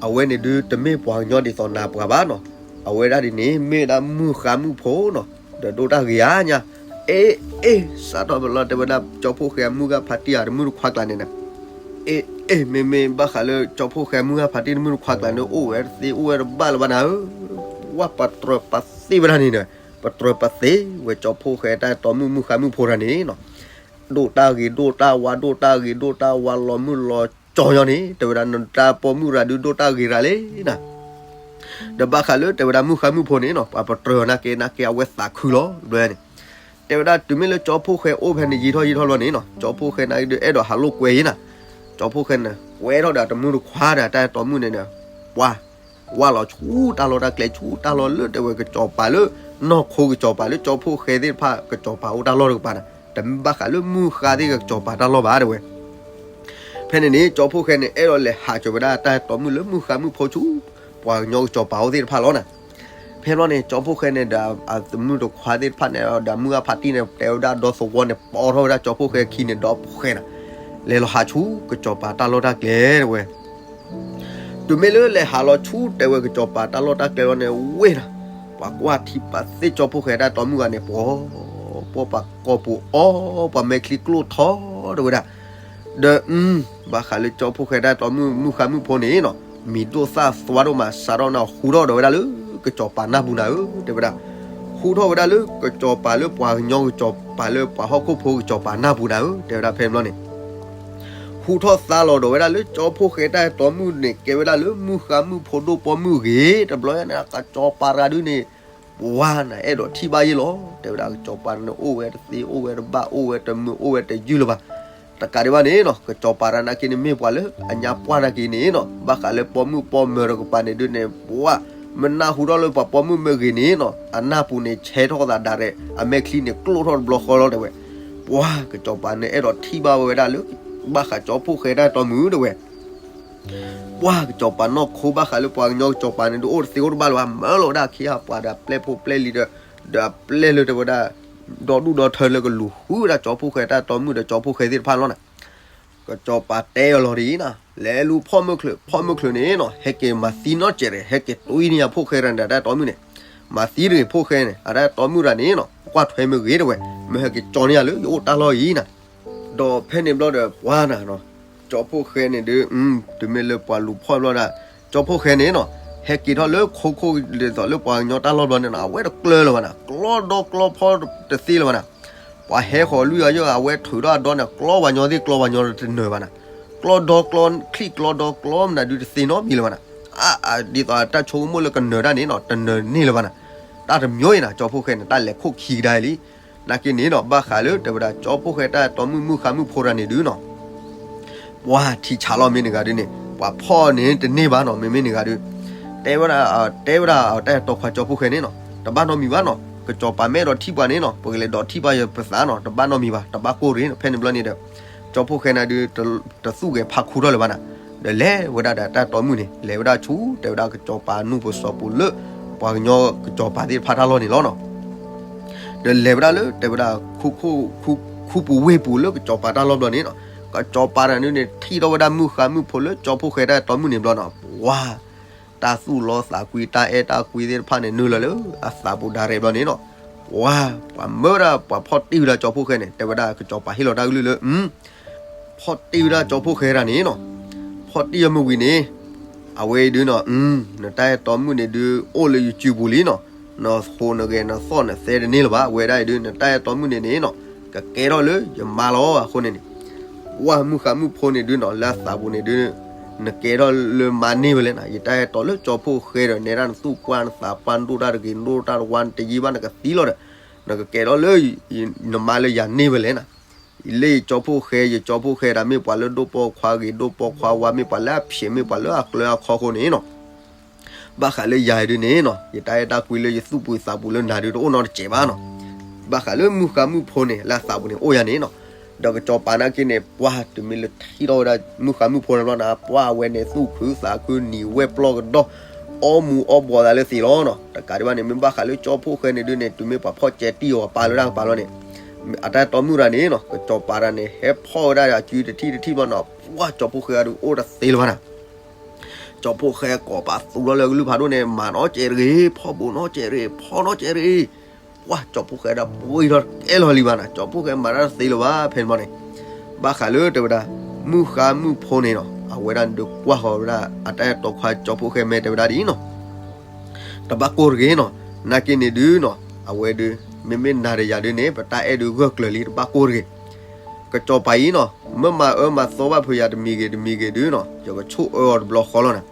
အဝဲန့ၣ်ဒုးတမ့ၢ်ပှၤကညီဒ်သိးနၤပှၤဘၣ်နီၤ, အဝဲဒၣ်ဒ်န့ၣ် မ့ၢ်ဝဲဒၣ်မုၣ်ဃါမုၣ်ဖိနီၤ, ဒီးဒိၣ်တၢ်ဂ့ၤဧါညါ, အ့ အ့ စးထီၣ်ပလီၢ်တဲဝဲဒၣ် ကၠီဖှိၣ်ဃဲအမုၢ်ဂၢ်ဖးတံၢ်ဧါ တမုၣ်တခွါကျါန့ၣ်နီၤ အ့ အ့ မ့မ့ၢ်ဘၣ်ဃးလၢကၠီဖှိၣ်ဃဲမုၢ်ဂၢ်ဖးတံၢ်တမုၣ်တခွါကျါန့ၣ် အိၣ်ဝဲတသ့အိၣ်ဝဲတဘၣ်လၢၤဘၣ်နၤဧၢ, ဝဲပတြၢၤပသ့ဝဲဒၣ်န့ၣ်ဒီး ပတြၢၤပသ့ဝဲကၠီဖှိၣ်ဃဲတၢ်အဲၣ်တီမုၣ်မုၣ်ဃါမုၣ်ဖိတဂၤန့ၣ်နီၤ, ဒိၣ်တၢ်ဂ့ၤဒိၣ်တၢ်ဝါ ဒိၣ်တၢ်ဂ့ၤဒိၣ်တၢ်ဝါ လီၤမုၢ်လီၤကၠီညီန့ၣ် တဲဝဲဒၣ် နတၢ်ပိာ်မုၣ်ရၤဒုးဒိၣ်တၢ်ဂ့ၤရၤလံနၤ ဒီးဘၣ်ဃးလၢတဲဝဲဒၣ်မုၣ်ဃါမုၣ်ဖိန့ၣ်နီၤ ပှၤပတြၢၤနာ်က့နာ်က့ အဝဲသးခုလီၤ ဒ်န့ၣ်, တဲဝဲဒၣ်တုၤမ့ၢ်လၢကၠီဖှိၣ်ဃဲအိၣ်ဖဲန့ၣ်ယံာ်ထီၣ်ယံာ်ထီၣ်ဘျီန့ၣ်နီၤ ကၠီဖှိၣ်ဃဲနာ်က့ဒုးအဲၣ်ဒိးဟးလိာ်ကွဲအံၤနၤ, ကၠီဖှိၣ်ဃဲန့ၣ် ကွဲထီၣ်ဒီးတမုၣ်တခွါဒီးတၢ်အဲၣ်တီမုၣ်န့ၣ်ဒီး ပှၤ ဝၢ်လီၤဆူတၢ်လီၢ်တၢ်ကျဲ ဆူတၢ်လီၢ်လၢတဲဝဲကစီၤပၤလၢ နီၢ်ခိကစီၤပၤလၢကၠီဖှိၣ်ဃဲသ့ၣ်တဖၣ်ကစီၤပၤအိၣ်တၢ်လီၢ်တကပၤန့ၣ် တမ့ၢ်ဘၣ်ဃးလၢမုၢ်ဃါသ့ၣ်ကစီၤပၤတၢ်လီၢ်ဘၣ်တဲဝဲ ဖဲန့ၣ်န့ၣ် ကၠီဖှိၣ်ဃဲန့ၣ် အဲၣ်ဒိးလဲၤဟးစၢၤဝဲဒၣ်တၢ်အဲၣ်တီမုၣ်လၢမုၢ်ဃါမုၣ်ဖိဆူ ပှၤကညီကစီၤပၤအိၣ်သ့ၣ်တဖၣ်လီၤနၤ, ဖဲဘျီန့ၣ် ကၠီဖှိၣ်ဃဲန့ၣ်ဒီးအတမုၣ်တခွါသ့ၣ်တဖၣ်န့ၣ်ဒီးမုၢ်ဂၢ်ဖးတံၢ်န့ၣ် တဲဝဲဒၣ်ဒီသဝီန့ၣ် ပိာ်ထီၣ်ဝဲဒၣ်ကၠီဖှိၣ်ဃဲခံန့ၣ် ဒီဖှဲးနၤ, လဲၤလီၤဟးဆူကစီၤပၤတၢ်လီၢ်တၢ်ကျဲတဲဝဲ တုၤမ့ၢ်လၢလဲၤဟးလီၤဆူတဲဝဲကစီၤပၤတၢ်လီၢ်တၢ်ကျဲလီၤန့ၣ် ဝ့ၢ်နၤ, ပှၤကွၢ်ထံပာ်သ့ၣ်ကၠီဖှိၣ်ဃဲတၢ်အဲၣ်တီမုၣ်ဂၤန့ၣ် ပှီၤ ပှီၤပှၤကိာ်ပူၤအီ ပှၤမဲာ်ချံကျိၣ်ထီတဲဝဲဒၣ်, ဒီး ဘၣ်ဃးလၢကၠီဖှိၣ်ဃဲတၢ်အဲၣ်တီမုၣ်မုၣ်ဃါမုၣ်ဖိန့ၣ်နီၤ မံၤဒိၣ်သၣ်သွါဒိၣ်မး စးထီၣ်န့ၣ်ဟူထီၣ်ဒီးဝဲဒၣ်လၢကစီၤပၤနၢ်ပူၤနၤဧၢ တဲဝဲဒၣ်, ဟူထီၣ်ဝဲဒၣ်လၢကစီၤပၤလၢပှၤကညီကစီၤပၤလၢပှၤဟီၣ်ခိၣ်ဖိကစီၤပၤနၢ်ပူၤနၤဧၢ တဲဝဲဒၣ်ဖဲန့ၣ်ဘျီန့ၣ် ဟူထီၣ်သါလီၤဒီးဝဲဒၣ်လၢကၠီဖှိၣ်ဃဲတၢ်အဲၣ်တီမုၣ်န့ၣ် ကဲဝဲဒၣ်လၢမုၣ်ဃါမုၣ်ဖိဒိၣ်ပိာ်မုၣ်အဂ့ၤ တဘျီညါန့ၣ် ကစီၤပၤတဂၤဒုန့ၣ် ပှၤနၤအဲၣ်ဒိးထံၣ်ဘၣ်ယဲလီၤ တဲဝဲဒၣ် ကစီၤပၤန့ၣ်အိၣ်ဝဲတသ့အိၣ်ဝဲတဘၣ် အိၣ်ဝဲတမုာ်အိၣ်ဝဲတယုၢ်လၢၤဘၣ်, တကးဒံးဘၣ်န့ၣ်နီၤ ကစီၤပၤတဂၤနာ်က့န့ၣ်မ့ၢ်ပှၤလၢအညါပှၢ်နာ်က့န့ၣ်နီၤ ဘၣ်ဃးလၢပိာ်မုၣ်ပိာ်မၢၤတကပၤန့ၣ်ဒုန့ၣ် ပှၤ မ့ၢ်နၢ်ဟူထီၣ်လၢပှၤပိာ်မုၣ်မ့ၢ်ဂ့ၤန့ၣ်နီၤ အနၢ်ပူၤန့ၣ်ဆဲးထီၣ်သးဒၣ်ရဲၣ် အမဲာ်ချံန့ၣ်ကျိၣ်ထီၣ်တဘျီဃီလီၤတဲဝဲ, ပှၤကစီၤပၤန့ၣ်အဲၣ်ဒိးထံၣ်ဘၣ်ဝဲဒၣ်လၢ ဘၣ်ဃးကၠီဖှိၣ်ဃဲတၢ်အဲၣ်တီမုၣ်တဲဝဲ ပှၤကစီၤပၤနီၢ်ခိဘၣ်ဃးလၢပှၤကညီကစီၤပၤန့ၣ် ဒုးအိၣ်တသ့အိၣ်တဘၣ်လၢၤဘၣ် မၢလီၤဝဲဒၣ်ခံဂၤပှၤဒီးအပျဲၢ်ဖိပျဲၢ်လံၤဒီး ဒီးအပျဲၢ်လၢတဲဝဲဒၣ် ဒီဒူၣ်ဒီထၢလၢကလူၤဃုဝဲဒၣ်ကၠီဖှိၣ်ဃဲတၢ်အဲၣ်တီမုၣ်ဒီးကၠီဖှိၣ်ဃဲသ့ၣ်တဖၣ်လီၤနၤ, ကစီၤပၤတဲအီၤလီၤဒ်အံၤနၤ လဲၤလူၤဖီၣ်မုၢ်ချုး ဖီၣ်မုၢ်ချုးန့ၣ်နီၤ ဟဲက့ၤမၤသံနီတစဲးဒီး ဟဲက့ၤတွံၢ်န့ၢ်ယၤဖှိၣ်ဃဲတၢ်အဲၣ်တီမုၣ်န့ၣ်, မၤသံတဂ့ၤဖှိၣ်ဃဲန့ၣ် အတၢ်အဲၣ်တီမုၣ်တဂၤန့ၣ်နီၤ ကွၢ်ထွဲမ့ၢ်ဂ့ၤတဲဝဲ, မ့ၢ်ဟဲက့ၤကၠီန့ၢ်ယၤလၢယအိၣ်တၢ်လီၢ်အံၤနၤ ဒီးဖဲန့ၣ်ဘျီဒီးပှၤနၤနီၤ, ကၠီဖှိၣ်ဃဲန့ၣ်ဒုး တုၤမ့ၢ်လၢပှၤလူၤဖီၣ်ဘျီဒၣ် ကၠီဖှိၣ်ဃဲန့ၣ်နီၤ, ဟဲက့ၤထီၣ်လၢခိခိၣ်ဒ်သိးလၢပှၤကညီတၢ်လီၢ်ဘျီန့ၣ်နီၤ အဝဲတကျၢၤလၢၤဘၣ်နၤ, ကျီဒီကျီဖီတသ့လၢၤဘၣ်နၤ, ပှၤဟဲဃီၤလွံၢ်ဂၤယဲၢ်ဂၤ အဝဲထုးထီၣ်အဒီန့ၣ် ကျီပှၤညီသ့ၣ်ကျီပှၤညီတနၢၤဘၣ်နၤ, ကျီဒီကျီချံၣ်ကျီဒီကျီမနုၤဒုးတသ့နီတမံၤလၢၤဘၣ်နၤ, အ ဒ်သိးအတၢ်ဆိကမိၣ်လၢကနၢၤတၢ်န့ၣ်နီၤ တနၢၤန့ၢ်လၢၤဘၣ်နၤ, တၢ်တမျိုးအံၤနၤ ကၠီဖှိၣ်ဃဲန့ၣ် တၢ်လဲၤခိၣ်ခံကဒါအံၤလံ နာ်က့န့ၣ်နီၤ ဘၣ်ဃးလၢတဲဝဲဒၣ် ကၠီဖှိၣ်ဃဲတၢ်အဲၣ်တီမုၣ်မုၣ်ဃါမုၣ်ဖိတဂၤန့ၣ်ဒုးနီၤ, ပှၤထံဆးလီၤမ့ၢ်နဂၤဒုးန့ၣ် ပှၤဖီၣ်န့ၣ်တန့ၢ်ဘၣ်နီၤ မ့မ့ၢ်နဂၤဒုး, တဲဝဲဒၣ် တဲဝဲဒၣ်တၢ်အဲၣ်တီခွါကၠီဖှိၣ်ဃဲန့ၣ်နီၤ တဘၣ်နီတမံၤဘၣ်နီၤ ကစီၤပၤမ့ၢ်အဲၣ်ဒိးထံၣ်ပှၤန့ၣ်နီၤ ပကလဲၤဒိးထံၣ်ဘၣ်ယပသးနီၤ တဘၣ်နီတမံၤဘၣ် တဘၣ်ကိၢ်ရ့ၣ်နီၤ ဖဲန့ၣ်ဘျီန့ၣ်ဒီး ကၠီဖှိၣ်ဃဲန့ၣ်ဒုး တသူၣ်ဂဲၤဖးခူထီၣ်လၢၤဘၣ်နၤ, ဒီးလဲၤဝဲဒၣ်ဒီးတၢ်အဲၣ်တီမုၣ်န့ၣ် လဲၤဝဲဒၣ်ဆူ တဲဝဲဒၣ်ကစီၤပၤနူၢ်ပစီၤပူၤလၢ ပှၤကညီကစီၤပၤသ့ၣ်တဖၣ်တၢ်လီၢ်န့ၣ်လီၤနီၤ ဒီးလဲၤဝဲဒၣ်လၢ တဲဝဲဒၣ် ခူပူၤဝ့ၢ်ပူၤလၢကစီၤပၤတၢ်လီၢ်ဘျီန့ၣ်နီၤ, ကစီၤပၤတဂၤန့ၣ်န့ၣ် ထံၣ်ထီၣ်ဝဲဒၣ်မုၣ်ဃါမုၣ်ဖိလၢကၠီဖှိၣ်ဃဲတၢ်အဲၣ်တီမုၣ်န့ၣ်ဘျီနီၤ, ပှၤ တၢ်သူၣ်လီသးကွံ တၢ်အဲၣ်တၢ်ကွံသ့ၣ်တဖၣ်န့ၣ် နုာ်လီၤလၢအသးပူၤဒၣ်ရဲၣ်ဘျီန့ၣ်နီၤ, ပှၤ ပှၤမၢဝဲဒၣ် ပှၤဖီၣ်တံၢ်ဝဲဒၣ်ကၠီဖှိၣ်ဃဲန့ၣ် တဲဝဲဒၣ်ကစီၤပၤဟ့ၣ်လီၤတၢ်ကလုၢ်လၢ ဖီၣ်တံၢ်ဝဲဒၣ်ကၠီဖှိၣ်ဃဲတဂၤန့ၣ်နီၤ, ဖီၣ်တံၢ်အမုၢ်ဝံၤန့ၣ် အဝဲအံၤဒုးနီၤ နတၢ်အဲၣ်တီမုၣ်န့ၣ်ဒုး အိၣ်လၢယစုပူၤလံနီၤ, နဃိးနဂဲၤနသီၣ်နသဲတန့ၢ်လၢၤဘၣ်, အဝဲဒၣ်အံၤဒုး နတၢ်အဲၣ်တီမုၣ်န့ၣ်န့ၣ်နီၤ ကကဲထီၣ်လၢယမါလီၤအဃိန့ၣ်န့ၣ်, ပှၤမုၣ်ဃါမုၣ်ဖိန့ၣ်ဒုးနီၤ လၢအသးပူၤန့ၣ်ဒုး နကဲထီၣ်လၢမါန့ၢ်ဝဲလဲၣ်နီၤ, ယတၢ်အဲၣ်တီလၢကၠီဖှိၣ်ဃဲဒီး နဲဒၣ်နသူၣ်ပှၢ်နသးပှၢ် နဒိၣ်တၢ်တဂ့ၤ နဒိၣ်တၢ်တဝါ နတယံာ်ဘၣ် နကသံလီၤဒီး နကကဲထီၣ်လၢ နမါလၢယၤန့ၢ်ဝဲလဲၣ်နီၤ, လၢယကၠီဖှိၣ်ဃဲ ယကၠီဖှိၣ်ဃဲဒၣ် မ့ၢ်ပှၤလၢဒိၣ်ပိာ်ခွါဂ့ၤ ဒိၣ်ပိာ်ခွါဝါ မ့ၢ်ပှၤလၢအဖျဲး မ့ၢ်ပှၤလၢအကျၢၤအခီအဃိန့ၣ်နီၤ ဘၣ်ဃးလၢယၤဒုးန့ၣ်နီၤ ယတၢ်အဲၣ်တၢ်ကွံလၢယသူၣ်ပူၤသးပူၤလၢနၤဒုးတအိၣ်နီတစဲးဘၣ်နီၤ, ဘၣ်ဃးလၢမုၣ်ဃါမုၣ်ဖိန့ၣ် လၢအသးပူၤန့ၣ်အိၣ်ယၤန့ၣ်နီၤ, ဒီးကစီၤပၤနာ်က့န့ၣ် ပှၤတုၤမ့ၢ်လၢထံၣ်ထီၣ်ဝဲဒၣ်မုၣ်ဃါမုၣ်ဖိန့ၣ်ဘျီနီၤ ပှၤအဝဲန့ၣ်သူၣ်ခုသးခုနံၤဝဲပျီၢ်ကဒီး အီမူၤအီဘှီးသးလၢသ့ၣ်လီၤနီၤ, တကးဒံးဘၣ်န့ၣ် မ့ၢ်ဘၣ်ဃးလၢကၠီဖှိၣ်ဃဲန့ၣ်ဒုးန့ၣ် တုၤမ့ၢ်ပှၤဖီၣ်ကဲတံၢ်အီၤပာ်လၢတၢ်ကပၤလီၤန့ၣ် အတၢ်အဲၣ်တီမုၣ်တဂၤန့ၣ်နီၤ ကစီၤပၤတဂၤန့ၣ် ဟဲဖီၣ်ဝဲဒၣ်အစုတထံၣ်တထံၣ်ဘျီနီၤ ပှၢ်ကၠီဖီၣ်ဃဲဒီးအိၣ်တသ့လၢၤဘၣ်နၤ ကၠီဖီၣ်ဃဲကိးပသူလီၤလၢကလုၢ်ဖးဒိၣ်န့ၣ် မၤနီၢ်ကဲးတဂ့ၤ ဖီၣ်ဘူးနီၢ်ကဲးတဂ့ၤ ဖီၣ်နီၢ်ကဲးတဂ့ၤ ပှၢ်ကၠီဖီၣ်ဃဲဒီးပှံၢ်ထီၣ်ကဲလီၤလံဘၣ်နၤ ကၠီဖီၣ်ဃဲမၤတၢ်တသ့လၢၤဘၣ် ဖဲန့ၣ်ဘျီန့ၣ် ဘၣ်ဃးလၢတဲဝဲဒၣ် မုၣ်ဃါမုၣ်ဖိန့ၣ်နီၤ အဝဲဒၣ်န့ၣ်ဒုးကွၢ်ဃီၤဝဲဒၣ် အတၢ်အဲၣ်တီခွါကၠီဖီၣ်ဃဲမဲာ်တဲဝဲဒၣ်ဒ်အံၤနီၤ တဘၣ်ကိၢ်တဂ့ၤနီၤ နာ်က့န့ၣ်ဒုးနီၤ အဝဲဒုး မ့မ့ၢ်နၤဒီးယၤဒုးန့ၣ် ပတၢ်အဲၣ်ဒုးဂၢၢ်ကျၢၤလံ တဘၣ်ကိၢ်တဂ့ၤ ကစီၤပၤအံၤနီၤ မ့ၢ်မၤအၢမၤသီဘၣ်ဖုးယၤတမံၤဂ့ၤတမံၤဂ့ၤဒုးနီၤ ယကဆိၣ်အၢအီၤတဘျီဃီလီၤနၤ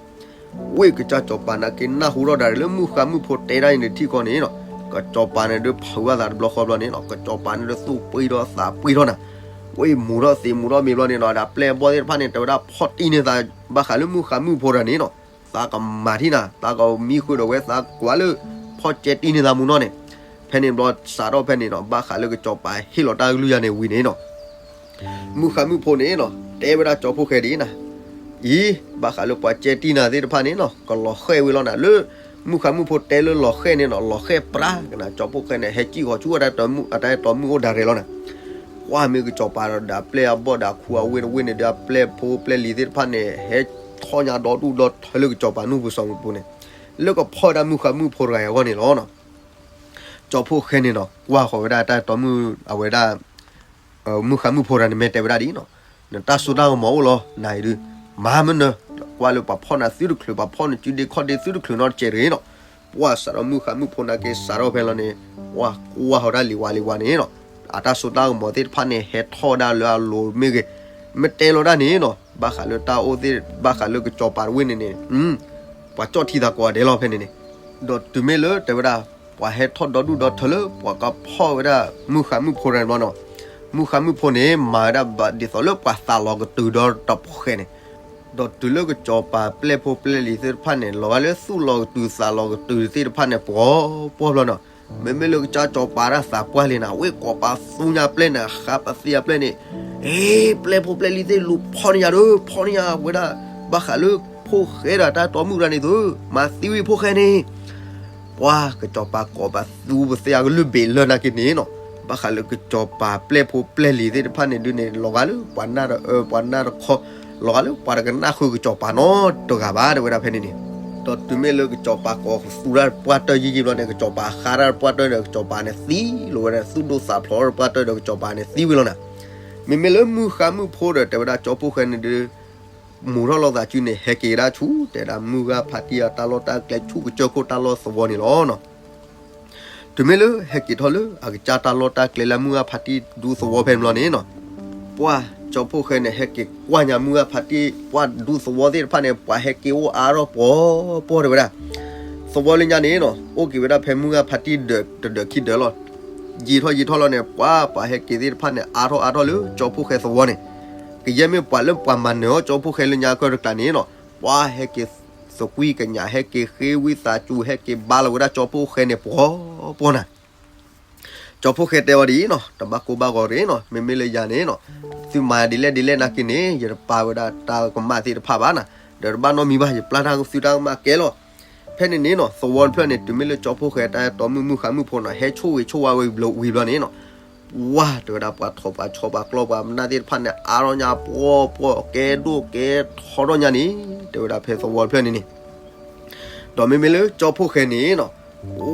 ဝ့ၢ်ကစၢ်စီၤပၤနာ်က့ နၢ်ဟူထီၣ်ဒၣ်လၢမုၣ်ဃါမုၣ်ဖိတဲဒၣ်အံၤန့ၣ်ထံၣ်ခီန့ၣ်နီၤ ကစီၤပၤန့ၣ်ဒုးဖုးဝဲသးတဘျီဃီဘျီန့ၣ်နီၤ ကစီၤပၤန့ၣ်ဒုးသူၣ်ပှံၢ်ထီၣ်သးပှံၢ်ထီၣ်နၤ ဝ့ၢ်မူၤထီၣ်သံးမူၤထီၣ်မ့ၢ်ဘျီန့ၣ်နီၤ ဒီးအပျဲၢ်အဘီၣ်သ့ၣ်တဖၣ်န့ၣ် တဲဝဲဒၣ်ဖီၣ်တံၢ်န့ၢ်သး ဘၣ်ဃးလၢမုၣ်ဃါမုၣ်ဖိတဂၤန့ၣ်နီၤ သးကမၤထံၣ်နၤ သးကမံဃုာ်ဒီးဝဲသးကွၢ်လၢ ဖီၣ်ကဲတံၢ်န့ၢ်သးမူနီၢ်န့ၣ် ဖဲန့ၣ်ဘျီစးထီၣ်ဖဲန့ၣ်နီၤ ဘၣ်ဃးလၢကစီၤပၤဟ့ၣ်လီၤတၢ်ကလုၢ်ယၤန့ၣ်ဝံၤန့ၣ်နီၤ မုၣ်ဃါမုၣ်ဖိန့ၣ်နီၤ တဲဝဲဒၣ်ကၠီဖီၣ်ဃဲဒ်အံၤနၤ အံၤ ဘၣ်ဃးလၢပှၤကဲတံၢ်နၤသ့ၣ်တဖၣ်န့ၣ်နီၤ ကလီၤဃဲၣ်ဝဲလီၤနၤ လၢ မုၣ်ဃါမုၣ်ဖိတဲလၢလီၤဃဲၣ်န့ၣ်နီၤ လီၤဃဲၣ်ပြါကနၤ ကၠီဖီၣ်ဃဲန့ၣ် ဟဲစံၣ်ဃီၤဆူအတၢ်အဲၣ်တီမုၣ်အိၣ်ဒၣ်ရဲၣ်လီၤနၤ ကွၢ်မ့ၢ်ကစီၤပၤဒီးအပျဲၢ်အဘီၣ်ဒီးအခူအဝ့ၢ်တဝ့ၢ်န့ၣ်ဒီး အပျဲၢ်ဖိပျဲၢ်လံၤသ့ၣ်တဖၣ်န့ၣ် ဟဲထီၣ်ညါဒီဒူၣ်ဒီထၢလၢကစီၤပၤနူၢ်ပူၤစီၤမုၢ်ပူၤန့ၣ် လၢကဖီၣ်ဝဲဒၣ်မုၣ်ဃါမုၣ်ဖိတဂၤအံၤအဂီၢ်န့ၣ်လီၤနီၤ ကၠီဖီၣ်ဃဲန့ၣ်နီၤ ကွၢ်ဃီၤဝဲဒၣ်တၢ်အဲၣ်တီမုၣ်အဝဲဒၣ် မုၣ်ဃါမုၣ်ဖိတဂၤန့ၣ် မ့ၢ်တဲဝဲဒၣ်ဒ်အံၤနီၤ, နတၢ်စိတၢ်ကမီၤအိၣ်လီၤ, နၤအံၤဒုး မၤမနုၤ, ကွၢ်လၢပှၤဖီၣ်နၤသုတချုး ပှၤဖီၣ်နစုဒ့ခီၣ်ဒ့သုတချုးနီတစဲးတဂ့ၤနီၤ. ပှၢ်စးထီၣ်မုၣ်ဃါမုၣ်ဖိနာ်က့ စးထီၣ်ဖဲလီၤန့ၣ် ပှၢ်ကွၢ်ဟီၣ်တၢ်လံၤဝါလံၤဝါန့ၣ်နီၤ, အတၢ်စိတၢ်ကမီၤသ့ၣ်တဖၣ်န့ၣ် ဟဲထီၣ်ဝဲဒၣ်လၢအလိၤမ့ၢ်ဂ့ၤ, မ့ၢ်တဲလီၤဒၣ်န့ၣ်နီၤ, ဘၣ်ဃးလၢတၢ်အိၣ်သ့ၣ် ဘၣ်ဃးလၢကစီၤပၤတဝ့ၢ်န့ၣ်န့ၣ် ပှၤကၠီၣ်ထံသးကိးဂၤဒဲးလီၤဖဲန့ၣ်န့ၣ်, ဒီးတုၤမ့ၢ်လၢတဲဝဲဒၣ် ပှၤဟဲထီၣ်ဒီဒူၣ်ဒီထၢလၢပှၤကဖီၣ်ဝဲဒၣ်မုၣ်ဃါမုၣ်ဖိတဂၤန့ၣ်ဘျီနီၤ, မုၣ်ဃါမုၣ်ဖိန့ၣ် မၤဝဲဒၣ်ဒ်သိးလၢပှၤသးလီၤကတုၤဒီးတပှဲၤန့ၣ်, ဒီးတုၤလၢကစီၤပၤပျဲၢ်ဖိပျဲၢ်လံၤသ့ၣ်တဖၣ်န့ၣ် လီၤဂာ်လၢသူၣ်လီၤကတုၤသးလီၤကတုၤသ့ၣ်တဖၣ်န့ၣ် ပှီၤပှီၢ်ဘျီနီၤ, မ့မ့ၢ်လၢကစၢ်စီၤပၤတၢ်သးပှၢ်လံန့ၣ် ဝ့ၢ်ကိးပသူညါပျဲၢ်န့ၣ် ဃါပသ့အပျဲၢ်န့ၣ်, အ့ ပျဲၢ်ဖိပျဲၢ်လံၤသ့ၣ်လူၤဖီၣ်န့ၢ်ယၤဒီး ဖီၣ်န့ၢ်ယၤဝဲဒၣ်, ဘၣ်ဃးလၢဖိၣ်ဃဲဒီးတၢ်တီမုၣ်တဂၤန့ၣ်သု, မၤသံဝံၤဖိၣ်ဃဲန့ၣ် ပှၤကစီၤပၤကိးပသူပသ့အကလုၢ်ဘ့ၣ်လၢနာ်က့န့ၣ်နီၤ, ဘၣ်ဃးလၢကစီၤပၤပျဲၢ်ဖိပျဲၢ်လံၤသ့ၣ်တဖၣ်န့ၣ်ဒုးန့ၣ် လီၤဂာ်လၢပှၤနၢ်တအၢပှၤနၢ်တခီ, လီၤဂာ်လၢပှၤတကနၣ်ဃုာ်ကစီၤပၤနီတဂၤဘၣ် တဲဝဲဒၣ်ဖဲန့ၣ်န့ၣ်, ဒီးတုၤမ့ၢ်လၢကစီၤပၤကိးသူတၢ်ပှၢ်တၢၢ်ယံာ်ယံာ်ဘျီန့ၣ် ကစီၤပၤဃါတၢ်ပှၢ်တၢၢ်ဒီးကစီၤပၤန့ၣ်သံလီၤဝဲဒၣ် သူၣ်ဒိၣ်သးဖျိးတၢ်ပှၢ်တၢၢ်ဒီးကစီၤပၤန့ၣ်သံဝံၤလီၤနၤ, မ့မ့ၢ်လၢမုၢ်ဃါမုၣ်ဖိဒီးတဲဝဲဒၣ်ကၠီဖိၣ်ဃဲန့ၣ်ဒုး မူၤထီၣ်လီၤသးစုန့ၣ် ဟဲက့ၤဒၣ်ဆူ တဲဒၣ်မုၢ်ဂၢ်ဖါတံၢ်အတၢ်လီၢ်တၢ်ကျဲဆူကစၢၢ်ခိၣ်တၢ်လီၢ်သဝီန့ၣ်လီၤနီၤ. တုၤမ့ၢ်လၢဟဲက့ၤထီၣ်လၢအကစၢ်တၢ်လီၢ်တၢ်ကျဲလၢအမုၢ်ဂၢ်ဖါတံၢ်ဒူသဝီဖဲန့ၣ်ဘျီန့ၣ်နီၤ, ပှၢ်ကၠီဖိၣ်ဃဲန့ၣ် ဟဲက့ၤကွၢ်ညါမုၢ်ဂၢ်ဖါတံၢ် ပှၢ်ဒူသဝီသ့ၣ်တဖၣ်န့ၣ် ပှၤဟဲက့ၤအိၣ်အါထီၣ်ပှီၤပှီၢ်တဲဝဲဒၣ်, သဝီလၢညါန့ၣ်နီၤ အိၣ်က့ၤဝဲဒၣ်ဖဲမုၢ်ဂၢ်ဖါတံၢ်ဒၢးတဒၢးခံဒၢးလီၤ. ယံာ်ထီၣ်ယံာ်ထီၣ်လီၤန့ၣ် ပှၢ်ပှၤဟဲက့ၤသ့ၣ်တဖၣ်န့ၣ် အါထီၣ်အါထီၣ်လၢကၠီဖိၣ်ဃဲသဝီန့ၣ်, ကယဲၢ်မ့ၢ်ပှၤလၢပှၤမၤနၢၤအီၣ်ကၠီဖိၣ်ဃဲလၢညါကၢၢ်တကျါန့ၣ်နီၤ, ပှၢ်ဟဲက့ၤသကွံၢ်ကညး ဟဲက့ၤဃ့ဝံသးစူၤ ဟဲက့ၤဘါလီၤဝဲဒၣ်ကၠီဖိၣ်ဃဲန့ၣ် ပှီၤပှီၢ်နၤ. ကၠီဖိၣ်ဃဲတဲဝဲဒ်အံၤနီၤ, တဘၣ်ကိၢ်ဘၣ်ဂီၤတဂ့ၤနီၤ, မ့မ့ၢ်လၢယၤန့ၣ်နီၤ, သုမၤဒ်လဲၣ်ဒ်လဲၣ်နာ်က့န့ၣ် ယတပာ်ဝဲဒၣ်တၢ်ကမၣ်သ့ၣ်တဖၣ်ဘၣ်နၤ, ဒီးတဘၣ်နီတမံၤဘၣ် ယပျၢ်တၢ်သုတၢ်ကမၣ်ကဲလီၤ. ဖဲန့ၣ်န့ၣ်နီၤ သဝီတဖျၢၣ်န့ၣ် တုၤမ့ၢ်လၢကၠီဖိၣ်ဃဲတၢ်အဲၣ်တီမုၣ်မုၣ်ဃါမုၣ်ဖိနီၤ ဟဲဆိၣ်ဂ့ၤဆိၣ်ဝါဝဲဝံၤဘျီန့ၣ်နီၤ, ပှၢ်တဲဝဲဒၣ်ပှၤထိးပှၤဆီပှၤကျီပှၤမနၢ်သ့ၣ်တဖၣ်န့ၣ် အါထီၣ်ညါပှီၤပှီၤ ကဲဒိၣ်ကဲထီထီၣ်ညါန့ၣ် တဲဝဲဒၣ်ဖဲသဝီတဖျၢၣ်န့ၣ်န့ၣ် ဒီးမ့မ့ၢ်လၢကၠီဖိၣ်ဃဲန့ၣ်နီၤ,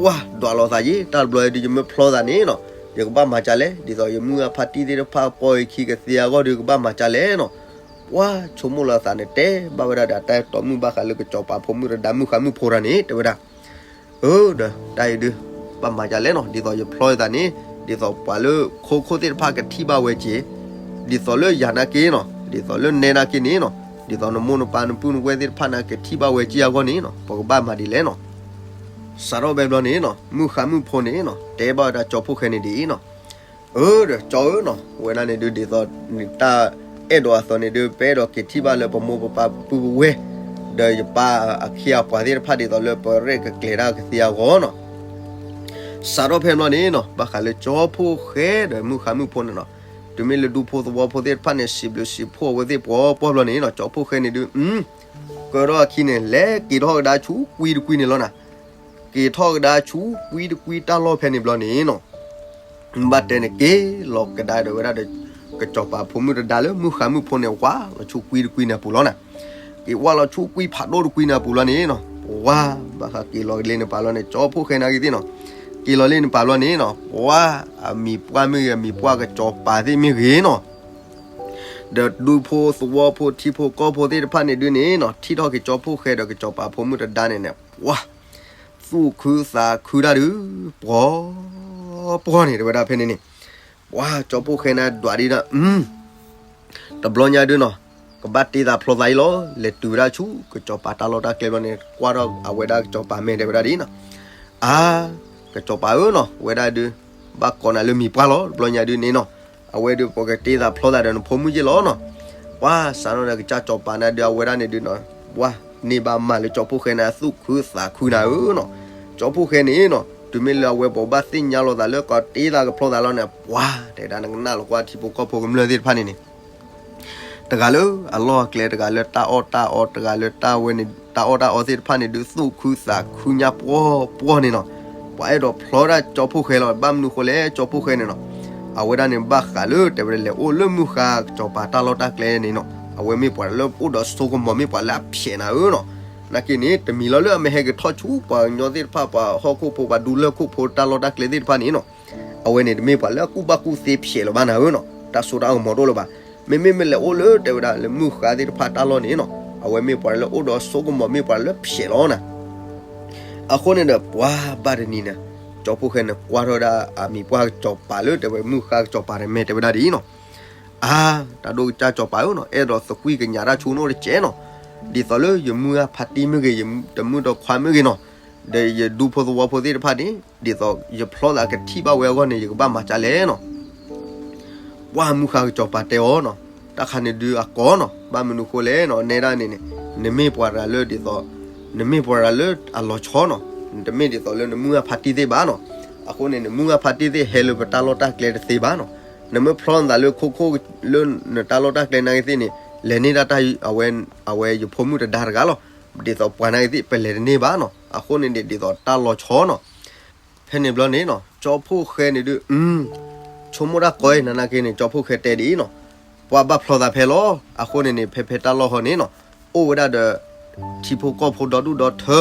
ဝါ ဒွးလိာ်သးယံၤ တၢ်တဘျီအံၤဒုး ယမ့ၢ်ဖျီသးန့ၣ်နီၤ, ယကဘၣ်မၤဒ်လဲၣ်, ဒ်သိးယမုၢ်ဂၢ်ဖါတံၢ်သ့ၣ်တဖၣ်ပီအခံကသ့အဂီၢ်ဒီး ကဘၣ်မၤဒ်လဲၣ်နီၤ. ပှၢ်ဆိကမိၣ်လီၤသးန့ၣ် တဲဘၣ်ဝဲဒၣ်ဒီးတၢ်အဲၣ်တီမုၣ်ဘၣ်ဃးလၢကစီၤပၤဖိမုၣ်တဒါမုၣ်ဃါမုၣ်ဖိတဂၤန့ၣ် တဲဝဲဒၣ်, အၢ ဒီးတၢ်အံၤဒုး ဘၣ်မၤဒ်လဲၣ်နီၤ, ဒ်သိးယဖျီသးန့ၣ် ဒ်သိးပှၤလၢခိခိၣ်သ့ၣ်တဖၣ်ကထံၣ်ဘၣ်ဝဲက့ၤ, ဒ်သိးလၢယၤနာ်က့နီၤ, ဒ်သိးလၢနဲနာ်က့န့ၣ်နီၤ, ဒ်သိးနမိၢ်နပၢ်နပုၢ်နဝဲၢ်သ့ၣ်တဖၣ်န့ၣ် ကထံၣ်ဘၣ်ဝဲက့ၤအဂီၢ်န့ၣ်နီၤ, ပကဘၣ်မၤဒ်လဲၣ်နီၤ. စးထီၣ်ဖဲဘျီန့ၣ်နီၤ မုၢ်ဃါမုၣ်ဖိန့ၣ်နီၤ တဲဘၣ်ဝဲဒၣ်ကၠီဖိၣ်ဃဲန့ၣ်ဒ်အံၤနီၤ, အၢ ဒီးကၠီဧၢနီၤ, ဝဲဒၣ်န့ၣ်ဒုး ဒ်သိးနတၢ်အဲၣ်ဒိးအသိးန့ၣ်ဒုး ပအဲၣ်ဒိးက့ၤထံၣ်ဘၣ်လၢပမိၢ်ပပၢ်ပုၢ်ပဝဲၢ် ဒီးယပၢ်အခ့အပှၤသ့ၣ်တဖၣ် ဒ်သိးလၢပရဲၣ်ကကျဲၤတၢ်ကသ့အဂီၢ်နီၤ. စးထီၣ်ဖဲဘျီန့ၣ်နီၤ ဘၣ်ဃးလၢကၠီဖိၣ်ဃဲဒီးမုၢ်ဃါမုၣ်ဖိန့ၣ်နီၤ, တုၤမ့ၢ်လၢဒူဖိသဝီဖိသ့ၣ်တဖၣ်န့ၣ် စံးဘျုးစံးဖှိၣ်အဝဲသ့ၣ်ပှီၤပှီၢ်ဘျီန့ၣ်နီၤ, ကၠီဖိၣ်ဃဲန့ၣ်ဒုး ကၢထီၣ်ကဒါဆူကွံတကွံန့ၣ်လီၤနၤ. က့ၤထီၣ်ကဒါဆူကွံတကွံတၢ်လီၢ်ဖဲန့ၣ်ဘျီန့ၣ်နီၤ, ဘၣ်တဲန့ၣ်က့ၤလီၤကဒါဒီးဝဲဒၣ်ဒီး ကစီၤပၤဖိမုၣ်တဒါလၢမုၢ်ဃါမုၢ်ဖိန့ၣ် ဝးလီၤဆူကွံတကွံန့ၣ်အပူၤလီၤနၤ. က့ၤဝးလီၤဆူကွံဖးဒိၣ်တကွံန့ၣ်အပူၤလီၤန့ၣ်နီၤ, ပှၤဘၣ်ဃးက့ၤလီၤလၢန့ၣ်ပာ်လီၤန့ၣ် ကၠီဖှိၣ်ဃဲနာ်က့ၤသ့ၣ်နီၤ, က့ၤလီၤလၢန့ၣ်ပာ်လီၤန့ၣ်နီၤ, ပှၤအမံၤပှၢ်မ့ၢ်ဂ့ၤ အမံၤပှၢ်ကစီၤပၤသ့ၣ်မ့ၢ်ဂ့ၤနီၤ ဒီးဒူဖိသဝီဖိထံဖိကီၢ်ဖိသ့ၣ်တဖၣ်န့ၣ်ဒုးန့ၣ်နီၤ, ထံၣ်ထီၣ်က့ၤကၠီဖှိၣ်ဃဲဒီးကစီၤပၤဖိမုၣ်တဒါန့ၣ်န့ၣ် ပှၤ သူၣ်ခုသးခုတၢ်ဒုး ပှီၤ ပှီၤန့ၣ် တဲဝဲဒၣ်ဖဲန့ၣ်န့ၣ်, ပှၤကၠီဖှိၣ်ဃဲန့ၣ်ဒွးဒ်ဒီး တဘျီညါဒုးနီၤ, ကဘၣ်တ့သးဖျီသးအံၤလီၤ. လဲၤတုၤဝဲဒၣ်ဆူ ကစီၤပၤတၢ်လီၢ်တၢ်ကျဲဘျီန့ၣ် ကွၢ်ထီၣ်အဝဲဒၣ်ကစီၤပၤမဲာ်တဲဝဲဒၣ်ဒ်နီၤ, အါ ကစီၤပၤဧၢနီၤ, ဝဲဒၣ်ဒုး ဘၣ်ကိးနၤလၢမံၤပှၢ်လီၤ. တဘျီညါဒုးန့ၣ်နီၤ, အဝဲဒုးပကတ့သးဖျီသးဒီးနဖိမုၣ်ယ့ၢ်လီၤနီၤ. ပှၤစးထီၣ်ဒီးကစၢ်စီၤပၤန့ၣ်ဒုး အဝဲဒၣ်န့ၣ်ဒုးနီၤ, ပှၤန့ၢ်ဘၣ်မၤလၢကၠီဖှိၣ်ဃဲန့ၣ် သူၣ်ခုသးခုနၤဧၢနီၤ. ကၠီဖှိၣ်ဃဲန့ၣ်နီၤ, တုၤမ့ၢ်လၢအဝဲပဘၣ်သ့ၣ်ညါလိာ်သးလၢ ကတ့သးကဖျီသးလီၤန့ၣ် ပှၤတဲဒၣ်နကနၣ်လီၤကွၢ်ထံဖိကီၢ်ဖိကမျၢၢ်သ့ၣ်တဖၣ်န့ၣ်န့ၣ် တဂၤလၢအလီၢ်အကျဲ တဂၤလၢတၢ်အီၣ်တၢ်အီ တဂၤလၢတၢ်ဝဲန့ၣ် တၢ်အီၣ်တၢ်အီသ့ၣ်တဖၣ်န့ၣ်ဒုး သူၣ်ခုသးခုညါပှီၤပှီၤန့ၣ်နီၤ. ပှၤအဲၣ်ဒိးဖျီဒၣ်ကၠီဖှိၣ်ဃဲလီၤ. ဘၣ်မနုၤဃိလဲၣ် ကၠီဖှိၣ်ဃဲန့ၣ်နီၤ, အဝဲဒၣ်န့ၣ် ဘၣ်ဃးလၢတဲဝဲဒၣ်လဲၤအိၣ်လၢမုၢ်ဃါကစီၤပၤတၢ်လီၢ်တၢ်ကျဲန့ၣ်နီၤ, အဝဲမ့ၢ်ပှၤလၢအိၣ်ဒီးစိကမီၤ မ့ၢ်ပှၤလၢအဖျဲးနၤဧၢနီၤ. နာ်က့န့ၣ် တမံၤလီၤလၢအမ့ၢ်ဟဲက့ၤထီၣ်ဆူပှၤကညီသ့ၣ်တဖၣ် ပှၤဟီၣ်ခိၣ်ဖိ ပှၤဒူလၢၢ်ခိၣ်ဖိတၢ်လီၢ်တၢ်ကျဲသ့ၣ်တဖၣ်န့ၣ်နီၤ, အဝဲန့ၣ်တမ့ၢ်ပှၤလၢအကူၣ်ဘၣ်ကူၣ်သ့ဖျဲးလၢၤဘၣ်နၤဧၢနီၤ, တၢ်စိတၢ်ကမီၤတအိၣ်လၢၤဘၣ်. မ့မ့ၢ်မ့ၢ်လဲၤအိၣ်လၢတဲဝဲဒၣ်လၢမုၢ်ဃါသ့ၣ်တဖၣ်တၢ်လီၢ်န့ၣ်နီၤ, အဝဲမ့ၢ်ပှၤလၢအိၣ်ဒီးစိကမီၤ မ့ၢ်ပှၤလၢဖျဲးလီၤနၤ. အဃိန့ၣ်ဒီး ပှၤဘၣ်တနံၤန့ၣ် ကၠီဖှိၣ်ဃဲန့ၣ် ကွၢ်ထီၣ်ဝဲဒၣ်အမံၤပှၢ်ကစီၤပၤလၢတဲဝဲမုၢ်ဃါကစီၤပၤန့ၣ် မဲာ်တဲဝဲဒၣ်ဒ်အံၤနီၤ, အါ တၢ်ဒိၣ်ကစၢ်စီၤပၤဧၢနီၤ, အဲၣ်ဒိးသကွံၢ်ကညးတၢ်ဆူနအိၣ်တကဲးနီၤ, ဒ်သိးလၢယမုၢ်ဂၢ်ဖါတံၢ်မ့ၢ်ဂ့ၤ ယတမုၢ်ဒီခွါမ့ၢ်ဂ့ၤနီၤ, ဒီးယဒူဖိသဝီဖိသ့ၣ်တဖၣ်န့ၣ် ဒ်သိးယဖျီသးကထံၣ်ဘၣ်ဝဲအဂီၢ်န့ၣ် ယကဘၣ်မၤဒ်လဲၣ်နီၤ. ပှၤမုၢ်ဃါကစီၤပၤတဲအီၤနီၤ, တၢ်ခါန့ၣ်ဒုးအကိးနီၤ, ဘၣ်မနုၤဃိလဲၣ်နီၤ, နဲဒၣ်န့ၣ်န့ၣ် နမ့ၢ်ပှၤတဂၤလၢဒ်သိး နမ့ၢ်ပှၤတဂၤလၢအလီၤဆီနီၤ, နတမ့ၢ်ဒ်သိးလၢနမုၢ်ဂၢ်ဖါတံၢ်သ့ၣ်ဘၣ်နီၤ, အဃိန့ၣ် နမုၢ်ဂၢ်ဖါတံၢ်သ့ၣ်ဟဲလၢပတၢ်လီၢ်တၢ်ကျဲတသ့ဘၣ်နီၤ, နမ့ၢ်ဖျီနသးလၢခိခိၣ်လၢ နတၢ်လီၢ်တၢ်ကျဲနာ်က့သ့ၣ်န့ၣ် လဲၤန့ၢ်ဒၣ်တၢ် အဝဲယဖိမုၣ်တဒါတဂၤလီၤ, ဒ်သိးပှၤနာ်က့သ့ၣ် ပလဲၤတန့ၢ်ဘၣ်နီၤ, အဃိန့ၣ်န့ၣ် ဒ်သိးတၢ်လီၤဆီနီၤ. ဖဲန့ၣ်ဘျီန့ၣ်နီၤ ကၠီဖှိၣ်ဃဲန့ၣ်ဒုး ဆိကမိၣ်တၢ်ကီအံၤ နနာ်က့န့ၣ် ကၠီဖှိၣ်ဃဲတဲဒ်အံၤနီၤ, ပှၤဘၣ်ဖျီသးဖဲလီၤ, အဃိန့ၣ်န့ၣ် ဖဲဖဲတၢ်လီၢ်ဟီန့ၣ်နီၤ အိၣ်ဝဲဒၣ်ဒီး ထံဖိကီၢ်ဖိဒီဒူၣ်ဒီထၢ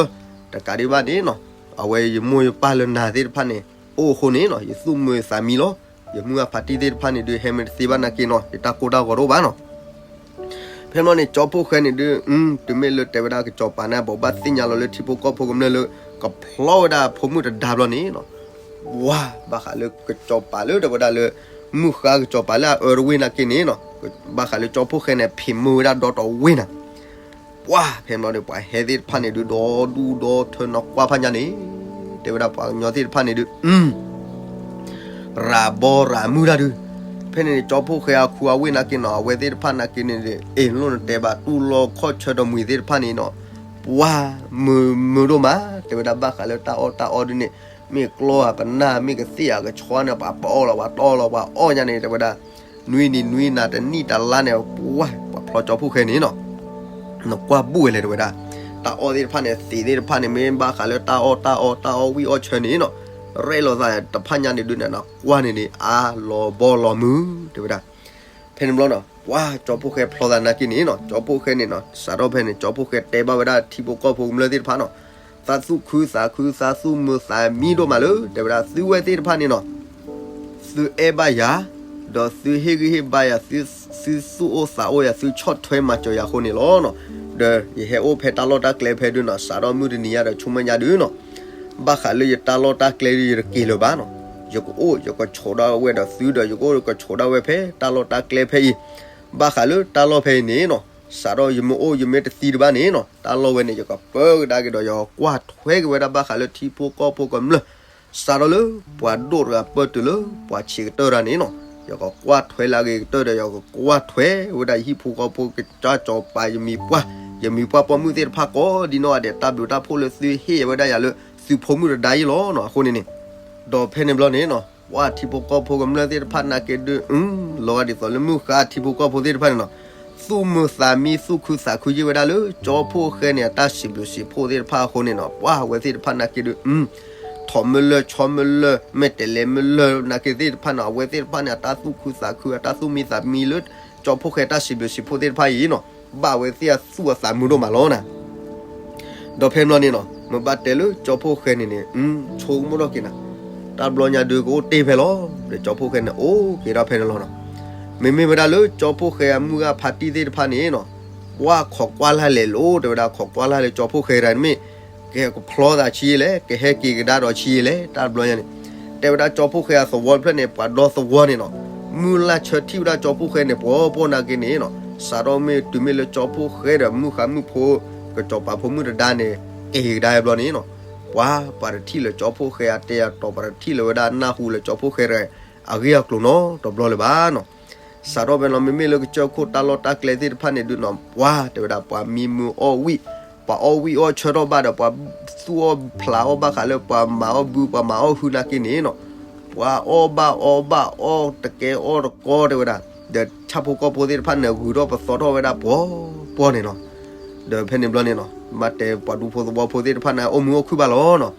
တကးဒံးဘၣ်န့ၣ်နီၤ အဝဲယမိၢ်ယပၢ်လၢနၤသ့ၣ်တဖၣ်န့ၣ် အိၣ်အဃိန့ၣ်နီၤ ယသူၣ်မုာ်သးမံလီၤ, ယမုၢ်ဂၢ်ဖါတံၢ်သ့ၣ်တဖၣ်န့ၣ်ဒုး ဟဲမ့ၢ်တသ့ဘၣ်နာ်က့နီၤ ယတၢ်ကိၢ်တၢ်ဂီၤတအိၣ်ဘၣ်နီၤ. ဖဲန့ၣ်န့ၣ် ကၠီဖှိၣ်ဃဲန့ၣ်ဒုး တုၤမ့ၢ်လၢတဲဝဲဒၣ်ကစီၤပၤန့ၣ် ဘိးဘၣ်သ့ၣ်ညါလီၤလၢထံဖိကီၢ်ဖိကမျၢၢ်လၢ ကဖျီဝဲဒၣ်ဖိမုၣ်တဒါဘျီန့ၣ်နီၤ, ဝါဘၣ်ဃးလၢကစီၤပၤလၢတဲဝဲဒၣ်လၢ မုၢ်ဃါကစီၤပၤလၢအအၢတဝ့ၢ်နာ်က့န့ၣ်နီၤ, ဘၣ်ဃးလၢကၠီဖှိၣ်ဃဲန့ၣ် ဖံးမုၢ်ဝဲဒၣ်ဒီတဝ့ၢ်နၤ ပှၤဖဲန့ၣ်ဘျီဒီး ပှၤဟဲသ့ၣ်တဖၣ်န့ၣ်ဒုး ဒီဒူၣ်ဒီထၢနီၢ်ကွၢ်ဖးညါန့ၣ်, တဲဝဲဒၣ်ပှၤကညီသ့ၣ်တဖၣ်န့ၣ်ဒုး ရၤဘီရၤမုၢ်တၢ်ဒုး, ဖဲန့ၣ်န့ၣ် ကၠီဖှိၣ်ဃဲအခူအဝ့ၢ်နာ်က့နီၤ အဝဲသ့ၣ်တဖၣ်နာ်က့န့ၣ် အ့ၣ်လိၣ်နတဲဘၣ်တူၢ်လိာ်ခီၣ်ဆၢဒီးမှံၤသ့ၣ်တဖၣ်န့ၣ်နီၤ, ပှၤမုာ်မုာ်ဒိၣ်မး, တဲဝဲဒၣ်ဘၣ်ဃးလၢတၢ်အီၣ်တၢ်အီဒုးန့ၣ် မ့ၢ်ကျီအပနၢ် မ့ၢ်ကသ့ၣ်အကဆီန့ၣ် ပှၤပအီၣ်လီၤ ပှၤတအီၣ်လီၤ ပှၤအီၣ်ညါန့ၣ် တဲဝဲဒၣ် နွံနံၤနွံနၤ တနံၣ်တလါန့ၣ် ပှၤ ပှၤဖျီကၠီဖှိၣ်ဃဲန့ၣ်နီၤ နကွၢ်ဘူၣ်ဝဲလဲၣ် တဲဝဲဒၣ်, တၢ်အီၣ်သ့ၣ်တဖၣ်န့ၣ် သ့ၣ်သ့ၣ်တဖၣ်န့ၣ် မ့ၢ်ဘၣ်ဃးလၢတၢ်အီၣ်တၢ်အီ တၢ်အီၣ်ဝံၣ်အီၣ်ဆၢန့ၣ်နီၤ, ရဲၣ်လီၤသးတဖၣ်ညါန့ၣ်ဒုးန့ၣ် နကွၢ်န့ၣ်န့ၣ် အါလီၤဘီလီၤမုၢ် တဲဝဲဒၣ်. ဖဲန့ၣ်ဘျီနီၤ ပှၤကၠီဖှိၣ်ဃဲဖျီသးနာ်က့န့ၣ်နီၤ ကၠီဖှိၣ်ဃဲန့ၣ်နီၤ စးထီၣ်ဖဲန့ၣ် ကၠီဖှိၣ်ဃဲတဲဘၣ်ဝဲဒၣ်ထံဖိကီၢ်ဖိကမျၢၢ်သ့ၣ်တဖၣ်နီၤ, သးသူၣ်ခုသးခု သးသူၣ်မုာ်သးမံဒိၣ်မးလၢ တဲဝဲဒၣ် သုဝဲသ့ၣ်တဖၣ်န့ၣ်နီၤ သုအဲၣ်ဘၣ်ယၤ, ဒီးသုဟ့ၣ်ဂံၢ်ဟ့ၣ်ဘါယၤ, သုသူၣ်အိၣ်သးအိၣ်ယၤ, သုဆီၣ်ထွဲမၤစၢၤယၤအဃိန့ၣ်လီၤနီၤ. ဒီးယဟဲအိၣ်ဖဲတၢ်လီၢ်တၢ်ကျဲဖဲဒုးနီၤ စးထီၣ်မုၢ်တနံၤညါဒီးဆူမဲာ်ညါဒုးနီၤ, ဘၣ်ဃးလၢယတၢ်လီၢ်တၢ်ကျဲဒုး ယတက့ၤလၢၤဘၣ်နီၤ. ယကအိၣ်ယကဆိးဒၣ်ဝဲဒီးသုဒီး ယကအိၣ်ယကဆိးဒၣ်ဝဲဖဲတၢ်လီၢ်တၢ်ကျဲဖဲအံၤ, ဘၣ်ဃးလၢတၢ်လီၢ်ဖဲအံၤန့ၣ်နီၤ စးထီၣ်ယမ့ၢ်အိၣ်ယမ့ၢ်တသံတဘၣ်န့ၣ်နီၤ တၢ်လီၢ်ဝဲန့ၣ် ယကပၢကဒါက့ၤဒီး ယကကွၢ်ထွဲက့ၤဝဲဒၣ်ဘၣ်ဃးလၢထံဖိကီၢ်ဖိကမျၢၢ် စးထီၣ်လၢပှၤဒိၣ်တဂၤပၢၢ်တုၤလၢပှၤဆံးကတၢၢ်တဂၤန့ၣ်နီၤ, ယကကွၢ်ထွဲလၢအဂ့ၤကတၢၢ်ဒီး ယကကွၢ်ထွဲဝဲဒၣ်ယဟံၣ်ဖိဃီဖိကစၢ်စီၤပၤ ယမံၤပှၢ်, ယမံၤပှၢ်ပိာ်မုၣ်သ့ၣ်တဖၣ်ကိးဒ်နီၢ်ဂၤဒဲး တၢ်ဘျုးတၢ်ဖှိၣ်လၢသုဟ့ၣ်ယၤဝဲဒၣ်ယၤလၢသုဖိမုၣ်တဒါအံၤလီၤနီၤ. အဃိန့ၣ်န့ၣ် ဒီးဖဲန့ၣ်ဘျီန့ၣ်နီၤ ပှၤထံဖိကီၢ်ဖိကမျၢၢ်သ့ၣ်တဖၣ်နာ်က့ဒုး လီၤဂာ်ဒ်သိးလၢမုၢ်ဃါထံဖိကီၢ်ဖိသ့ၣ်တဖၣ်န့ၣ်နီၤ သူၣ်မုာ်သးမံသူၣ်ခုသးခုယ့ၢ်ဝဲဒၣ်လၢ ကၠီဖှိၣ်ဃဲန့ၣ် အတၢ်စံးဘျုးစံးဖှိၣ်သ့ၣ်တဖၣ်အဃိန့ၣ်နီၤ ပှၤဝဲသ့ၣ်တဖၣ်နာ်က့ဒုး ထိးမ့ၢ်လၢၢ်ဆီမ့ၢ်လၢၢ် မ့ၢ်တဲးလဲးမ့ၢ်လၢၢ်နာ်က့သ့ၣ်တဖၣ်န့ၣ် အဝဲသ့ၣ်တဖၣ်န့ၣ် အတၢ်သူၣ်ခုသးခု အတၢ်သူၣ်မံသးမံလၢ ကၠီဖှိၣ်ဃဲတၢ်စံးဘျုးစံးဖှိၣ်သ့ၣ်တဖၣ်အံၤနီၤ ဘၣ်ဝဲသ့ၣ်အသူၣ်အသးမုာ်ဒိၣ်မးလီၤနၤ. ဒီးဖဲန့ၣ်ဘျီန့ၣ်နီၤ မ့ၢ်ဘၣ်တဲလၢကၠီဖှိၣ်ဃဲန့ၣ်န့ၣ် ဆိကမိၣ်ထီၣ်က့ၤနၤ တၢ်ဘျီညါဒုးကအိၣ်တ့ၢ်ဖဲလီၤ ဒီးကၠီဖှိၣ်ဃဲန့ၣ် အိၣ်က့ၤဒၣ်ဖဲန့ၣ်လီၤနီၤ. မ့မ့ၢ်ဝဲဒၣ်လၢကၠီဖှိၣ်ဃဲအမုၢ်ဂၢ်ဖါတံၢ်သ့ၣ်တဖၣ်န့ၣ်နီၤ ပှၤခိးကွၢ်လၢ်လဲၤလိၤ တဲဝဲဒၣ်ခိးကွၢ်လၢ်လၢကၠီဖှိၣ်ဃဲတဂၤန့ၣ်မ့ၢ် ကဟဲကဖျီသးဆံးလဲၣ် ကဟဲက့ၤကဒါဒီးဆံးလဲၣ် တၢ်ဘျီညါန့ၣ် တဲဝဲဒၣ်ကၠီဖှိၣ်ဃဲအသဝီတဖျၢၣ်န့ၣ် ပှၤဒီသဝီန့ၣ်နီၤ မုၢ်လၢ်ဆၢထံၣ်ဝဲဒၣ်ကၠီဖှိၣ်ဃဲန့ၣ် ပှီၤပှီၢ်နာ်က့န့ၣ်နီၤ စးထီၣ်မ့ၢ်တုၤမ့ၢ်လၢကၠီဖှိၣ်ဃဲဒီးမုၣ်ဃါမုၣ်ဖိ ကစီၤပၤဖိမုၣ်တဒါန့ၣ် က့ၤကဒါဘျီန့ၣ်နီၤ ပှၤပှၤတထံၣ်လၢကၠီဖှိၣ်ဃဲအတဲအတီၤ ပှၤတထံၣ်လၢၤဝဲဒၣ်နၢ်ဟူလၢကၠီဖှိၣ်ဃဲတဂၤ အဂ့ၢ်အကျိၤနီတဘျီလၢၤဘၣ်နီၤ. စးထီၣ်ဖဲန့ၣ်လီၤ မ့မ့ၢ်လၢကစၢၢ်ခိၣ်တၢ်လီၢ်တၢ်ကျဲသ့ၣ်တဖၣ်န့ၣ်ဒုးနီၤ ပှၤတဲဝဲဒၣ်ပှၤမံမုာ်အီၣ်ဝံၣ် ပှၤအီၣ်ဝံၣ်အီၣ်ဆၢထီၣ်ဘၣ်ဒီး ပှၤသူၣ်အီၣ်ဖျးအီၣ်ဘၣ်ဃးလၢပှၤမၤအီၣ်ဘုပှၤမၤအီၣ်ဟုနာ်က့န့ၣ်နီၤ ပှၤအီၣ်ဘၣ်အီဘၣ်အီၣ်တကဲအီၣ်တကီတဲဝဲဒၣ် ဒီးဆၣ်ဖိကီၢ်ဖိသ့ၣ်တဖၣ်န့ၣ် ဂုၤထီၣ်ပသီထီၣ်ဝဲဒၣ်ပှီၤပှီၢ်န့ၣ်နီၤ. ဒီးဖဲန့ၣ်ဘျီန့ၣ်နီၤ ဘၣ်တဲပှၤဒူဖိသဝီဖိသ့ၣ်တဖၣ်န့ၣ် အိၣ်မုာ်အိၣ်ခုၣ်ဘၣ်လီၤနီၤ.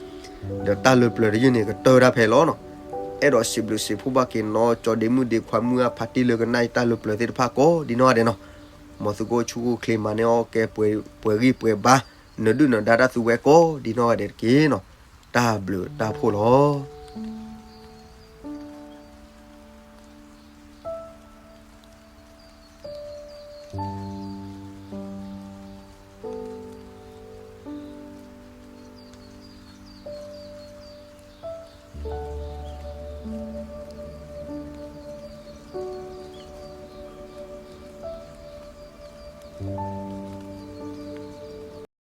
ဒီးတၢ်လၢပျၢၤတယုၢ်န့ၣ် ကတၢၢ်ဝဲဒၣ်ဖဲလီၤနီၤ. အဲၣ်ဒိးစံးဘျုးစံးဖှိၣ်ဘၣ်က့ၤနီၤ ကၠီဒ့မုၣ်ဒ့ခွါမုၢ်ဂၢ်ဖါတံၢ်လၢကနၣ်အံၤတၢ်လၢပျၢၤသ့ၣ်တဖၣ်ကိးဒ်နီၢ်ဂၤဒဲးနီၤ. မ်သုကအိၣ်ဆူၣ်အိၣ်ချ့မၤန့ၢ်အီၣ်ကဲပှဲၤဂံၢ်ပှဲၤဘါ နဒုၣ်နဒါတၢ်သူဝဲကိးဒ်နီၢ်ဂၤဒဲးတက့ၢ်နီၤ. တၢ်ဘျုးတၢ်ဖှိၣ်လီၤ.